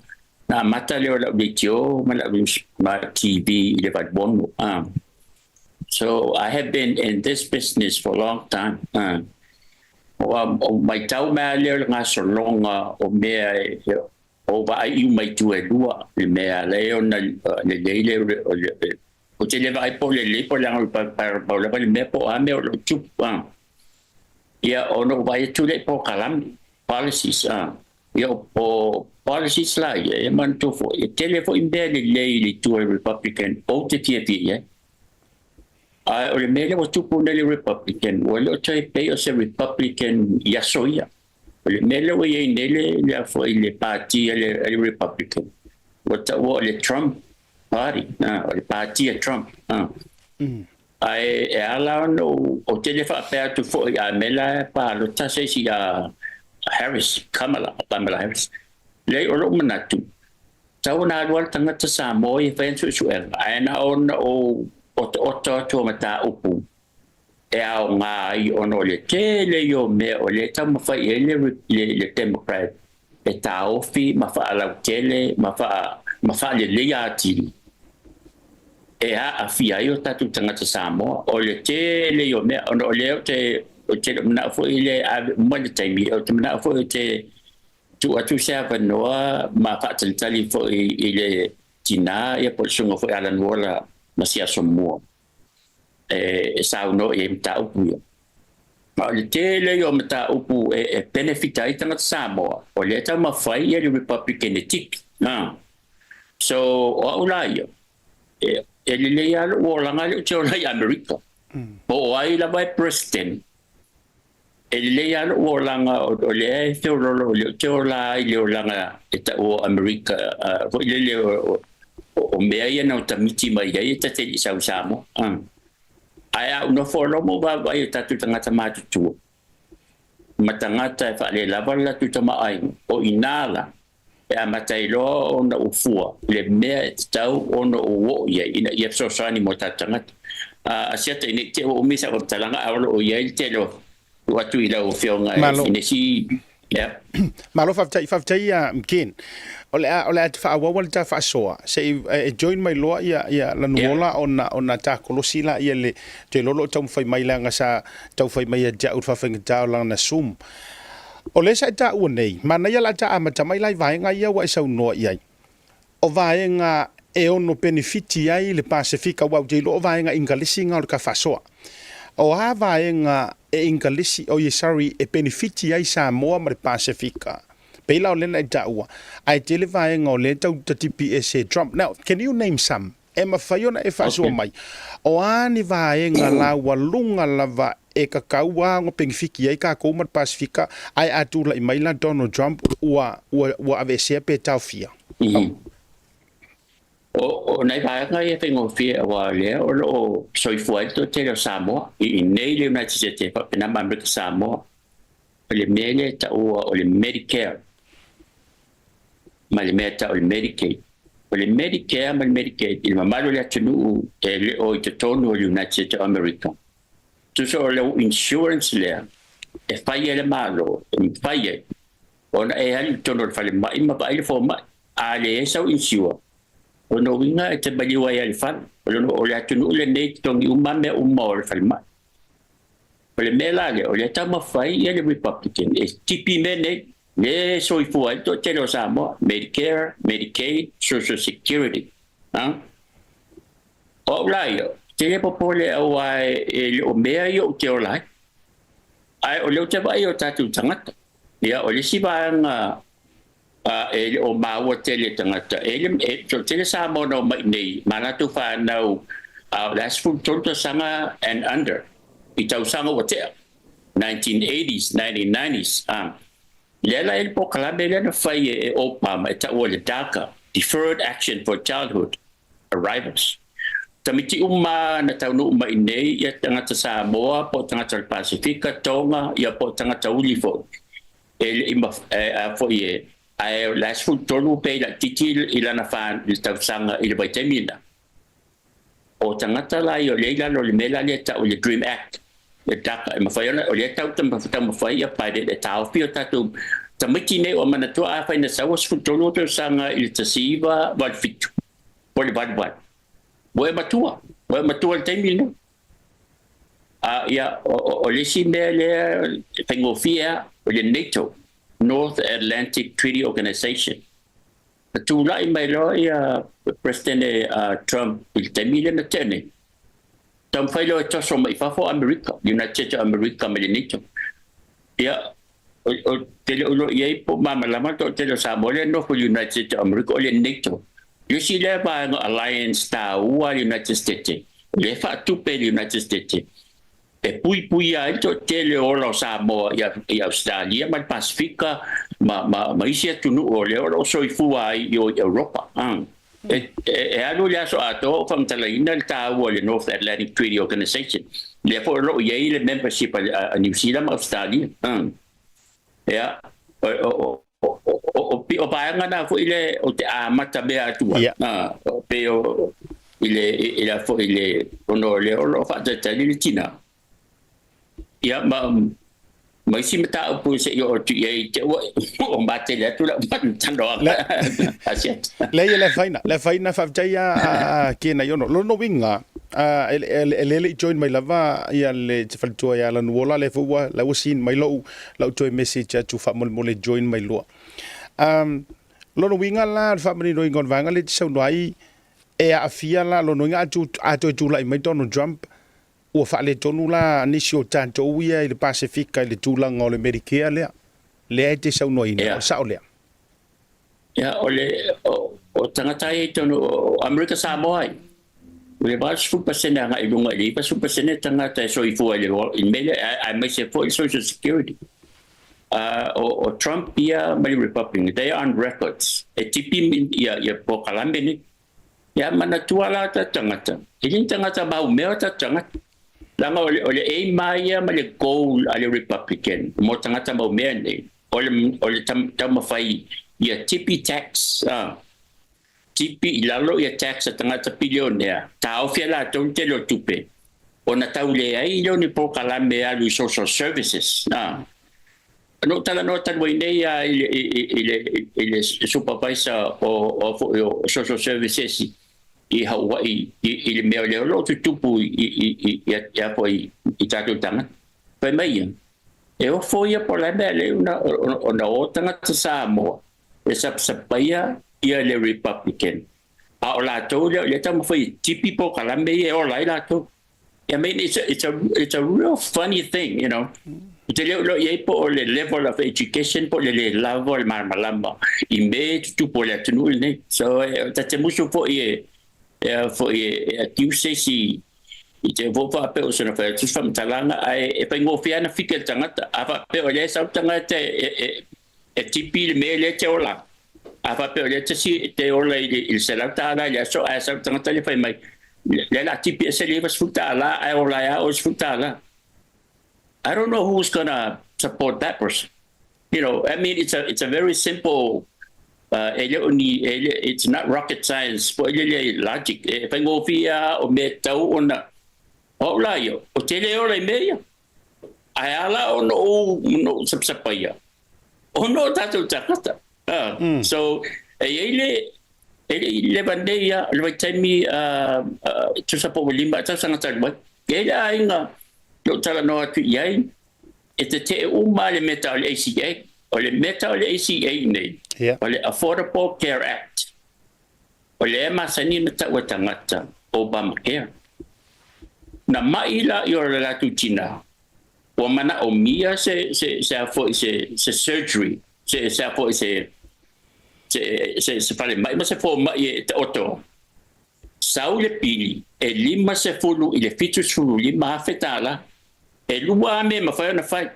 na amata lea o lau leitio ma lau ma TV i le 86. So I have been in this business for a long time. Ua matau mai lava lea o le gasologa o mea e o vaai i uma i tua e lua, le mea ala ai ona lelei le, ou te le vaai po o lelei po o leaga o le pau lava le mea po o a mea o lo o tupu. Ia, ona ou vaai atu lea i polokalame, policies, ia o policies la ia, e manatua foi, e tele foi mea lelei i le itu a le Republican ou te fiafia i ai. Ae o le mea lea ua tupu nei i le Republican, ua le o toe pei o se Republican i aso ia. O le mea lea ua i ai nei le, le, foi, le pati a le, a le Republican, ua taua o le Trump Party, o le pati a Trump. Ae e ala ona ou, ou te le faapea atu foi a mea la e palota se isi a Harris, Kamala, Kamala Harris. Leai, o lou manatu, tau ona alu lava le tagata Samoa ia e fai ana suesuega, ae na ona ou otaota atu o mataupu e aoga ai ona o le tele ia o mea o lea e taumafai i ai le, le, le Democrat e taofi ma faalautele ma, faa, ma faaleleia atili e aafia ai o tatou tagata Samoa. O le tele ia o mea, ona o lea ou te, ou te le o manao foi i le ave uma le taimi, ou te manao foi ou te tuu atu se avanoa ma faatalitali foi i le tinā ia po o le susuga foi Alan Waller ma si aso mua e saunoa i ai mataupu ia. Ma o le tele ia o mataupu e benefit ai tagata Samoa, o lea e taumafai ia le Republican e tipi. So, o au la ia, e lelei lava lou olaga lea ou te ola i Amerika. Po o ai lava e President, e lelei lava lou olaga o lea e feololo, o lea ou te ola ai i le olaga e taua o Amerika, foi lele o mea ia na otamiti mai ai e ta te le i sau i Samoa. Ae a ou nofo loa ma ou vaavaai i o tatou tagata matutua ma tagata e faalelava le latou tamaoaiga, o i ina la. E amata ai loa ona ou fua i le mea e tatau ona ou oo i ai ina ia fesoasoani mo tatou tagata. Asiata ina i te i ua umi sau faamatalaga ae o lo o i ai le tele o tuu atu i lau Afioga e Malo. Finesi. Ia. Malo faafetai, faafetai ia Ken. O le a o le a faaauau le ta faasoa se i e join mai loa ia ia Lanuola ona ona ta kolosi laia le toe iloa o lo o taumafai mai leaga sa taufai mai ia te au i le faafaigata o lana Zoom. O lea sa e taua nei, manaia la ta amata mai la i vaega ia ua e saunoa i ai. O vaega e ono penefiti ai le Pasefika aua ou te iloa o vaega Ingalisi na o le ta faasoa. O a vaega e Ingalisi, oi sorry, e penefiti ai Samoa ma le Pasefika? Pei la o lea na e taua, ae tele vaega o lea e tau tatipi ese e Trump. Now, can you name some? E mafai ona e faasoa mai, o a ni vaega laualuga lava e kakau a ona penefiti ai kakou ma le Pasefika, ae a tulai mai la Donald Trump ua, ua, ua aveesea pe taofia? O nai vaega ia faigofie aua o lea o lo o soifua ai le toatele o Samoa i inei i le United States e faapena ma Amerika Samoa. O le mea lea e taua o le Medicare ma le mea e tau o le Medicaid. O le Medicare ma le Medicaid i le mamalu o le atunuu e le o i totonu o le United States of America, tusa o lau insurance lea e fai e le Malo e mafai ai ona e alu i totonu o le falemai ma vaai le fomai. A leai sau insure, o lona uiga e te maliu ai lava i le fale. O lona o le atunuu lenei e totogi uma lava mea uma o le falemai. O le mea la lea, o lea e taumafai ia le Republican e tipi mea nei, lea e soifua ai le toatele o Samoa, Medicare, Medicaid, Social Security. Ha? O au la ia, te le popole aua e le o mea ia ou te ola ai. Ae o lea ou te vaai i o tatou tagata. Ia, o le isi vaega e le o maua tele tagata, e le, e, toatele Samoa na omai nei, ma latou fanau, o le a 13 tausaga and under, i tausaga ua tea, 1980s, 1990s, lea la e le polokalame lea na fai e Obama e taua le DACA, Deferred Action for Childhood Arrivals. Tamaiti uma na taunuu mai nei, ia tagata Samoa po o tagata o le Pasifika, Tonga, ia po o tagata uli foi, e le i a foi e, ae o le a 13 pe laitiiti i lana fa i le tausaga i le vaitaimi lena. O tagata la ia o lea i lalo o le mea la lea e tau i le Dream Act, le DACA, e mafai ona, o lea e tau taumafai ia Biden e taofi o tatou tamaiti nei ua manatua afai na sau 13 o tausaga i le 1987 po o le 88, ua e matua, ua e matua i le taimi lenei. A ia, o le isi mea lea e faigofie lava, o le NATO, North Atlantic Treaty Organization. Na tulai mai loa ia Peresetene Trump i le taimi lea na tea nei, taumafai loa e toso mai i fafo Amerika, United States of America mai le NATO. Ia, o te le o iloa i ai po o malamalama le toatele o Samoa lea e nofo i le United States of America, o le NATO. Le isi lea vaega alliance taua a le United States, o lea e faatupe e le United States e puipuia ai le toatele o ola o Samoa i Ausetalia ma le Pasifika ma isi atunuu o lea o lo o soifua ai i o i Europa. E alu i le aso atoa o faamatalaina le taua o le North Atlantic Treaty Organization, lea foi o lo o i ai le membership a Niu Sila ma Ausetalia. Ia, o vaega na foi le o te amata mea atu ai. Pei o i le i la foi le ona o lea o lo o faatalitali le tina. Ia ma ma isi mataupu se i oo atu i ai te ua o matele atu lau talanoaga Asiata. Leai e le afaina, le afaina faafetai a Kena Iono. Lona uiga, e le le i join mai lava ia le te faletua ia Lanuola, lea foi ua la ua seen mai lou lau toe message atu faamolemole join mai loa. Lona uiga la o le faamaninoina o le vaega lea e te saunoa ai, e aafia la lona uiga a toe tulai mai Donald Trump, Ua faaletonu la nisi o tatou ia i le Pasefika i le tulaga o le Medicare lea, lea e te saunoaina, o le sao lea? Ia, o le, o, o tagata ia i totonu o Amerika Samoa ai, o le 80% agai i luga i le 90% tagata e soifua i le, i le mea lea, aemaise foi le Social Security. O, o Trump ia ma le Republican, they are on records, e tipi ia, ia polokalame nei. Ia manatua la ta tagata, e le ni tagata maumea ta tagata. Leaga o le, o le aim lava ia ma le goal a le Republican mo tagata maumea nei, o le, o le taumafai Ia tipi tax, a. Tipi i lalo ia tax a tagata pilionea, taofi e latou le tele o tupe, ona tau leai lea o ni polokalame e alu i social services, a. Na ou talanoa talu ai nei lava i le, i le, i le supervisor o, o, foi o social services i Hawaii i, i le mea lea o lo o tutupu i, i, i, i, i, i, i tatou tagata. Fai mai ia, e ofo ia po o le a mea lea ona, ona o tagata Samoa e sapasapaia ia le Republican. A o latou lea o lea e taumafai e tipi polokalame ia e ola ai latou. I mean, it's a, it's a, it's a real funny thing, you know. Ou te le o iloa i ai po o le level of education po o le le lava o le malamalama i mea e tutupu o le atunuu lenei. So, e, ta te musu foi e, e, foi e, e accuse se isi i te fou faapea o sona fai atu se faamatalaga ae e faigofie lava ona fika i le tagata. A faapea o lea e sau le tagata e, e, e tipi i le mea lea e te ola ai. A faapea o lea te, si, te ola i le, i le $100 i le aso ae sau le tagata lea fai mai, lea o le a tipi ese le $90 ae ola ai lava oe i le $10. I don't know who's gonna support that person. You know, I mean, it's a, it's a very simple, uh, e le o ni, e le, it's not rocket science, po e le le logic, e whaingōwhia a o mea tau ona, o au la ia, o te le ola i mea ia. Ae ala ona ou, ona ou sapasapa ia. Ona o tātou tāngata. Uh, mm. So, e iai le, e le i leva nei a, le vaitaimi, uh, uh, tusa po ua lima tausaga talu ai. E le aiga, lou talanoa atu i ai, e tetee uma le mea tau o le ACA. O le mea tau o le ACA nei, Yeah. o le Affordable Care Act. O lea e masani ona tau e tagata, Obamacare. Na mai la i o le latou tina, ua manaomia se, se, se a foi se, se surgery, se, se a foi se, se, se, se falemai ma se fomai e taoto. Sau le pili e 50 i le 75 afe tala, e lua lava mea e mafai ona fai,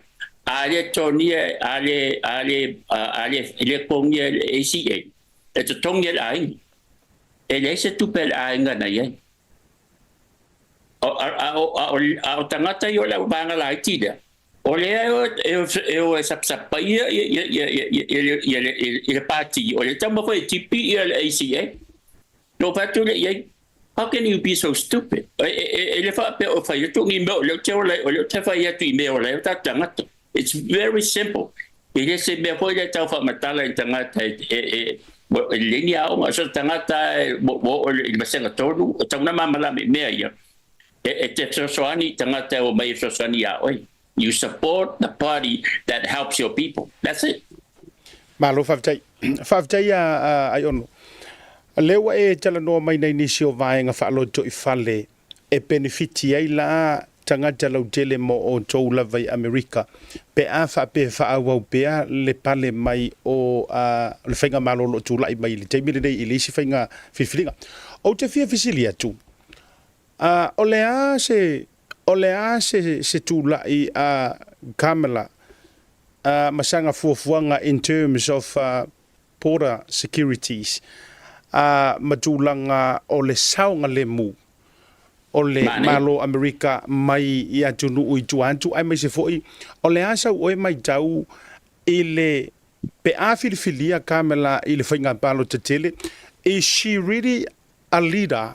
a le totogia a le a le a le e le totogia e le ACA, e totogi e le aiga. E leai se tupe a le aiga na i ai. A o a o tagata ia o le auvaega laiti lea, o lea e o e sapasapaia le pati, o lea e taumafai e tipi le ACA. Na ou fai atu lea i ai, how can you be so stupid? E le faapea o fai atu ni mea o lea ou te ola ai, o lea ou te fai atu i mea e ola ai o tatou tagata. It's very simple. E le se mea foi lea e tau faamatala i le tagata e lelei ni aoga, so se tagata ua oo i le vasega tolu, e tatau ona malamalama i mea ia. E te fesoasoani i tagata e omai e fesoasoani iā oe. You support the party that helps your people. That's it. Malo faafetai. Faafetai a Aiono. Lea ua e talanoa mai nei nisi o vaega faalotoifale e penefiti ai la tagata lautele mo outou lava i Amerika pe a faapea e faaauau pea le pale mai o le faigamalo o lo o tulai mai i le taimi lenei i le isi faiga filifiliga. Ou te fia fesili atu, o le a se, o le a se, se tulai a Kamala ma sana fuafuaga in terms of border securities ma tulaga o le saogalemu o le Malo Amerika mai i atunuu i tua atu, aemaise foi o le a sau oe maitau i le pe a filifilia Kamala i le faiga palota tele, is she really a leader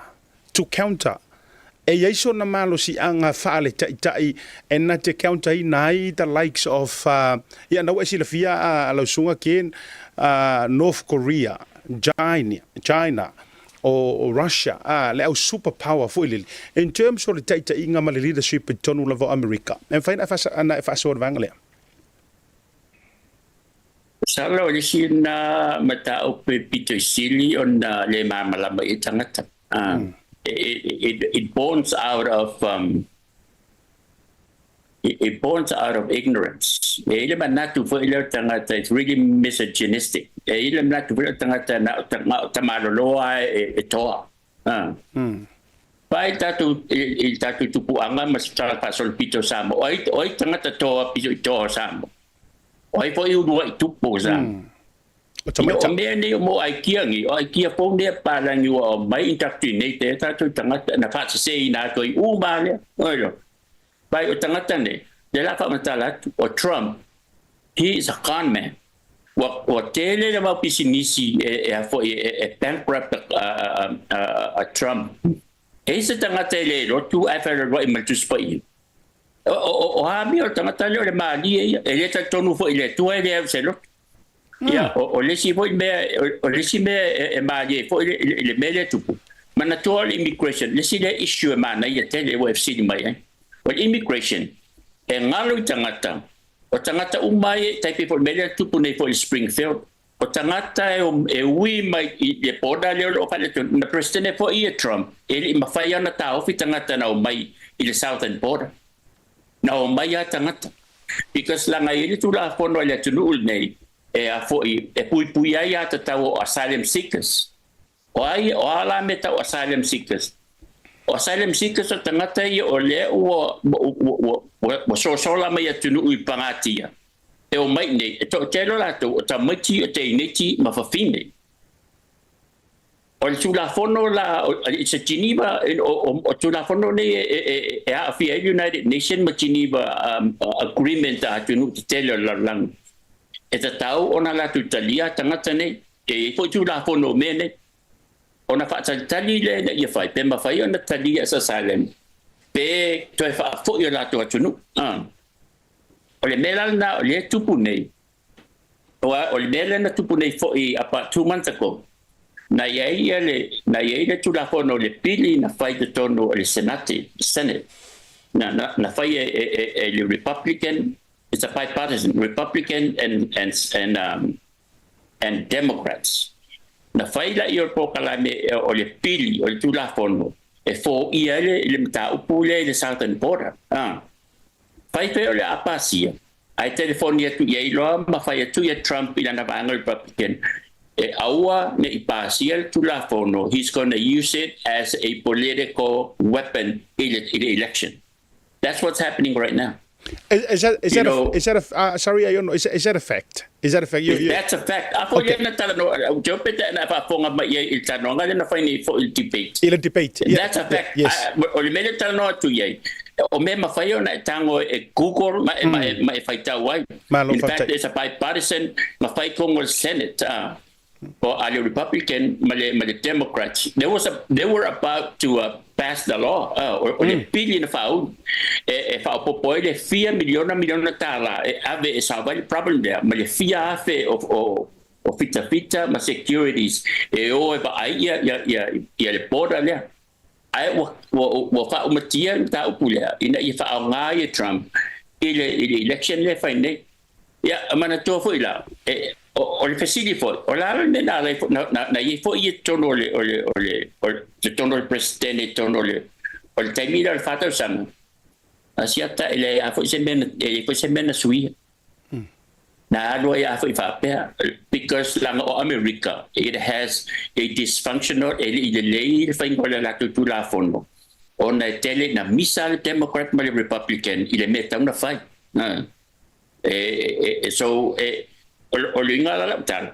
to counter e i ai sona malosiaga faaletaitai e na te counter ina ai the likes of ia na ua e silafia a lau susuga Ken North Korea, China, China o Russia a le au super power foi lele in terms o le taitaiga ma le leadership i totonu lava o Amerika. E mafai ona e faasoa le vaega lea? Masalo o le isi lena mataupu e pito i sili ona le malamalama i ai tagata. It, it borns out of um, it, it borns out of ignorance. E i le manatu foi lea o tagata, it's really misogynistic. E i le manatu foi lea o tagata na o tamaloloa e, e toa. Pai tatou i le tatou tupuaga ma se tala faasolopito o Samoa. O ai, o ai tagata toa pito i toa o Samoa? O ai foi ulua'i tupu o Samoa? Ia, o mea nei o mo aikia nei, o aikia fou nei a papalagi ua aumai indoctrinate ai tatou tagata na faaseseina atu ai uma lava lea. Oi lo. Pai o tagata nei, lea la faamatala atu, o Trump, he is a con man. Ua, ua tele le mau pisinisi e, e a foi e, e bankrupt a, a, a, a Trump. E i se tagata e le lotu ae faailoailoai ma le Tusi Paia. O, o, o, o Hamia o le tagata lea o le malie ia, e le talitonu foi i le Atua e le au i se lotu. Ia, o, o le isi foi mea, o, o le isi mea e, e malie foi i le, i le mea lea e tupu, manatua o le immigration, le isi lea issue e manaia tele ua e fesili mai ai. O le immigration, e galo i tagata, o tagata uma ai e tai pei foi i le mea lea e tupu nei foi i le Springfield, O tagata e, e ui mai i le border lea o lo o faaletonu, na President foi ia Trump, e le i mafai lava ona taofi tagata na omai i le southern border. Na omai lava tagata. Because leaga e i ai le Tulafono a le atunuu lenei e a foi, e puipui ai aiatatau o asylum seekers. O ai, o a la mea tau asylum seekers? O asylum seekers o tagata ia o lea ua, ua, ua, ua, ua sosola mai atunuu i pagatia, e omai i nei, e toatele o latou o tamaiti, o teineiti ma fafine. O le Tulafono la, it's a Geneva, o, o, o Tulafono nei e, e, e, e aafia ai United Nation ma Geneva um, Agreement a atunuu tetele o le lalolagi. E tatau ona latou talia tagata nei. E i ai foi Tulafono o mea nei. Ona faatalitali lea ina ia fai, pe mafai ona talia e Sasalem, pe toe faafoi o latou atunuu. O le mea la lena o lea e tupu nei, aua o le mea lea na tupu nei foi about 2 months ago, na i ai ia le, na i ai le Tulafono o le pili na fai i totonu o le Senate, Senate, na, na, na fai e, e, e, e le Republican, it's a bipartisan, Republican and, and, and, um, and Democrats. Na fai laia o le polokalame o le pili o le Tulafono e foia ai le, le mataupu lea i le Southern Border. Ah. Fai pea o le a pasia, ae telefoni atu i ai loa ma fai atu ia Trump i lana vaega Republican e aua ne i pasia le Tulafono, he's gonna use it as a political weapon i le, i le election. That's what's happening right now. Is, is that is you that know, a, is that a sorry Aiono, is that a fact? Is that a fact? You, that's a fact. A foi okay. na talanoa, ou te ope te na faafofoga mai ai i le talanoaga lea na fai nei foi i le debate. I le debate. Yeah. That's a fact. Yes. O le mea lea talanoa atu i ai, o mea mafai ona e tago e Google ma e, ma e, ma e faitau ai. Malo In fact, there's a bipartisan na fai tonu o le Senate. O a le Republican ma le, ma le Democrats, there was a, they were about to pass the law, o, o le pili na faaulu, e, e faaopoopo ai le fia miliona miliona tālā e ave e solve ai le problem lea, ma le fia afe o, o, o fitafita ma securities e o e vaai ia, ia, ia, ia le border lea. Ae ua, ua, ua faaumatia le mataupu lea ina ia faaaoga ia Trump i le, i le election lea e fai nei. Ia, manatua foi la, e, o, o le fesili foi, o le a le mea na ala ai foi, na, na, na i ai foi ia totonu o le, o le, o le, o le, totonu o le Presidente i totonu o le, o le taimi lea o le 4 tausaga, a siata e leai lava foi se mea na, e leai foi se mea na suia. Na alu ai lava foi faapea, because leaga o Amerika, it has a dysfunctional, e le i lelei le faiga o le latou Tulafono, ona e tele na misa le Democrat ma le Republican i le mea e tatau ona fai. E, e, e, so, e, o, o le uiga la lau tala,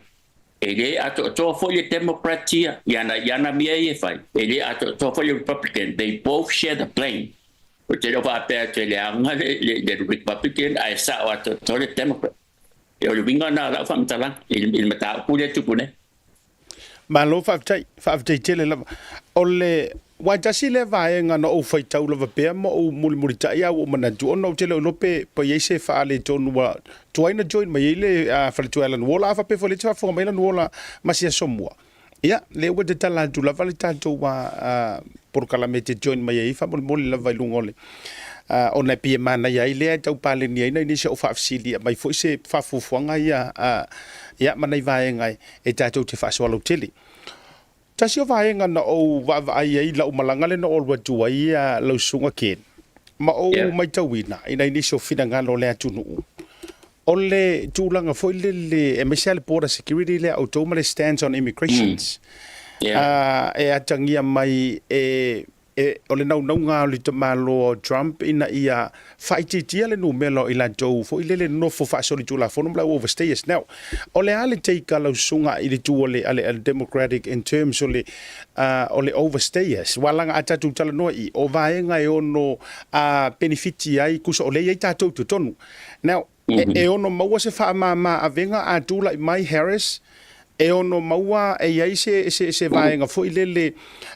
e le atoatoa foi le Democrat ia, i ana, i ana mea ia e fai, e le atoatoa foi le Republican, they both share the blame. Ou te le o faapea atu e leaga le, le, le Republican, ae sao atoatoa le Democrat. E o le uiga na o lau faamatalaga, i le, i le mataupu lea e tupu nei. Malo faafetai, faafetai tele lava. O le aua e tasi lea vaega na ou faitau lava pea ma ou mulimulitai a ua ou manatu ona ou te le o iloa pe pe i ai se faaletonu ua tuai na join mai ai le faletua ia Lanuola. A faapea foi o lea e te faafofoga mai Lanuola ma si aso mua, ia lea ua tatala atu lava le tatou polokalame e te join mai ai faamolemole lava i luga o le ona e pei e manaia ai lea e tau paleni ai nai nisi o faafesili e aumai foi se faafuafuaga ia ia ma nai vaega e tatou te faasoa lautele. Tasi o vaega na ou vaavaai ai i lau malaga lea na ou alu atu ai lau susuga Ken, ma ou matauina i nai nisi o finagalo o le atunuu, o le tulaga foi lele, aemaise lava le border security lea a outou ma le stance on immigrations, e atagia mai e E, o le naunauga o le tamaloa o Trump ina ia faaitiitia le numera o i latou foi lele nofo faasolitulafono ma le au overstayers. Now, o le a le take a lau susuga i le itu a le, a le, a le Democratic in terms o le, o le overstayers? Aua leaga a tatou talanoa i i, o vaega e ono penefiti ai, tusa o lea e i ai tatou i totonu. Now, E ono maua se faamāmā avega a tulai mai Harris, e ono maua e i ai se, se, se vaega foi lele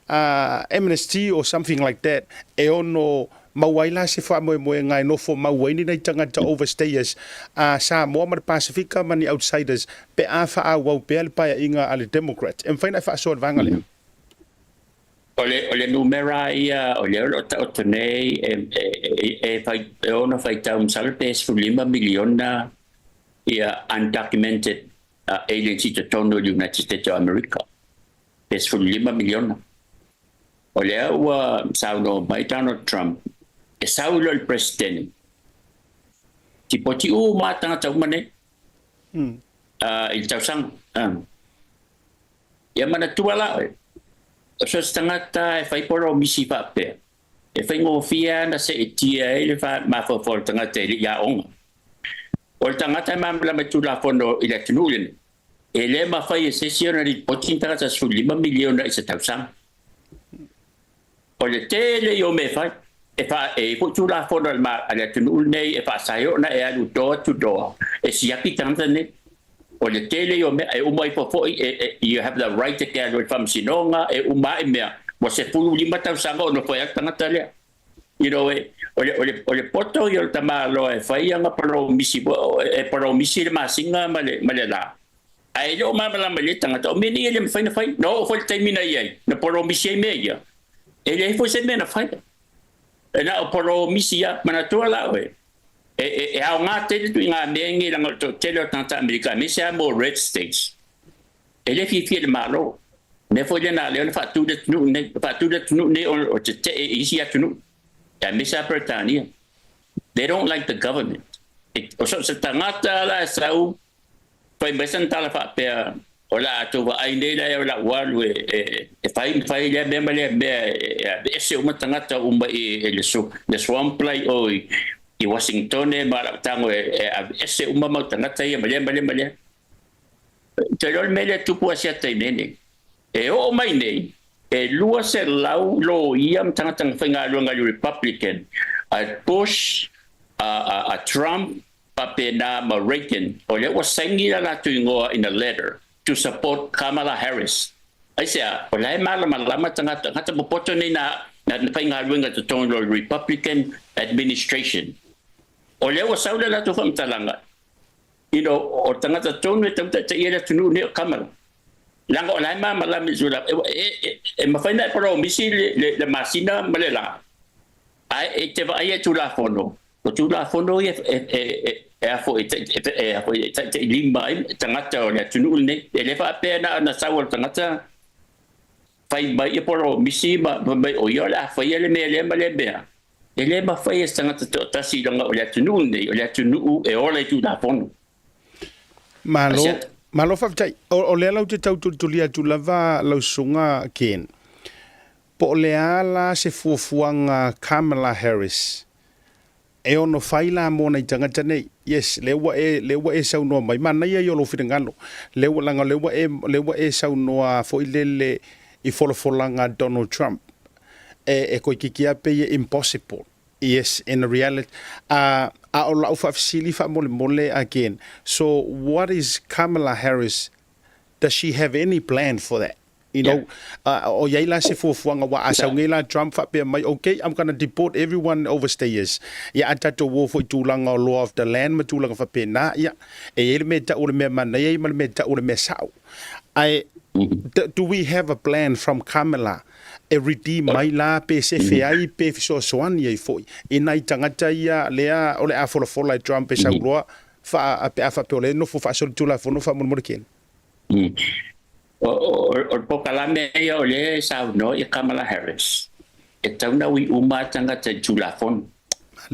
amnesty or something like that, e ono maua ai la se faamoemoega e nofo mau ai ni nai tagata overstayers a Samoa ma le Pasifika ma ni outsiders pe a faaauau pea le paeaiga a le Democrats. E mafai ona e faasoa i le vaega lea? O le, o le numera ia o lea o lo o taoto nei e, e, e, e, fai, e ono faitau masalo pe 15 miliona ia undocumented aliens i totonu o le United States o Amerika. Pe 15 miliona. O lea ua saunoa mai Donald Trump e sau loa le Presidente. Tipoti uma tagata uma nei. I le tausaga. Ia manatua la oe, o so o se tagata e fai polomisi faapea, e faigofie lava ona seetia ai le mafaufau o le tagata e le i aoga. O le tagata e malamalama i Tulafono i le atunuu lenei, e le mafai e se isi ona lipoti ni tagata 15 miliona i se tausaga. O le tele ia o mea e fai, e faa, e i ai foi Tulafono a le atunuu lenei e faasae ona e alu door to door e siaki tagata nei. O le tele ia o mea, e uma ifo foi, e, e, you have the right e te alu i le faamasinoga, e uma ae mea, ua 15 tausaga o nofo ai le tagata lea. You know, e, o le, o le, o le poto ia o le tamaloa e fai ana polomisi, e polomisi le masina ma le, ma le la. Ae le o malamalama i lea tagata, o mea nei e le mafai ona fai. Na oo foi le taimi na i ai, na polomisi ai mea ia. E leai foi se mea na fai. E na o polomisi lava, manatua la oe, e, e, e aoga tele tuiga mea nei leaga o le toatele o tagata Amerika, aemaise lava mo red states. E le fiafia i le Malo. O le mea foi lena lea na faatu le atunuu nei. Na faatu le atunuu nei ona o tetee i isi atunuu, aemaise lava Peretania. They don't like the government. E, o so o se tagata la e sau fai mai sana tala faapea, o le a tou vaai nei la o lau alu e, e, e fai fai lea mea ma lea mea e, e aveese uma tagata uma i, i le, su, le swamp la i o i, i Washington e ma lau tago e, e aveese uma mau tagata ia ma lea ma lea ma lea. Te iloa le mea lea e tupu Asiata i mea nei. E oo mai nei, e 200 loia ma tagata na faigaluega i le Republican, a Bush, a, a, a Trump, faapena ma Reagan, o lea ua saini la latou igoa in a letter to support Kamala Harris. Aisea, o la e malamalama tagata, tagata popoto nei na, na faigaluega i totonu o le Republican administration. O lea ua sau le latou faamatalaga, you know, o le tagata tonu e tautaitaia le atunuu nei o Kamala. Leaga o la e malamalama i tulaga, e, e, e mafai ona e polomisi le, le, le masina ma le la, ae e te vaai i Tulafono, o Tulafono ia e, e, e, e a foi, e, e, a foi, e taitailima ai tagata o le atunuu lenei. E le faapea na ona sau o le tagata fai mai ia polomisi ma fai mai o ia o le a faia le mea lea ma lea mea. E le mafai e se tagata toatasi leaga o le atunuu lenei, o le atunuu e ola i Tulafono. Malo, malo faafetai. O, o lea lau te tau tulitulia atu lava lau susuga Ken. Po o le a la se fuafuaga Kamala Harris e ono fai la mo nai tagata nei? Yes, lea ua e, lea ua e saunoa mai. Manaia ia o lou finagalo. Lea ua, leaga lea ua e, lea ua e saunoa foi lele i folafolaga a Donald Trump. E, e koikiki lava pei e impossible. Yes, in a reality. A, a o lau faafesili faamolemole again. So, what is Kamala Harris, does she have any plan for that? You know, o i ai la se fuafuaga, aua a sau nei la Trump faapea mai, okay, I'm gonna deport everyone overstayers. Ia, a tatou o foi i tulaga o law of the land ma tulaga faapena, ia, e i ai le mea e tau o le mea manaia ia ma le mea e tau o le mea sao. Ae, do we have a plan from Kamala e redeem mai la pe sefe ai pe fesoasoani ai foi i nai tagata ia lea o le a folafola e Trump e sau loa fa, pe a faapea o lea e nofo faasolitulafono faamolemole kene? O, o, o le polokalame ia o lea e saunoa i Kamala Harris, e tatau ona ui uma tagata i Tulafono.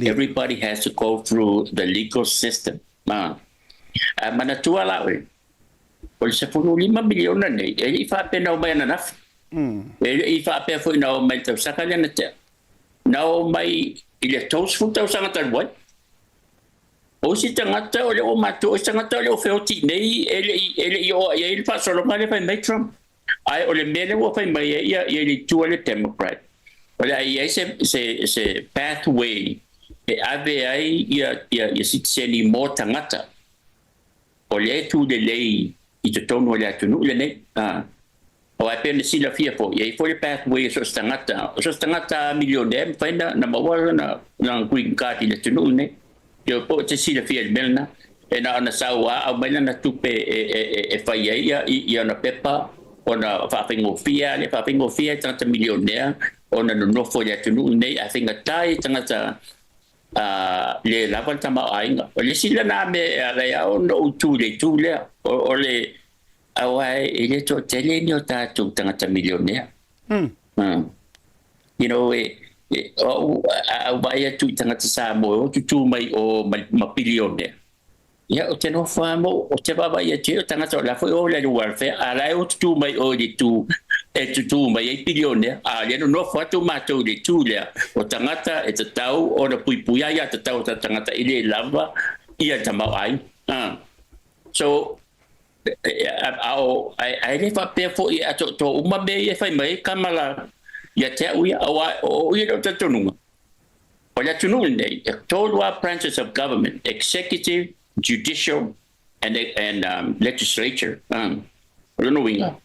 Everybody has to go through the legal system. Ma, a manatua la oe, o le 15 miliona nei, e le i faapea na omai ananafi. E le i faapea foi na omai i le tausaga lea na tea. Na omai i le 30 tausaga talu ai. O isi tagata o lea ua matua, o isi tagata o lea ua feoti nei e le i, e le i oo i ai le faasologa lea fai mai Trump. Ae o le mea lea ua fai mai ai ia, ia le itu a le Democrat, o le a i ai se, se, se pathway e ave ai ia ia ia sitiseni mo tagata o lea e tu lelei i totonu o le atunuu lenei. A. Aua e pei ona silafia foi, e i ai foi le pathway a so o se tagata, o so o se tagata milionea e mafai ona na maua lana lana green card i le atunuu lenei. Ia po o te silafia i le mea lena, e na ona sau lava aumai lana tupe e e e e fai ai ia ia ona pepa ona faafaigofie lava lea, faafaigofie lava i tagata milionea ona nonofo i le atunuu lenei ae faigata i tagata a le lava le tamaoaiga. O le isi lena mea e ala ai lava ona ou tu i le itu lea, o le aua e le toatele ni o tatou tagata milionea. You know, e, e, o au, a au vaai atu i tagata Samoa e o tutū mai o ma, ma pilionea, ia, ou te nofo lava ma ou te vaavaai atu i ai o tagata o la foi o le alu welfare, a la e o tutū mai o i le itu e tutū mai ai pilionea, a o lea nonofo atu matou i le itu lea, o tagata e tatau ona puipuia ai aiatatau a tatou tagata e le lava ia le tamaoaiga. So, a o, ae le faapea foi e atoatoa uma mea ia e fai mai ai Kamala ia te au ia, aua o au ia i lou talitonuga, O le atunuu lenei, e tolu lava branches of government, executive, judicial and, and um, legislature. Um, o lona uiga,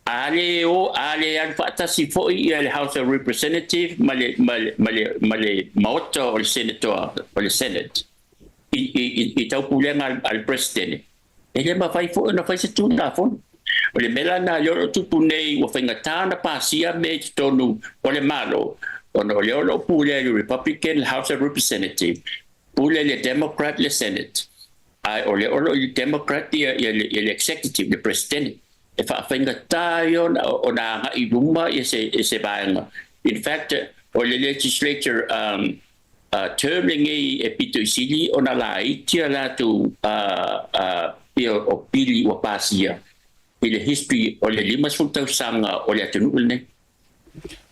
a le o, a le alu faatasi foi ia le House of Representative ma le, ma le, ma le, ma le Maota o le Senator, o le Senate, i, i, i, i taupulega a le Presidente, E le mafai foi ona fai se Tulafono. O le mea la lena lea o lo o tupu nei ua faigata ona pasia mea i totonu o le Malo ona o lea o lo o pulea e le Republican le House of Representative, pule le Democrat le Senate, ae o lea o lo o i le Democrat ia, ia, le, ia le Executive, le Presidente. E faafaigata ai ona, ona agai i luma ia se, se vaega. In fact, o le legislature um, term lenei e pito i sili ona laiti a latou pia o pili ua pasia i le history o le 50 tausaga o le atunuu lenei.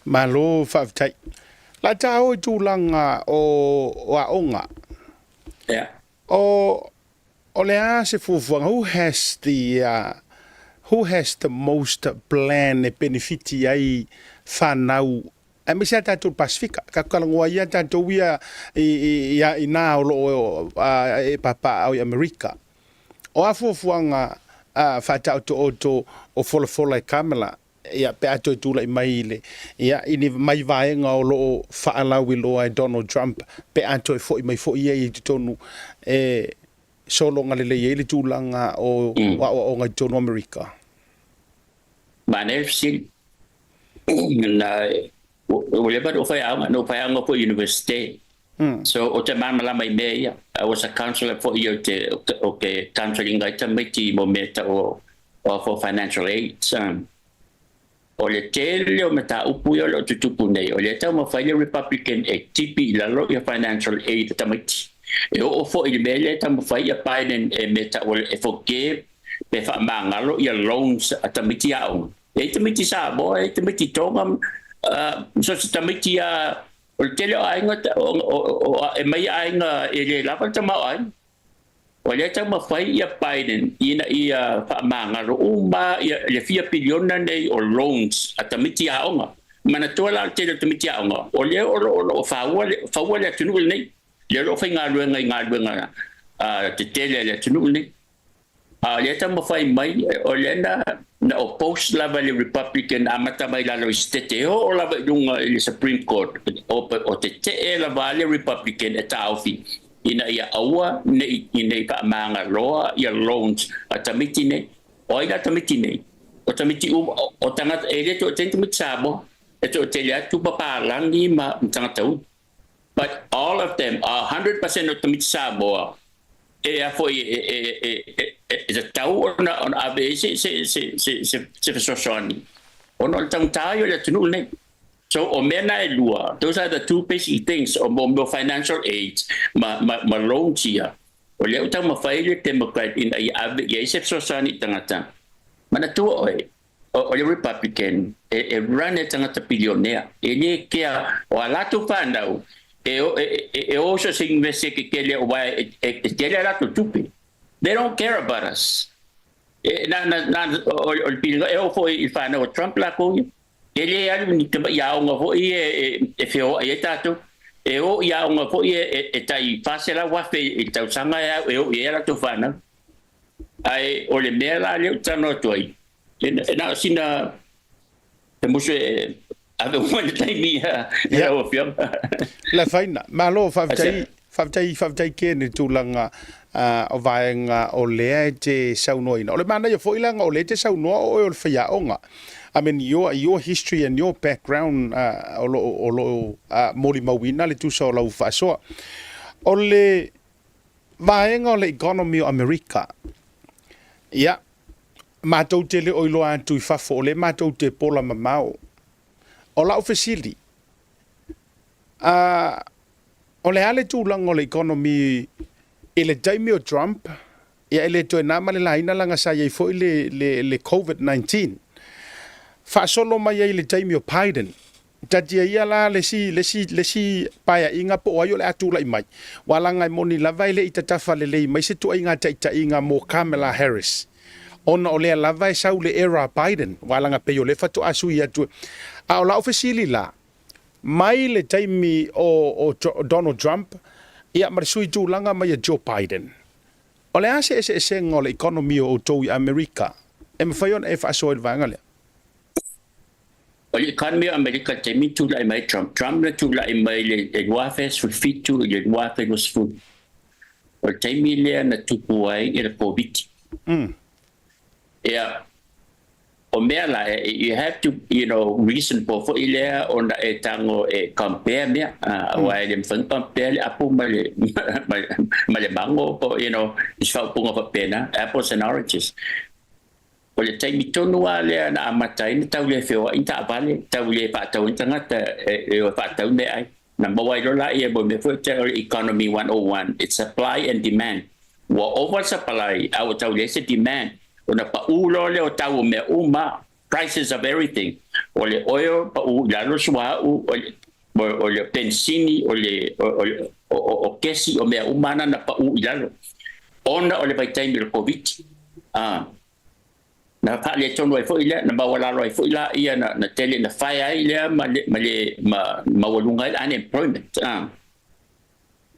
Malo faafetai. La ta o i tulaga o aoga. Yeah. O o le a se fuafuaga who has the uh, who has the most plan e penefiti ai whanau aemaise a tatou Pasifika. Ka talanoa ia tatou ia i, i, i, i nā o loo e papaaao i Amerika. O a fuafuaga faataotooto o folafola e Kamala, ia, pe a toe tulai mai i le, ia, i ni mai vaega o loo faalauiloa e Donald Trump, pe a toe foi mai foi ia i totonu e sologa lelei ai le tulaga o aoaoga i totonu o Amerika. Manaia le fesili. Na, ua leva ona ou faiaoga, na ou faiaoga foi i Universite. So, ou te malamalama i mea ia. I was a counsellor foi ia te, o ke counselling ai tamaiti mo mea tau o, o for financial aids. O le tele o mataupu ia o lo o tutupu nei, o lea e taumafai le Republican e tipi i lalo ia financial aid a tamaiti. E oo foi i le mea lea e taumafai ia Biden e mea tau e forgive pe faamagalo ia loans a tamaiti aoga. E i ai tamaiti Samoa, e i ai tamaiti Tonga, so se tamaiti a o le tele o aiga e mai aiga e le lava le tamaoaiga. O lea e taumafai ia Biden ina ia faamagalo uma ia le fia piliona nei o loans a tamaiti aoga. Manatua la o le tele o tamaiti aoga o lea o lo o faua le atunuu lenei, lea o lo o faigaluega i galuega tetele a le atunuu lenei. A o lea e taumafai mai, o lea na na oppose lava le Republican amata mai lalo i Setete e oo lava i luga i le Supreme Court, o, o tetee lava le Republican e taofi ina ia aua ne i ne i faamagaloa ia loans a tamaiti nei. O ai la tamaiti nei? O tamaiti uma, o, o tagata, e le toatele tamaiti Samoa, e toatele atu papalagi ma tagata uli. But all of them are 100% o tamaiti Samoa e a foi e e e e e tatau ona ona ave ai se se se se se se fesoasoani ona o le taugata ia o le atunuu lenei. So o mea na e lua, those are the two basic things o mo mea o financial aid ma ma ma loans ia. O lea ua taumafai le Democrat ina ia ave i ai se fesoasoani i tagata. Manatua oe, o le Republican e, e run e tagata bilionea. E le kea, o a latou whanau, e, e, e, e o so se investe ke kele o wae, e, e, e tele a latou tupe. They don't care about us. E, na, na, na, o, o le pilinga, e o foi i whanau o Trump lakou ia. E le alu ni tama i aoga foi e, e, e wheoai ai tatou. E o i aoga foi e tai 400,000 i le tausaga e au e oo i ai a latou fanau. Ae o le mea la lea ou te talanoa atu ai, e na o sina se musu e ave uma le taimi i lau Afioga. Le afaina. Malo, faafetai, faafetai, faafetai Ken i le tulaga o vaega o lea e te saunoaina. O le manaia foi leaga o lea e te saunoa o oe o le faiaoga. I mean your history and your background o lo o lo o molimauina le tusa o lau faasoa. O le vaega o le economy o Amerika, ia, matou te le o iloa atu i fafo, o lea matou te pola mamao. O lau fesili, o le a le tulaga o le economy i le taimi o Trump, ia e le toe na ma le laina leaga sa i ai foi le, le, le Covid-19. Faasolo mai ai i le taimi o Biden, Tatia ia la le isi, le isi, le isi paeaiga po o ai o le a tulai mai, aua leaga e moni lava e le i tatafa lelei mai se tuaiga taitaiga mo Kamala Harris, ona o lea lava e sau le era Biden, aua leaga pei o lea faatoa sui atu. A o lau fesili la, mai le taimi o, o Donald Trump, ia ma le sui tulaga mai a Joe Biden, o le a se eseesega o le economy o outou i Amerika? E mafai ona e faasoa i le vaega lea? O le economy o Amerika i le taimi na tulai mai Trump, Trump na tulai mai i le 2017 i le 2020. O le taimi lea na tupu ai i le Koviti. Ia, o mea la, you have to, you know, reason po foi lea ona e tago e compare mea. Aua e le mafai ona compare le apu ma le, ma le mango po, you know, se faaupuga faapena, apples and oranges. O le taimi tonu lava lea na amata ai ona tau le feoai ni taavale, tau le faatau ai ni tagata e o e faatau meaai. Na maua ai loa laia mo mea foi o le Economy 101, it's supply and demand. Ua ova le supply a ua tau leai se demand. Ona pau loa lea o tau o mea uma, prices of everything. O le oil pau i lalo le suauu, o le penisini, o le o kesi, o mea uma na na pau i lalo ona o le vaitaimi o le Koviti. Na faaletonu ai foi lea, na maualalo ai foi laia, na tele, na fire ai lea ma le, ma le ma maualuga ai le unemployment.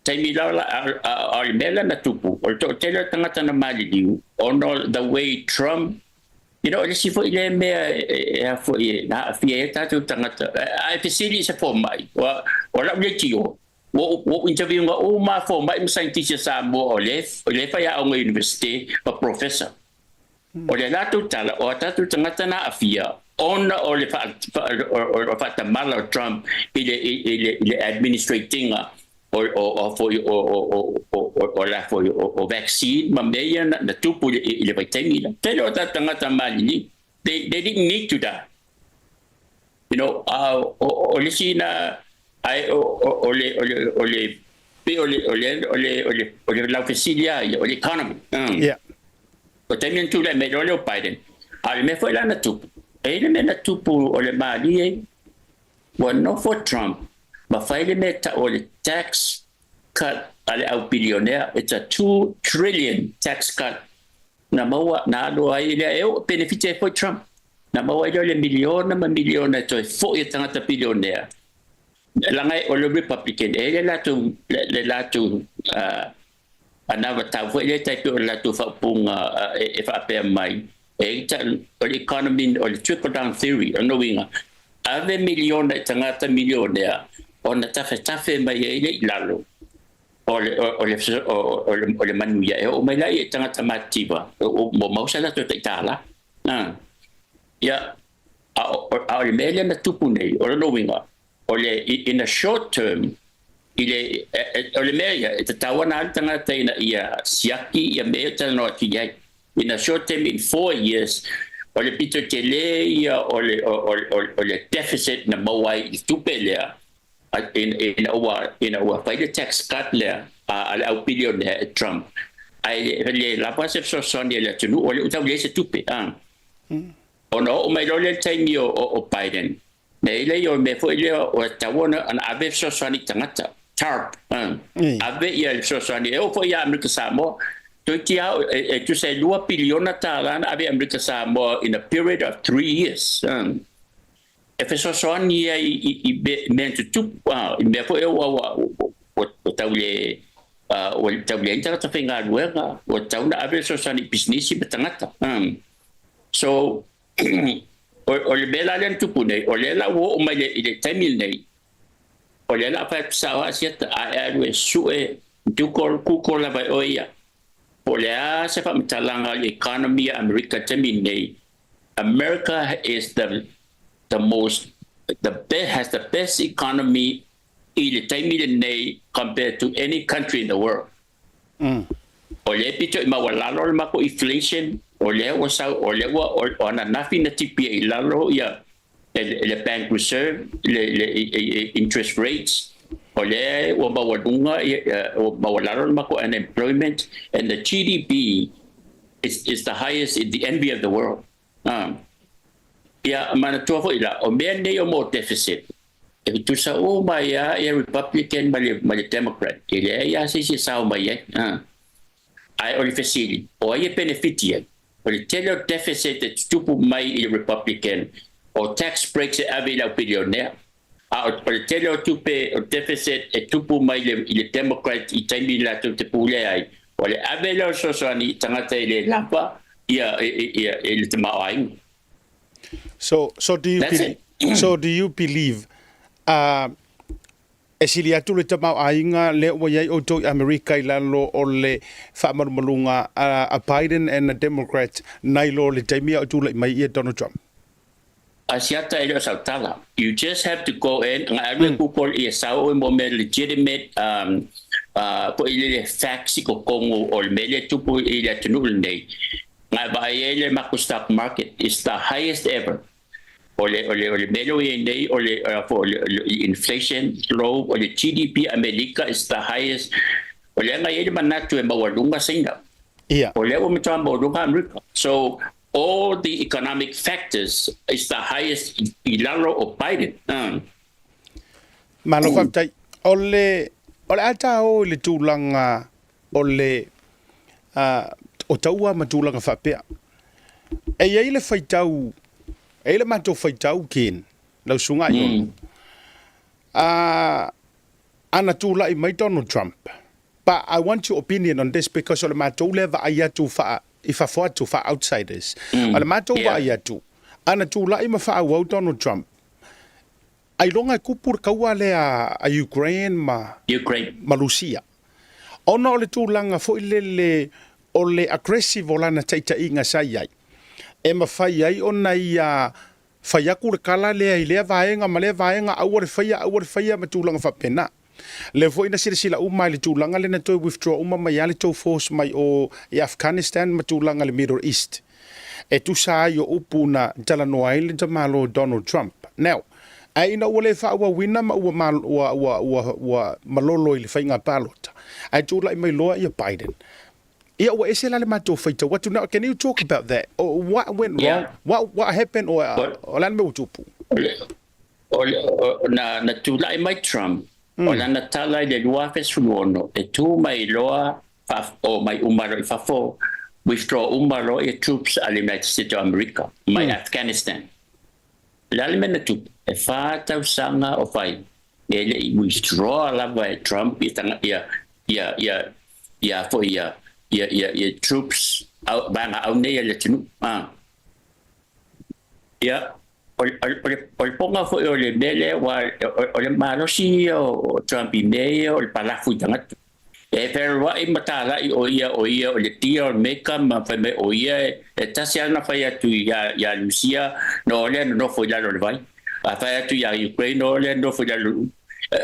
Taimi la, a o le mea lea na tupu, o le toatele o tagata na maliliu ona o the way Trump, you know, o le isi foi lea mea e a foi na aafia ai tatou tagata, ae fesili i se fomai, o lau leitio, Ua ou interview ina uma lava fomai ma scientist a Samoa o lea e faiaoga i universite ma professor. O le latou tala, o a tatou tagata na aafia ona o le faatamala o Trump i le administrate ina o vaccine ma mea ia na tupu i le vaitaimi lea. Tele o tatou tagata maliliu, they didn't need to die. You know, o le isi na, ae o le, o le, o le, pei o le, o le, o le, o le, o le laufesili lava ia, o le economy. Yeah. O taimi na tulai mai loa lea o Biden, a o le mea foi la na tupu, e i ai le mea na tupu o le malie, ua nofo Trump ma fai le mea e tau o le tax cut a le au bilionea, it's a $2 trillion tax cut na maua, na alu ai lea, e oo penefiti ai foi Trump. Na maua ai lea o le miliona ma miliona e toe foi e tagata bilionea. Leaga o le Republican, e i ai le latou, le latou anavatau foi lea e tai pei o le latou faaupuga e faapea mai, e i ai o le economy, o le trickle down theory, o lona uiga, ave miliona i tagata milionea ona tafetafe mai ai lea i lalo o le, o le, o le, o le manuia e oo mai laia i tagata matitiva ua maua sa latou taitala. Ia, a o le mea lea na tupu nei, o lona uiga, o le, in a short term, i le, o le mea ia, e tatau ona alu tagata ina ia siaki ia mea ia e talanoa atu i ai. In a short term, in 4 years, o le pito tele ia o le, o le deficit na maua ai i le tupe lea, ina ua fai le tax cut lea a le au bilionea e Trump, ae le lava se fesoasoani a le atunuu, o lea ua tau leai se tupe. Ona oo mai loa lea i le taimi o Biden, na i ai lea o le mea foi lea ua tatau ona ave fesoasoani i tagata, TARP, ave ia le fesoasoani e oo foi ia Amerika Samoa. Toeitiiti lava e tusa e $2 piliona na ave i Amerika Samoa in a period of 3 years. E fesoasoani ia i mea na tutupu, i mea foi ua tau le ua tau leai ni tagata faigaluega, ua tatau ona ave le fesoasoani i pisinisi ma tagata. So, o le mea la lea na tupu nei, o lea la ua oo mai i le taimi lenei, o lea la a fai atu sao lava Asiata, a e alu e sue Google, Google lava e oe ia, po o le a se faamatalaga o le economy a Amerika i le taimi lenei, America is the the most the best has the best economy i le taimi lenei compared to any country in the world. O lea e pito i maualalo le matou inflation, o lea ua sau, o lea ua o ananafi na tipi ai i lalo ia le bank reserve, le le interest rates, o lea ua maualuga ua maualalo le matou unemployment and the GDP is is the highest in the envy of the world. Ia manatua foi la, o mea nei o mo deficit, e tutusa uma ai lava ia Republican ma le, ma le Democrat, e leai lava se isi e sao mai ai. Ae o le fesili, o ai e penefiti ai? O le tele o deficit e tutupu mai i le Republican, o tax breaks e ave i le au bilionea. A o le tele o tupe o deficit e tupu mai i le Democrat i taimi latou te pule ai, o le ave lea o le fesoasoani i tagata e le lava ia i le tamaoaiga. So, so do you That's it. So do you believe e sili atu le tamaoaiga lea ua i ai outou i Amerika i lalo o le faamalumaluga a Biden and the Democrats nai lo le taimi a o tulai mai ia Donald Trump? Asiata e le o sau tala. You just have to go in, nga alu e Google ia sau oe mo mea legitimate um, uh, foi lele facts i kokongo o le mea lea tupu i le atunuu lenei. Nga vaai ai le makou stock market is the highest ever. O le, o le, o le mea lea ua i ai nei o le, uh, o le, inflation low, o le GDP Amerika is the highest. O lea nga i ai le manatu e maualuga Saina. Ia. O lea ua matua maualuga Amerika. So, all the economic factors is the highest i lalo o Biden. Malo faafetai. O le, o le a ta o i le tulaga o le, uh, o taua ma tulaga faapea. E i ai le faitau, e i ai le matou faitau kin, lau susuga Aiono. Ana tulai mai Donald Trump, But I want your opinion on this because o le matou lea vaai atu faa i fafo atu faa outsiders. O le matou vaai atu, ana tulai ma faaauau Donald Trump, ailoga e kupu le kaua lea a Ukraine ma Ukraine. ma Rusia. Ona o le tulaga foi lele o le aggressive o lana taitaiga sa i ai, e mafai ai ona ia fai atu le kala lea i lea vaega ma lea vaega, aua le faia, aua le faia ma tulaga faapena. Lea foi na silasila uma ai le tulaga lea na toe withdraw uma mai ai le tou force mai o i Afghanistan ma tulaga i le Middle East. E tusa ai o upu na talanoa ai le tamalo Donald Trump. Now, ae ina ua le faaauauina ma ua ua ua ua ua malolo i le faiga palota, ae tulai mai loa ia Biden, ia ua ese la le matou faitau atu. Now, can you talk about that? What went wrong? What what happened? O, o le a le mea ua tupu? O le, o, na, na tulai mai Trump, o lana tala i le 2016, e tu mai loa, fa, o mai uma loa i fafo, withdraw uma loa ia troops a le United States of America mai Afghanistan. O le a le mea na tupu? E wha tausaga o fai, e le i withdraw lava e Trump ia, tanga, ia, ia, ia, ia, foi ia, ia, ia, ia troops au, vaega au nei a le atunuu. Ah. Ia, o le poga foi o le mea lea, aua o le malosi ia o Trump i mea ia o le palafu i tagata. E fealuai ma talai o ia o ia o le deal maker ma fai mai o ia e tasi lava na fai atu ia Rusia na o lea nonofo i lalo o le vai. A fai atu ia Ukraine o lea nonofo i lalo o le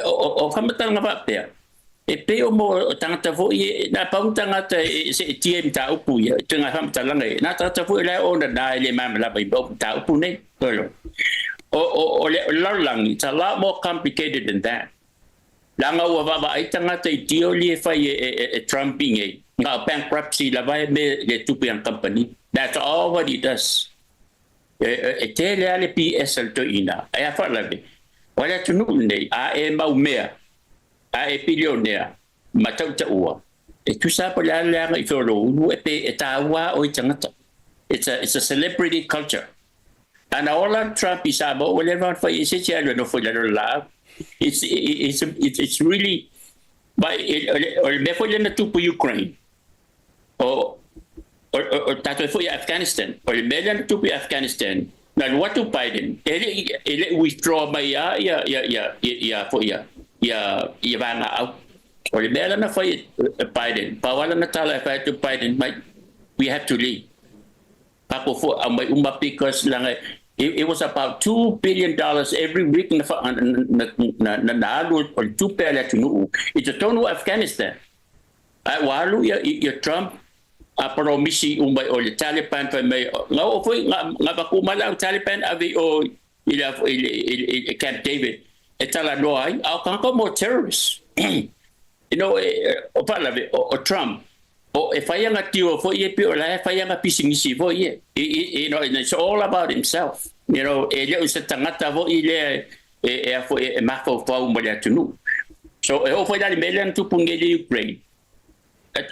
O faamatalaga faapea, E pei o mo tagata foi e, na pau tagata e seetia i mataupu ia, i ngā whamatalaga e, nā tagata foi la e ona nā e le māmalama i mau mataupu nei. O, o, o le lalolagi, it's a lot more complicated than that. Leaga ua vaavaai tagata i deal ia e fai e, e, e Trump i nei, ngā bankruptcy lava e me le tupe a company. That's all what he does. E, e, e tele a le BS a le toeaina, e a whaalawe. O le atunuu lenei, a e mau mea, A e pilionea, ma tautaua, e tusa po le a leaga i wheoro ulu e pe e tāua o i tangata. It's a, it's a celebrity culture. Ana ola Trump i Samoa ua leva ona fai ai se isi alu e nofo i lalo o le laau. It's, it's, it's, it's really, ma o le mea foi lea na tupu i Ukraine, o, o, o, o tatou foi i Afghanistan, o le mea lea na tupu i Afghanistan, na alu atu Biden, e le i, e le i withdraw mai lava ia, ia, ia, ia, ia, foi ia, ia, ia vaegaau. O le mea la na fai e Biden, pau lava lana tala e fai atu Biden, mai, we have to leave. Tatou foi aumai uma because leaga it was about $2 billion every week na na na na alu o le tupe a le atunuu i totonu o Afghanistan. Ae ua alu ia ia Trump a polomisi uma i o le Taliban fai mai na oo foi na na avatu uma le au Taliban ave i o i le i le i le Camp David e talanoa ai a o tagata uma o terrorists. You know, o faalavelave o Trump o e fai ana tio foi ia pei o la e fai ana pisinisi foi ia. You know, it's all about himself. You know, e le o se tagata foi lea e a foi e mafaufau mo le atunuu. So e oo foi la i le mea lea na tupu nei i le Ukraine.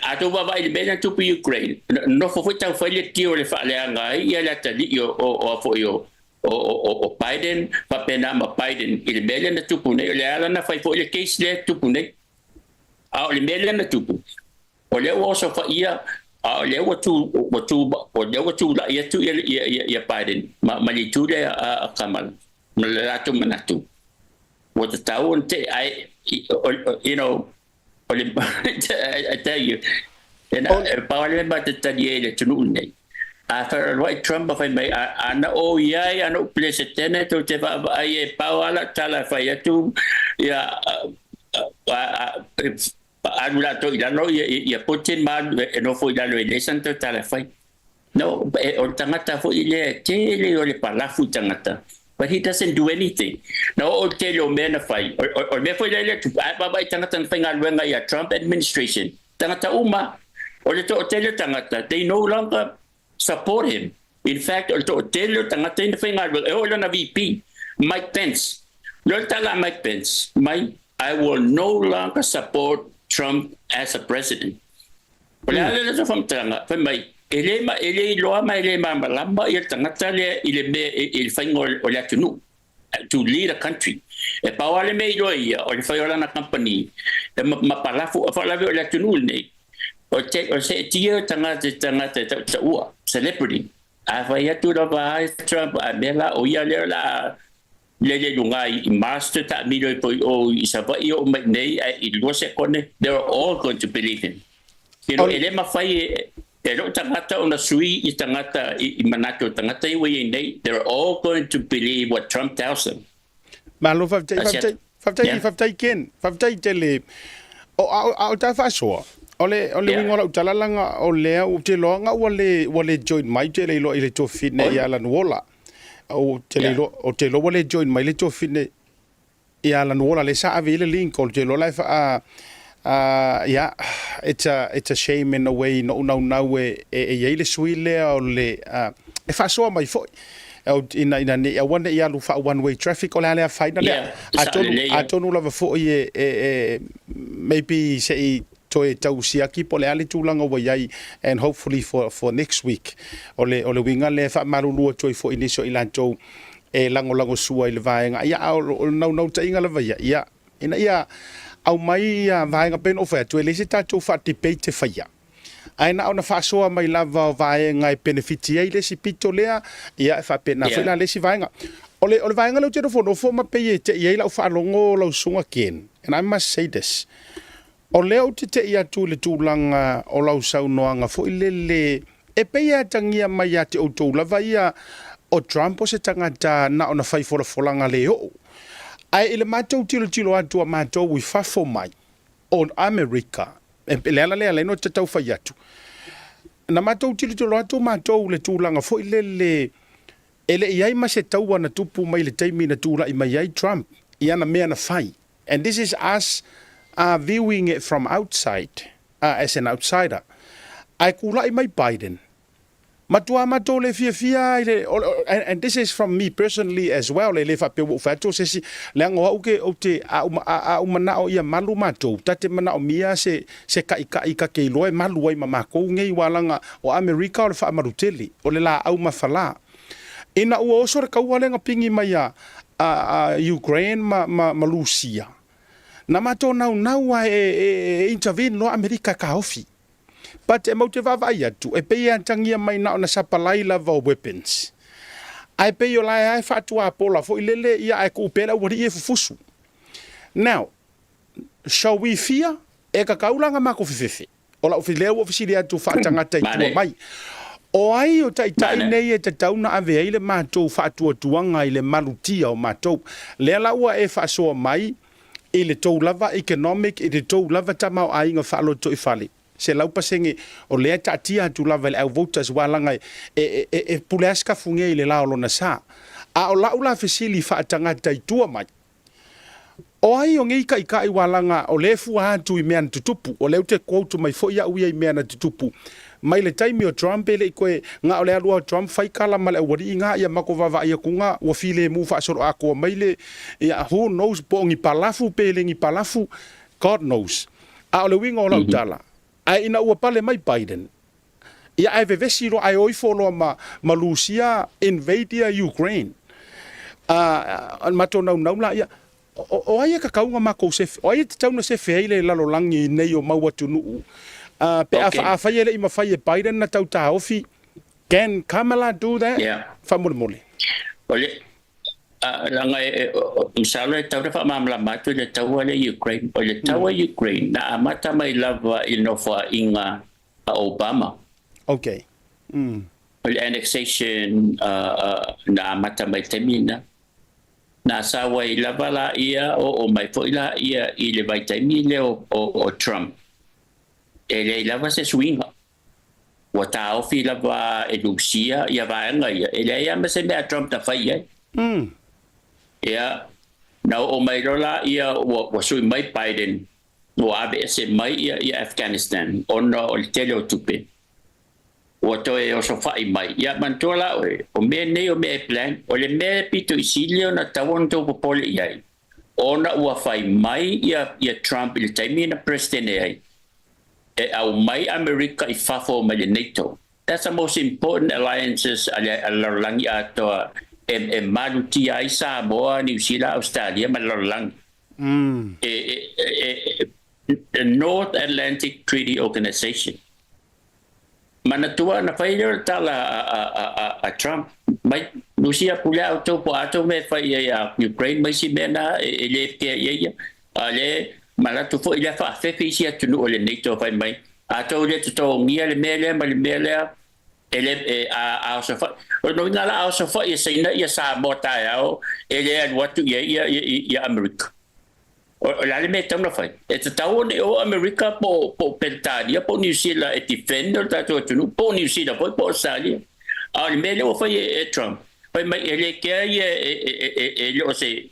A tou vaavaai i le mea lea na tupu i Ukraine, nofo foi tau fai le tio i le faaleaga ai ia le atalii o o a foi o o o o Biden faapena ma Biden i le mea lea na tupu nei. O le ala na fai foi le case lea e tupu nei. A o le mea lea na tupu, o lea ua osofaia, a o lea ua tu, ua tu, o lea ua tulai atu ia, ia, ia, ia Biden ma, ma le itu lea a, a Kamala, ma le latou manatu. Ua tatau ona te, ai, you know, o le, I tell you, e na, e pau lava le mea matou te tali ai i le atunuu lenei. A fealuai Trump ma fai mai, a, ana ou i ai, ana ou Peresetene, tou te vaavaai e pau lava lau tala e fai atu, ia, alu latou i lalo ia, ia Putin ma alu e nofo i lalo e leai sana toe tala e fai. No, e, o le tagata foi lea e tele o le palafu i tagata. But he doesn't do anything. Na oo le tele o mea na fai. O, o, o le mea foi lea lea tupu, a vaavaai i tagata na faigaluega ia Trump administration, tagata uma, o le toatele o tagata, they no longer support him. In fact, o le toatele o tagata ia na faigaluega, e oo i lana VP, Mike Pence. O le tala a Mike Pence, mai, I will no longer support Trump as a president. O le a le latou faamatalaga, fai mai, e le, e le iloa ma e le malamalama ia le tagata lea i le mea, i le faiga o le atunuu, to lead a country. E pau lava le mea iloa e ia, o le fai o lana kamupani, e ma, ma palafu, o faalavelave o le atunuu lenei, o te, o seetia tagata, tagata e tautaua, celebrity. A fai atu lava ai Trump, a mea la, o ia lea o le a lele i luga i Master taamilo ai foi o i Savaii oo mai nei ae i lua sekone they are all going to believe him. You know, e le mafai e, e lou tagata ona sui i tagata i, i manatu o tagata ia ua i ai nei, they are all going to believe what Trump tells them. Malo, faafetai, faafetai, faafetai, yeah. Faafetai Ken, faafetai tele. O, a, a o ta faasoa, o le, o le yeah. uiga o lau tala laga o lea, ou te iloa ua le, ua le join mai te le iloa i le tuafafine ia Lanuola. Ou te le iloa, ou te iloa ua le join mai le tuafafine ia Lanuola lea sa ave i ai le link, ou te iloa la e faa, ia, it's a, it's a shame in a way noʻu naunau e, e, e i ai le sui lea o le, e faasoa mai foi. Ina, ina ne i aua ne i alu faa one way traffic, o le a le afaina lea. Yeah, atonu, atonu lava foi e, e, e, maybe se i toe tau siaki po o le a le tulaga ua i ai and hopefully for, for next week. O le, o le uiga lea e faamalulu atu ai foi i nisi o i latou e lagolagosua i le vaega. Ia, a o, o le naunautaiga lava ia, ia, ina ia aumai ia vaega pei ona ou fai atu, e leai se tatou faa-debate e faia. Ae na ona faasoa mai lava o vaega e penefiti ai le isi pito lea, ia e faapena foi la le isi vaega. O le, o le vaega lea ou te nofonofo ma pei e tei ai lau faalogo lau susuga Ken, and I must say this, O lea ou te tei atu i le tulaga o lau saunoaga foi lele e pei e atagia mai ia te outou lava ia o Trump o se tagata na ona fai folafolaga le oo. Ae i le matou tilotilo atu a matou i fafo mai o Amerika, e, le ala lea ala ai ona ou tau fai atu, na matou tilotilo atu matou i le tulaga foi lele e le i ai ma se taua na tupu mai i le taimi na tulai mai ai Trump i ana mea na fai. And this is us viewing it from outside, as an outsider. Ae kulaʻi mai Biden, matua matou le fiafia i le, and this is from me personally as well, e le faapea ua ou fai atu o se isi, leaga o au ke, ou te, a ou, a ou manao ia malu matou, ta te manaomia se, se kaʻikaʻi ka te iloa e malu ai ma makou nei, ua laga o Amerika o le faamalu tele, o le laau mafala. Ina ua oso le kaua lea na pigi mai a, a, a Ukraine ma, ma, ma Lusia, na matou naunau a e, e, e intervene loa Amerika e taofi. But e mau te vaavaai atu, e pei e atagia mai na ona sapalai lava o weapons. Ae pei o la e a e faatuapola foi lele ia ae tuu pea le aualii e fufusu. Now, shall we fear? E kakau la nga makou fefefe. O lau lea ua fesili atu faatagata i tua mai. O ai o taitai nei e tatau na ave ai le matou faatuatuaga i le malutia o matou? Lea la ua e faasoa mai i le tou lava economic, i le tou lava tamaoaiga faalotoifale, 100% o lea e taatia atu lava i le au voters aua leaga e, e, e, e pule lava Sikafuge i le la o lona sa. A o lau la fesili faatagata i tua mai, O ai o nei taitai ua laga o lea e fua atu i mea na tutupu? O lea ou te quote mai foi au ia i mea na tutupu. Mai le taimi o Trump e le i toe na o le alu a o Trump fai tala ma le aualii na ia matou vaavaai atu na ua filemu faasoloatoa mai le ia who knows po o ni palafu pe le ni palafu God knows. A o le uiga o lau tala, ae ina ua pale mai Biden, Ia ae vevesi loa ae o ifo loa ma ma Lusia invade ia Ukraine. A matou naunau la ia o, o ai e kakau na makou sefe, o ai e tatau na sefe ai le lalolagi i nei o mau atunuu a pe a okay. afai e le i mafai e Biden na tau taofi, can Kamala do that? Yeah. Faamolemole. O le, leaga e, masalo e tatau ona faamalamalama atu le taua lea i Ukraine. O le taua i Ukraine, na amata mai lava i le nofoaiga a Obama. Okay. O le annexation na amata mai le taimi lena. Na sau ai lava laia, oo mai foi laia i le vaitaimi lea o Trump, e leai lava se suiga. Ua taofi lava e Lusia ia vaega ia, e leai lava ma se mea a Trump na fai i ai. Ia, na oo mai loa laia ua sui mai Biden, ua aveese mai ia ia Afghanistan ona o le tele o tupe. Ua toe osofai mai. Ia manatua la oe, o mea nei o mea e plan, o le mea e pito i sili ona tatau ona tou popole i ai, ona ua fai mai ia ia Trump i le taimi na President ai, e aumai Amerika i fafo mai le NATO. That's the most important alliances a le lalolagi atoa e e malutia ai Samoa, Niu Sila, Australia ma le lalolagi. E e e North Atlantic Treaty Organization. Manatua na fai lea o le tala a a a a a Trump mai Rusia pule a outou po o a tou mea e fai ai a Ukraine ma isi mea na e e le kea i ai ia. A o lea manatu foi lea faafefe isi atunuu o le NATO fai mai a tou le totogia le mea lea ma le mea lea e le e a a osofai. O lona uiga la a osofai e Saina ia Samoa taeao e le alu atu i ai ia ia ia Amerika. O le a le mea e tatau ona fai? E tatau ona i o Amerika po o Peretania po o Niu Sila e defend le tatou atunuu, po o Niu Sila foi po o Ausetalia. A o le mea lea ua fai e Trump, fai mai e le kea ia e le o se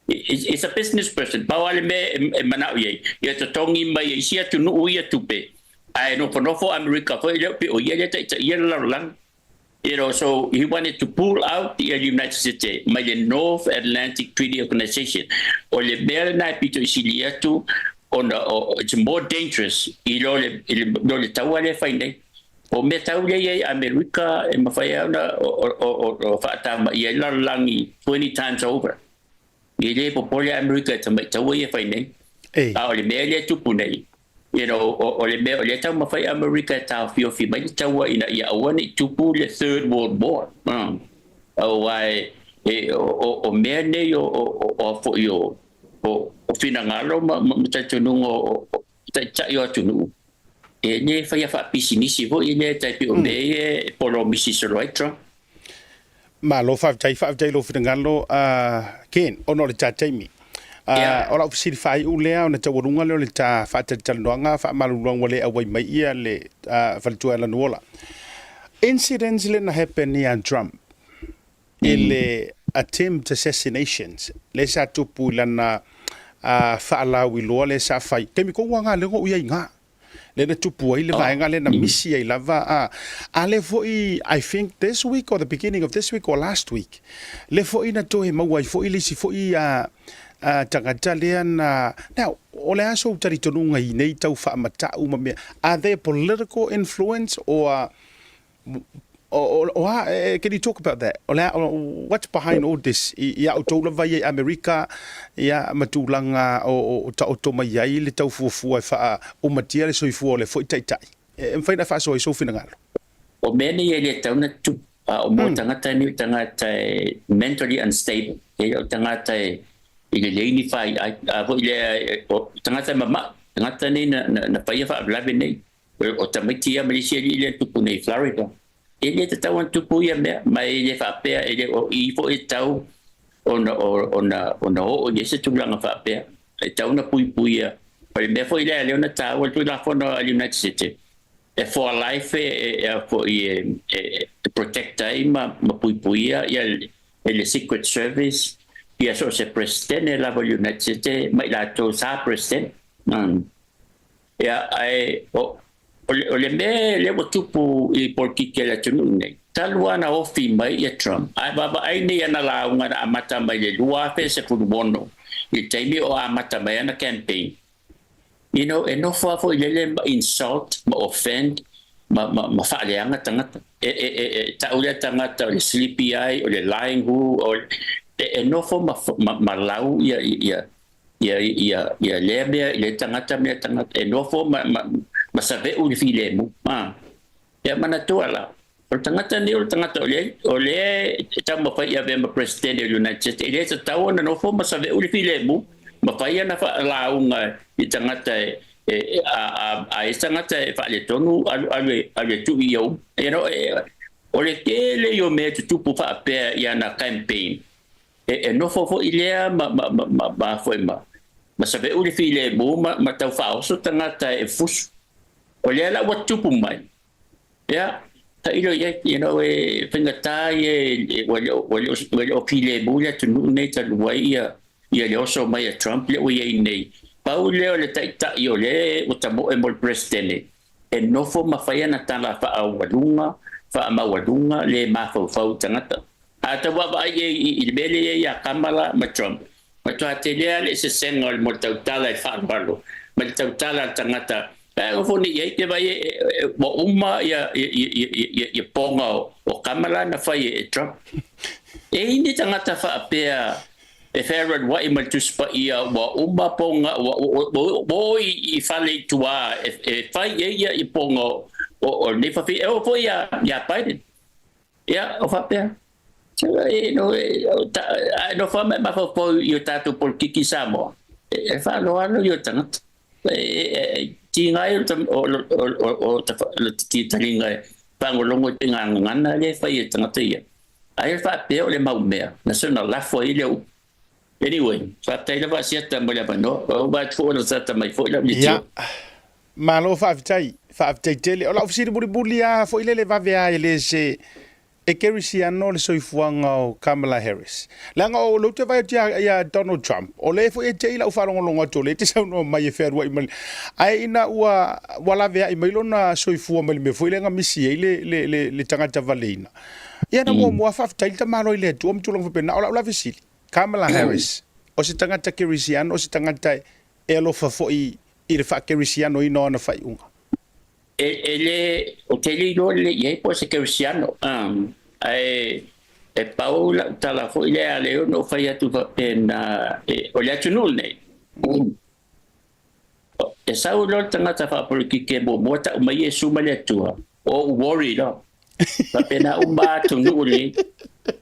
It's a business person. Pau lava le mea e manao i ai, ia totogi mai e isi atunuu ia tupe, ae nofonofo Amerika foi lea pei o ia lea e taitaia le lalolagi. You know, so he wanted to pull out the United States mai le North Atlantic Treaty Organization. O le mea lena e pito i sili atu ona it's more dangerous i lo le, i lo le taua lea e fai nei. O mea tau lea i ai Amerika e mafai ai ona o faatamaia ai le lalolagi 20 times over. E le popole a Amerika i tamai taua ia e fai nei. A o le mea lea e tupu nei, you know, o le mea o lea e taumafai Amerika e taofiofi mai le taua ina ia aua ne i tupu le Third World War. Aua e, o mea nei o, o, o, foi o, o finagalo ma, ma talitonuga o taitai o atunuu, e le faia faapisinisi foi lea e tai pei o mea ia e polomisi solo ai Trump. Malo faafetai, faafetai i lou finagalo Ken, ona o le ta taimi. O lau fesili faaiu lea ona taualuga lea o le ta faatalatalanoaga faamaluluaga ua le auai mai ia le faletua ia Lanuola. Incidents lea na happen ia Trump i le attempt assassinations lea sa tupu i lana faalauiloa lea sa fai, taimi tonu lava lea na ou i ai i ina. Lea na tupu ai le vaega lea na misi ai lava a a lea foi I think this week or the beginning of this week or last week lea foi na toe maua ai foi le isi foi a a tagata lea na now o le a sou talitonuga i nei tau faamatau ma mea are there political influence or O, o, a, can you talk about that? O le a, what's behind all this? I, i a outou lava ia i Amerika, ia, ma tulaga o, o, o taoto mai ai le tau fuafua e faaumatia le soifua o le foi taitai. E, e mafai ona faasoa i sou finagalo. O mea nei e le tatau ona tupu, a o mea o tagata nei o tagata e mentally unstable, e le o tagata e i lelei ni faiai, a foi lea o tagata e mama'i, tagata nei na, na, na faia faalavelave nei. O tamaiti ia ma le isi alii lea na tupu nei i Florida. E le tatau ona tupu ia mea, ma e le faapea, e le o i foi e tatau ona, ona, ona oo i ai se tulaga faapea. E tatau ona puipuia. O le mea foi lea lea ona taua le Tulafono a le United States, e for life e, e, e, foi e, e, e protect ai ma, ma puipuia ia e le Secret Service, ia so o se Presidente lava o le United States ma i latou sa Presidente. Mm. Ia, ae o, o, le, o le mea lea ua tupu i polokiki a le atunuu nei, talu lava ona ofi mai ia Trump, ae vaavaai nei ana lauga na amata mai le 2016 i le taimi o amata mai ana campaign, you know, e nofo lava foi lele ma insult, ma offend, ma, ma, ma faaleaga tagata. E, e, e, e tau lea tagata o le sleepy eye, o le lying who, o, e, e nofo ma, ma, ma lau ia, ia, ia, ia, ia lea mea i le tagata ma lea tagata, e nofo ma, ma, ma save'u i le filemu. A. Ia manatua la, o le tagata nei o le tagata o le, o lea e taumafai e avea ma Presidente o le United States, e le tatau ona nofo ma save'u i le filemu, ma fai ana faalauga i tagata e, e, a, a, a isi tagata e faaletonu alu, alu, alu e tuu i ou. You know, e, o le tele ia o mea e tutupu faapea i ana campaign, E, e nofo foi lea ma, ma, ma, ma, ma, foi ma, ma save'u le filemu ma, ma tau faaoso tagata e fusu. O lea la ua tupu mai. Ia, tailo i ai, you know, e faigata ia e, ua le o, ua le o, ua le o filemu le atunuu nei talu ai ia, ia le oso mai a Trump lea ua i ai nei. Pau lea o le taitai o lea ua tamoe mo le Peresetene, e nofo ma fai ana tala faaaualuga, faamaualuga, le mafaufau i tagata. A tau vaavaai i ai i le mea lea e i ai ia Kamala ma Trump, matua tele lava le eseesega o le mo le tautala i le faaaloalo ma le tautala a le tagata. Ae nofo nei i ai te vaai ua uma ia poga o Kamala na fai e Trump. E i ai ni tagata faapea e fealualuai ma le Tusi Paia ua uma poga ua o i fale i tua e fai ai ia poga o lenei fafine. E oo foi ia Biden. Ia, o faapea, e, no, e, ta, a e nofo lava ma e mafaufau i o tatou polokiki i Samoa, e, e faaaloalo i o tagata. E, e, e tiga ai o, o, o, o, o, o taliga e faalogologo i ngā gagana lea e fai e tagata ia. Ai e faapea o le mau mea, na se ona lafo ai le upu. Anyway, faafetai lava a Siata mo le avanoa. Ua uma atu foi ona tata mai foi lau Ia, leitio. malo faafetai, faafetai tele. O lau fesili mulimuli lava foi lele vave lava e le se e kerisiano le soifuaga o Kamala Harris. Leaga o lou te vaai atu ia, ia Donald Trump, o lea foi e te i lau faalogologo atu o lea e te saunoa mai e fealuai mai. Ae ina ua, ua laveai mai lona soifua mai le mea foi lea na misi ai le, le, le, le tagata valeina. Ia na muamua faafetai le tamaloa i le Atua ma tulaga faapena. O lau la fesili, Kamala Harris, o se tagata kerisiano, o se tagata e alofa foi i le faakerisianoina o ana faaiuga? E, e le, ou te le iloa lelei i ai po o se kerisiano, um, ae e pau lau tala foi lea lea ona ou fai atu faapena, e, o le atunuu lenei, e sau loa le tagata faapolokiki e muamua tau mai Iesu ma le Atua, o ou worry loa. Faapena uma atunuu lenei.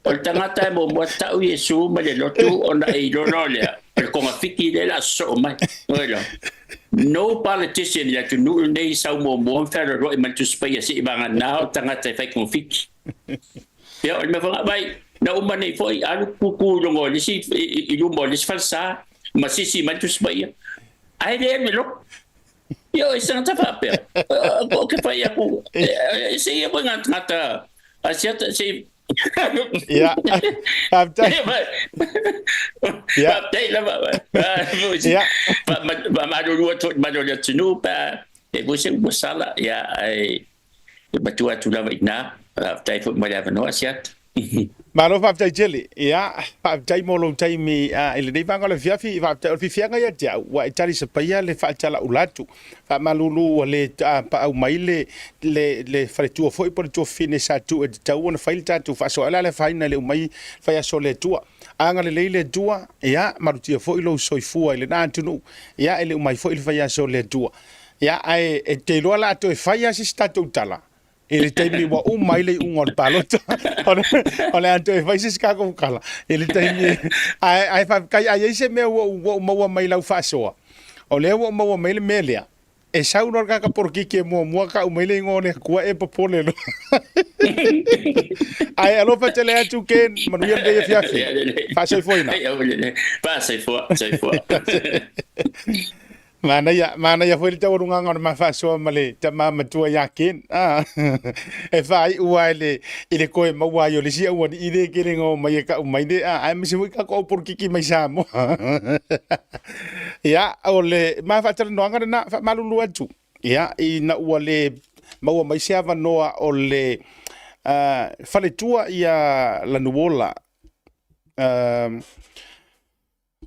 O le tagata e muamua tau Iesu ma le lotu ona e iloa loa lea, o le kogafiti lea o le a sosoo mai. Oi loa. No politician i le atunuu lenei sau muamua ma fealoaloai ma le Tusi Paia seia vagana o le tagata e fai kogafiti. Ia, o le mea foi lena, vaai, na uma nei foi alu kuku i luga o le isi, i luma o le isi falesa, ma sisi mai le Tusi Paia. Ae le alu i loko. Ia, o se tagata faapea, ou te fai atu, se ia foi ngā tagata Asiata, se Ia, faafetai. Ia. Faafetai lava. Ia. Faamalulu atu i le malu o le atunuu pe a e foi se upu sala, ia, ae matua atu lava i ina. Faafetai foi mo le avanoa, Asiata. Malo faafetai tele. Ia, faafetai mo lou taimi i lenei vaega o le afiafi. Faafetai o le fiafiaga ia te au, ua e talisapaia le faatalaula atu. Faamalulu ua le paau mai le, le, le faletua foi po o le tuafafine sa tu e tatau ona fai le tatou faasoa. O le a le afaina i le aumai faiaso o le Atua. Agalelei le Atua, ia, malutia foi lou soifua i lena atunuu, ia, e le uma ai foi le faiaso o le Atua. Ia, ae e te iloa o le a toe fai lava se isi tatou tala i le taimi ua uma ai le iuga o le palota. O le a toe fai se isi tatou tala i le taimi ae, ae faafetai a i ai se mea ua ou, ua ou maua mai lau faasoa, o lea ua ou maua mai le mea lea, e sau loa le tagata polokiki e muamua tau mai le igoa o le Atua e popole loa. Ae alofa tele atu Ken, manuia lenei afiafi. Faasoifuaina. Faasoifua, soifua. Manaia, manaia foi le taualugaga o le ma faasoa ma le tama matua ia Ken. Ah, e faaiu lava i le, i le toe maua ai o le isi aualii lea e tele na omai e tau mai le, ah, aemaise foi tatou au polokiki mai Samoa. Ia, o le ma faatalanoaga lena, faamalulu atu. Ia, ina ua le maua mai se avanoa o le uh, faletua ia Lanuola, uh,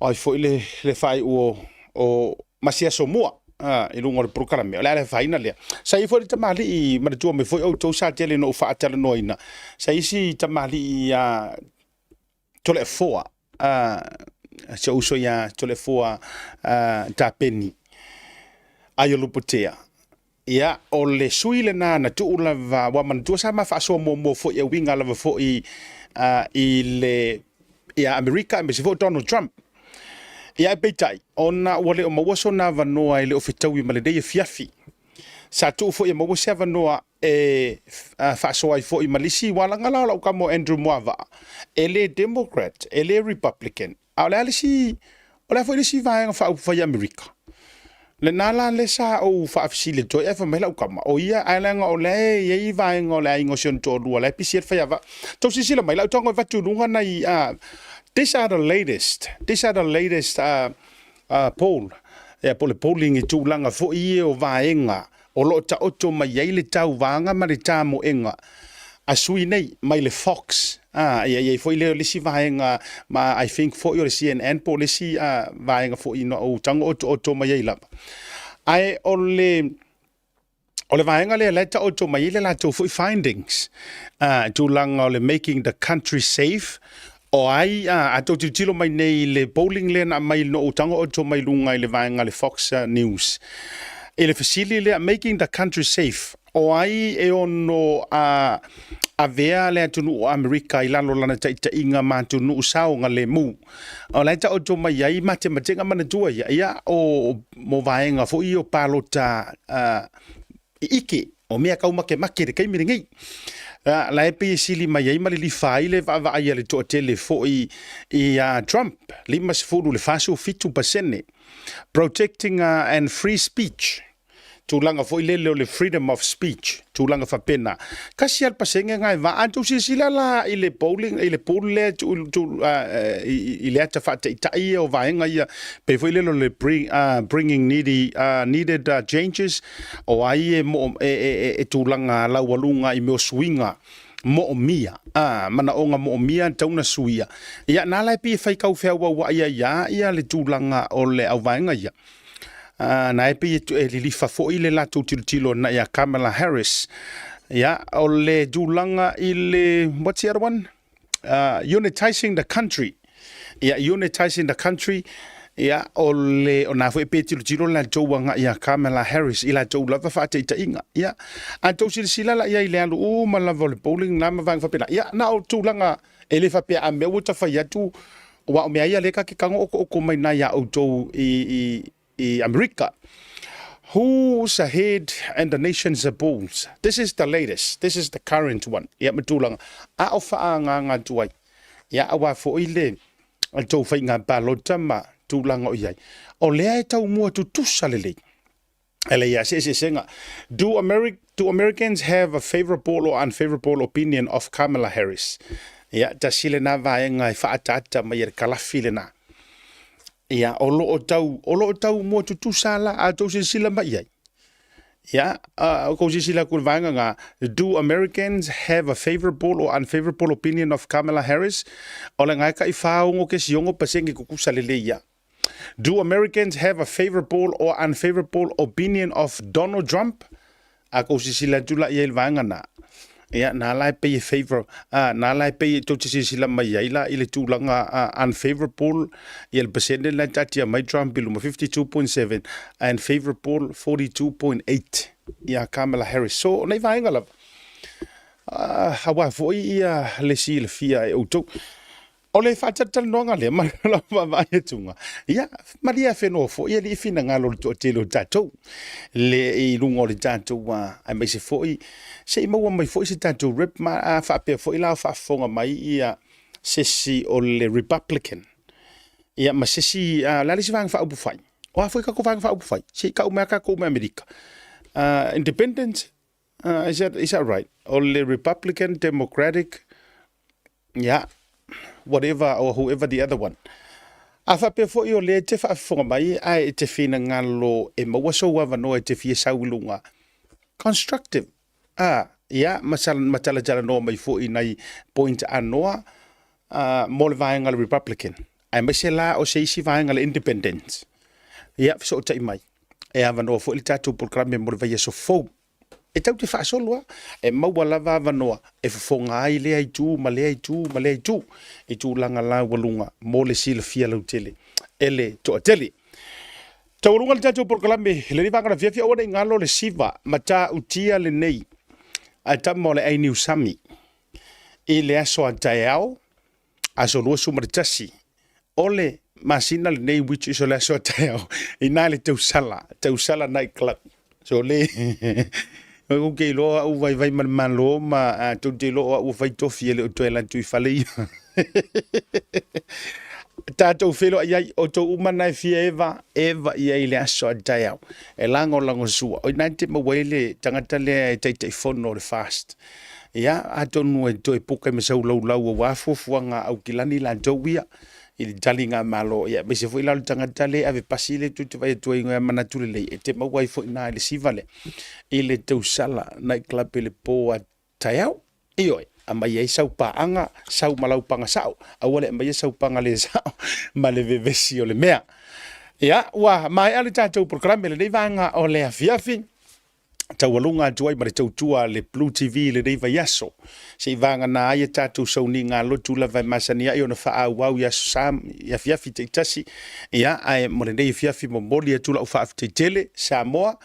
O ai foi le, le faaiu o, o Masiaso mua a, i luga o le polokalame, o le a le afaina lea. Sa i ai foi le tamalii, manatua mai foi outou sa tele ina ou faatalanoaina, sa i ai si tamalii ia Toleafoa, a, si ou uso ia Toleafoa a, Tapeni Aiolupotea. Ia, o le sui lena na tuu lava, ua manatua sa ma faasoa muamua foi e uiga lava foi i le ia Amerika aemaise foi o Donald Trump. Ia ae peitai, ona ua le o maua sona avanoa e le o fetaui ma lenei afiafi. Sa tuu foi e maua se avanoa e faasoa ai foi ma le isi ualaga la o lau tama o Andrew Moavaa, e le Democrat, e le Republican, A o le a le isi, o le a foi le isi vaega faaupufai a Amerika? Lena la lea sa ou faafesili atu ai, ae fai mai lau tama, o ia, ae leaga o lea e i ai vaega o le aiga o si ona toalua, la e pisi ai le faiava. Tou silasila mai, la ou tago e avatu i luga nai, these are the latest, these are the latest poll, ia po o le polling i tulaga foi ia o vaega o lo o taoto mai ai le tauvaga ma le tamoega a sui nei mai le Fox, a, ia i ai foi lea o le isi vaega ma I think foi o le CNN po o le isi vaega foi na ou tago otooto mai ai lava. Ae o le o le vaega lea la e taoto mai ai le latou foi findings, a, tulaga o le making the country safe, O ai a, a tou tilotilo mai nei i le polling lea na aumai na ou tago oto mai luga i le vaega a le Fox News. I le fesili lea, making the country safe, o ai e ono a, avea le atunuu o Amerika i lalo o lana taitaiga ma atunuu saogalemu? O la e taoto mai ai matematega manatua ia, ia o, mo vaega foi ia o palota a, i ʻike o mea kau makemake i le taimi lenei. A, la e pei e sili mai ai ma lilifa ai le vaavaai a le toatele foi iā Trump, 50 i le 47%. Protecting and free speech, tulaga foi lele o le freedom of speech, tulaga faapena. Tasi lava le pasene na e va, a tou silasila la i le polling, i le poll lea tuu, tuu, i, i le ata faataitai ia o vaega ia, pei foi lele o le bring, bringing needy, needed changes, O ai e, mo, e, e, e, e tulaga laualuga i mea o suiga moomia, a, manaoga moomia tau na suia. Ia, na la e pei e fai kau feauauai ai a ia le tulaga o le auvaega ia. A, na e pei e, e lilifa foi le latou tilotilo na ia Kamala Harris. Ia, o le tulaga i le, what's the other one? Unitizing the country. Ia, unitizing the country, ia, o le, o nā foi pe tilotilo le latou agai ia Kamala Harris i latou lava faataitaiga. Ia, a tou silasila la i ai i le alu uma lava o le polling la ma vaega faapena. Ia, na o tulaga e le faapea a mea ua ta fai atu, aua o mea ia lea ta te tago okooko mai na iā outou i, i, i Amerika. Who's ahead and the nation's polls? This is the latest. This is the current one. Ia ma tulaga. A o faaagaaga atu ai. Ia aua foi le tou faiga palota ma tulaga o i ai. O lea e taumua tutusa lelei. E leai lava se eseesega. Do, Ameri do Americans have a favorable or unfavorable opinion of Kamala Harris? Ia, tasi lena vaega e faaataata mai e le kalafi lena. Ia, o lo o tau, o lo o tau mua tutusa la, a tou silasila mai i ai. Ia, ua kou silasila atu i le vaega lena, Do Americans have a favourable or unfavourable opinion of Kamala Harris? O le na e tai 46 pasene tutusa lelei ia. Do Americans have a favourable or unfavourable opinion of Donald Trump? A kou silasila atu la i ai i le vaega lena. Ia, na la e pei e favor, a, na la e pei e tou te silasila mai ai la i le tulaga a, unfavorable, ia le pasene lena e taatia mai Trump i luma, 52.7, and favorable 42.8 ia Kamala Harris. So, o nei vaega lava, a, aua foi ia le silafia e outou. O le faatalatalanoaga lea ma lau vaavaai atuga, ia, malie a whenua foi e alii finagalo o le toatele o tatou le i luga o le tatou aemaise foi se i maua mai foi se tatou rep ma a faapea foi la o faafofoga mai ia se isi o le Republican ia ma se isi o le a le isi vaega faaupufai o a foi tatou vaega faaupufai se i tau mai a tatou mai Amerika Independent is that right o le Republican Democratic Yeah, whatever or whoever the other one. A faapea foi o lea e te faafofoga mai ae e te finagalo e maua sou avanoa e te fia sau i luga. Constructive. A, ia, ma, ma talatalanoa mai foi i nai point anoa uh, mo le vaega le Republican. Aemaise la o se isi vaega le Independent. Ia, fesootai mai. E avanoa foi le tatou polokalame mo le vaiaso fou. E tau te faasolo a, e maua lava avanoa e fofoga ai lea itu ma lea itu ma lea itu i tulaga laualuga mo le silafia lautele e le toatele. Taualuga le tatou polokalame i lenei vaega afiafi, aua ne i galo le siva matautia lenei a tama o le ai niusami i le aso a taeao aso 21 o le masina lenei which is o le aso a taeao ina le tausala tausala night club so le Ua ke iloa au vaivai ma le Malo ma a tou te iloa o au ua fai tofi e le o toe alu atu i fale ia. Tatou feiloai ai, outou uma na e fia eva, eva i ai i le aso a taeao. E lagolagosua, o ina e te maua ai le tagata lea e Taitaifono o le FAST. Ia, atonu e toe puka ma sau laulau aua fuafuaga a Aukilani latou ia i le taligamalo, ia aemaise foi la o le tagata lea e ave pasi lea tou te vaai atu ai i manatu lelei e te maua ai foi i na i le siva lea i le tausala night club i le po a taeao. Ioe, aumai ai sau paaga, sau ma lau paga sao, aua le aumaia sau paga le sao ma le vevesi o le mea. Ia, ua maea le tatou polokalame i lenei vaega o le afiafi. taualuga atu ai ma le tautua a le Blue TV i lenei vaiaso. Se i vagana ai a tatou sauniga lotu lava e masani ai ona faaauau i aso sa i afiafi taitasi. Ia, ae mo lenei afiafi momoli atu lau faafetai tele, Samoa,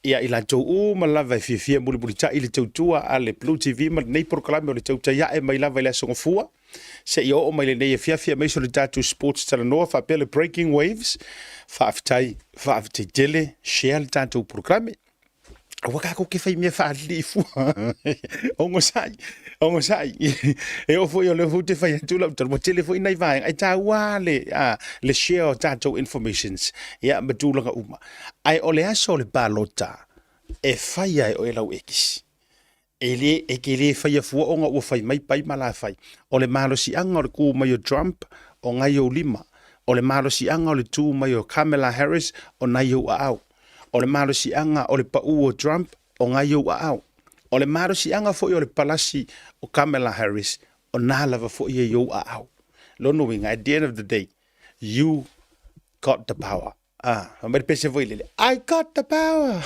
ia i latou uma lava e fiafia mulimulitai i le tautua a le Blue TV ma lenei polokalame o le tautai ae mai lava i le Aso Gafua seia oo mai lenei afiafi aemaise o le tatou Sports Talanoa faapea le Breaking Waves. Faafetai, faafetai tele, share le tatou polokalame. Aua tatou te fai mea faalii fua. Ogosai, ogosai. E oo foi o lea foi ou te fai atu lau tala, ua tele foi nai vaega e taua le, a, le share o tatou informations ia ma tulaga uma. Ae o le aso o le palota, e fai lava e oe lau ekisi. E le, e te le faia fua ona ua fai mai pai ma la fai. O le malosiaga o le tu mai o Trump, o nai ou lima. O le malosiaga o le tu mai o Kamala Harris, o nai ou aao. O le malosiaga o le pau o Trump, o nai ou aao. O le malosiaga foi o le palasi o Kamala Harris, o na lava foi e i ou aao. Lona uiga, at the end of the day, you got the power. Ah, fai mai le pese foi lele, I got the power!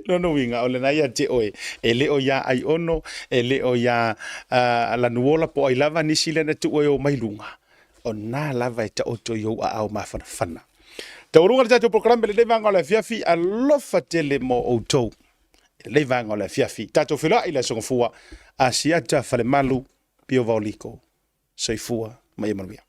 Lona uiga, o lena ia te oe, e le o iā Aiono, e le o iā uh, Lanuola po o ai lava nisi lea na tuu e o mai luga, o na lava e taoto i ou aao mafanafana. Taualuga le tatou polokalame lenei vaega o le afiafi, alofa tele mo outou. I lenei vaega o le afiafi, tatou feiloai i le Aso Gafua, Asiata Falemalu, Pio Vaoliko, soifua ma ia manuia.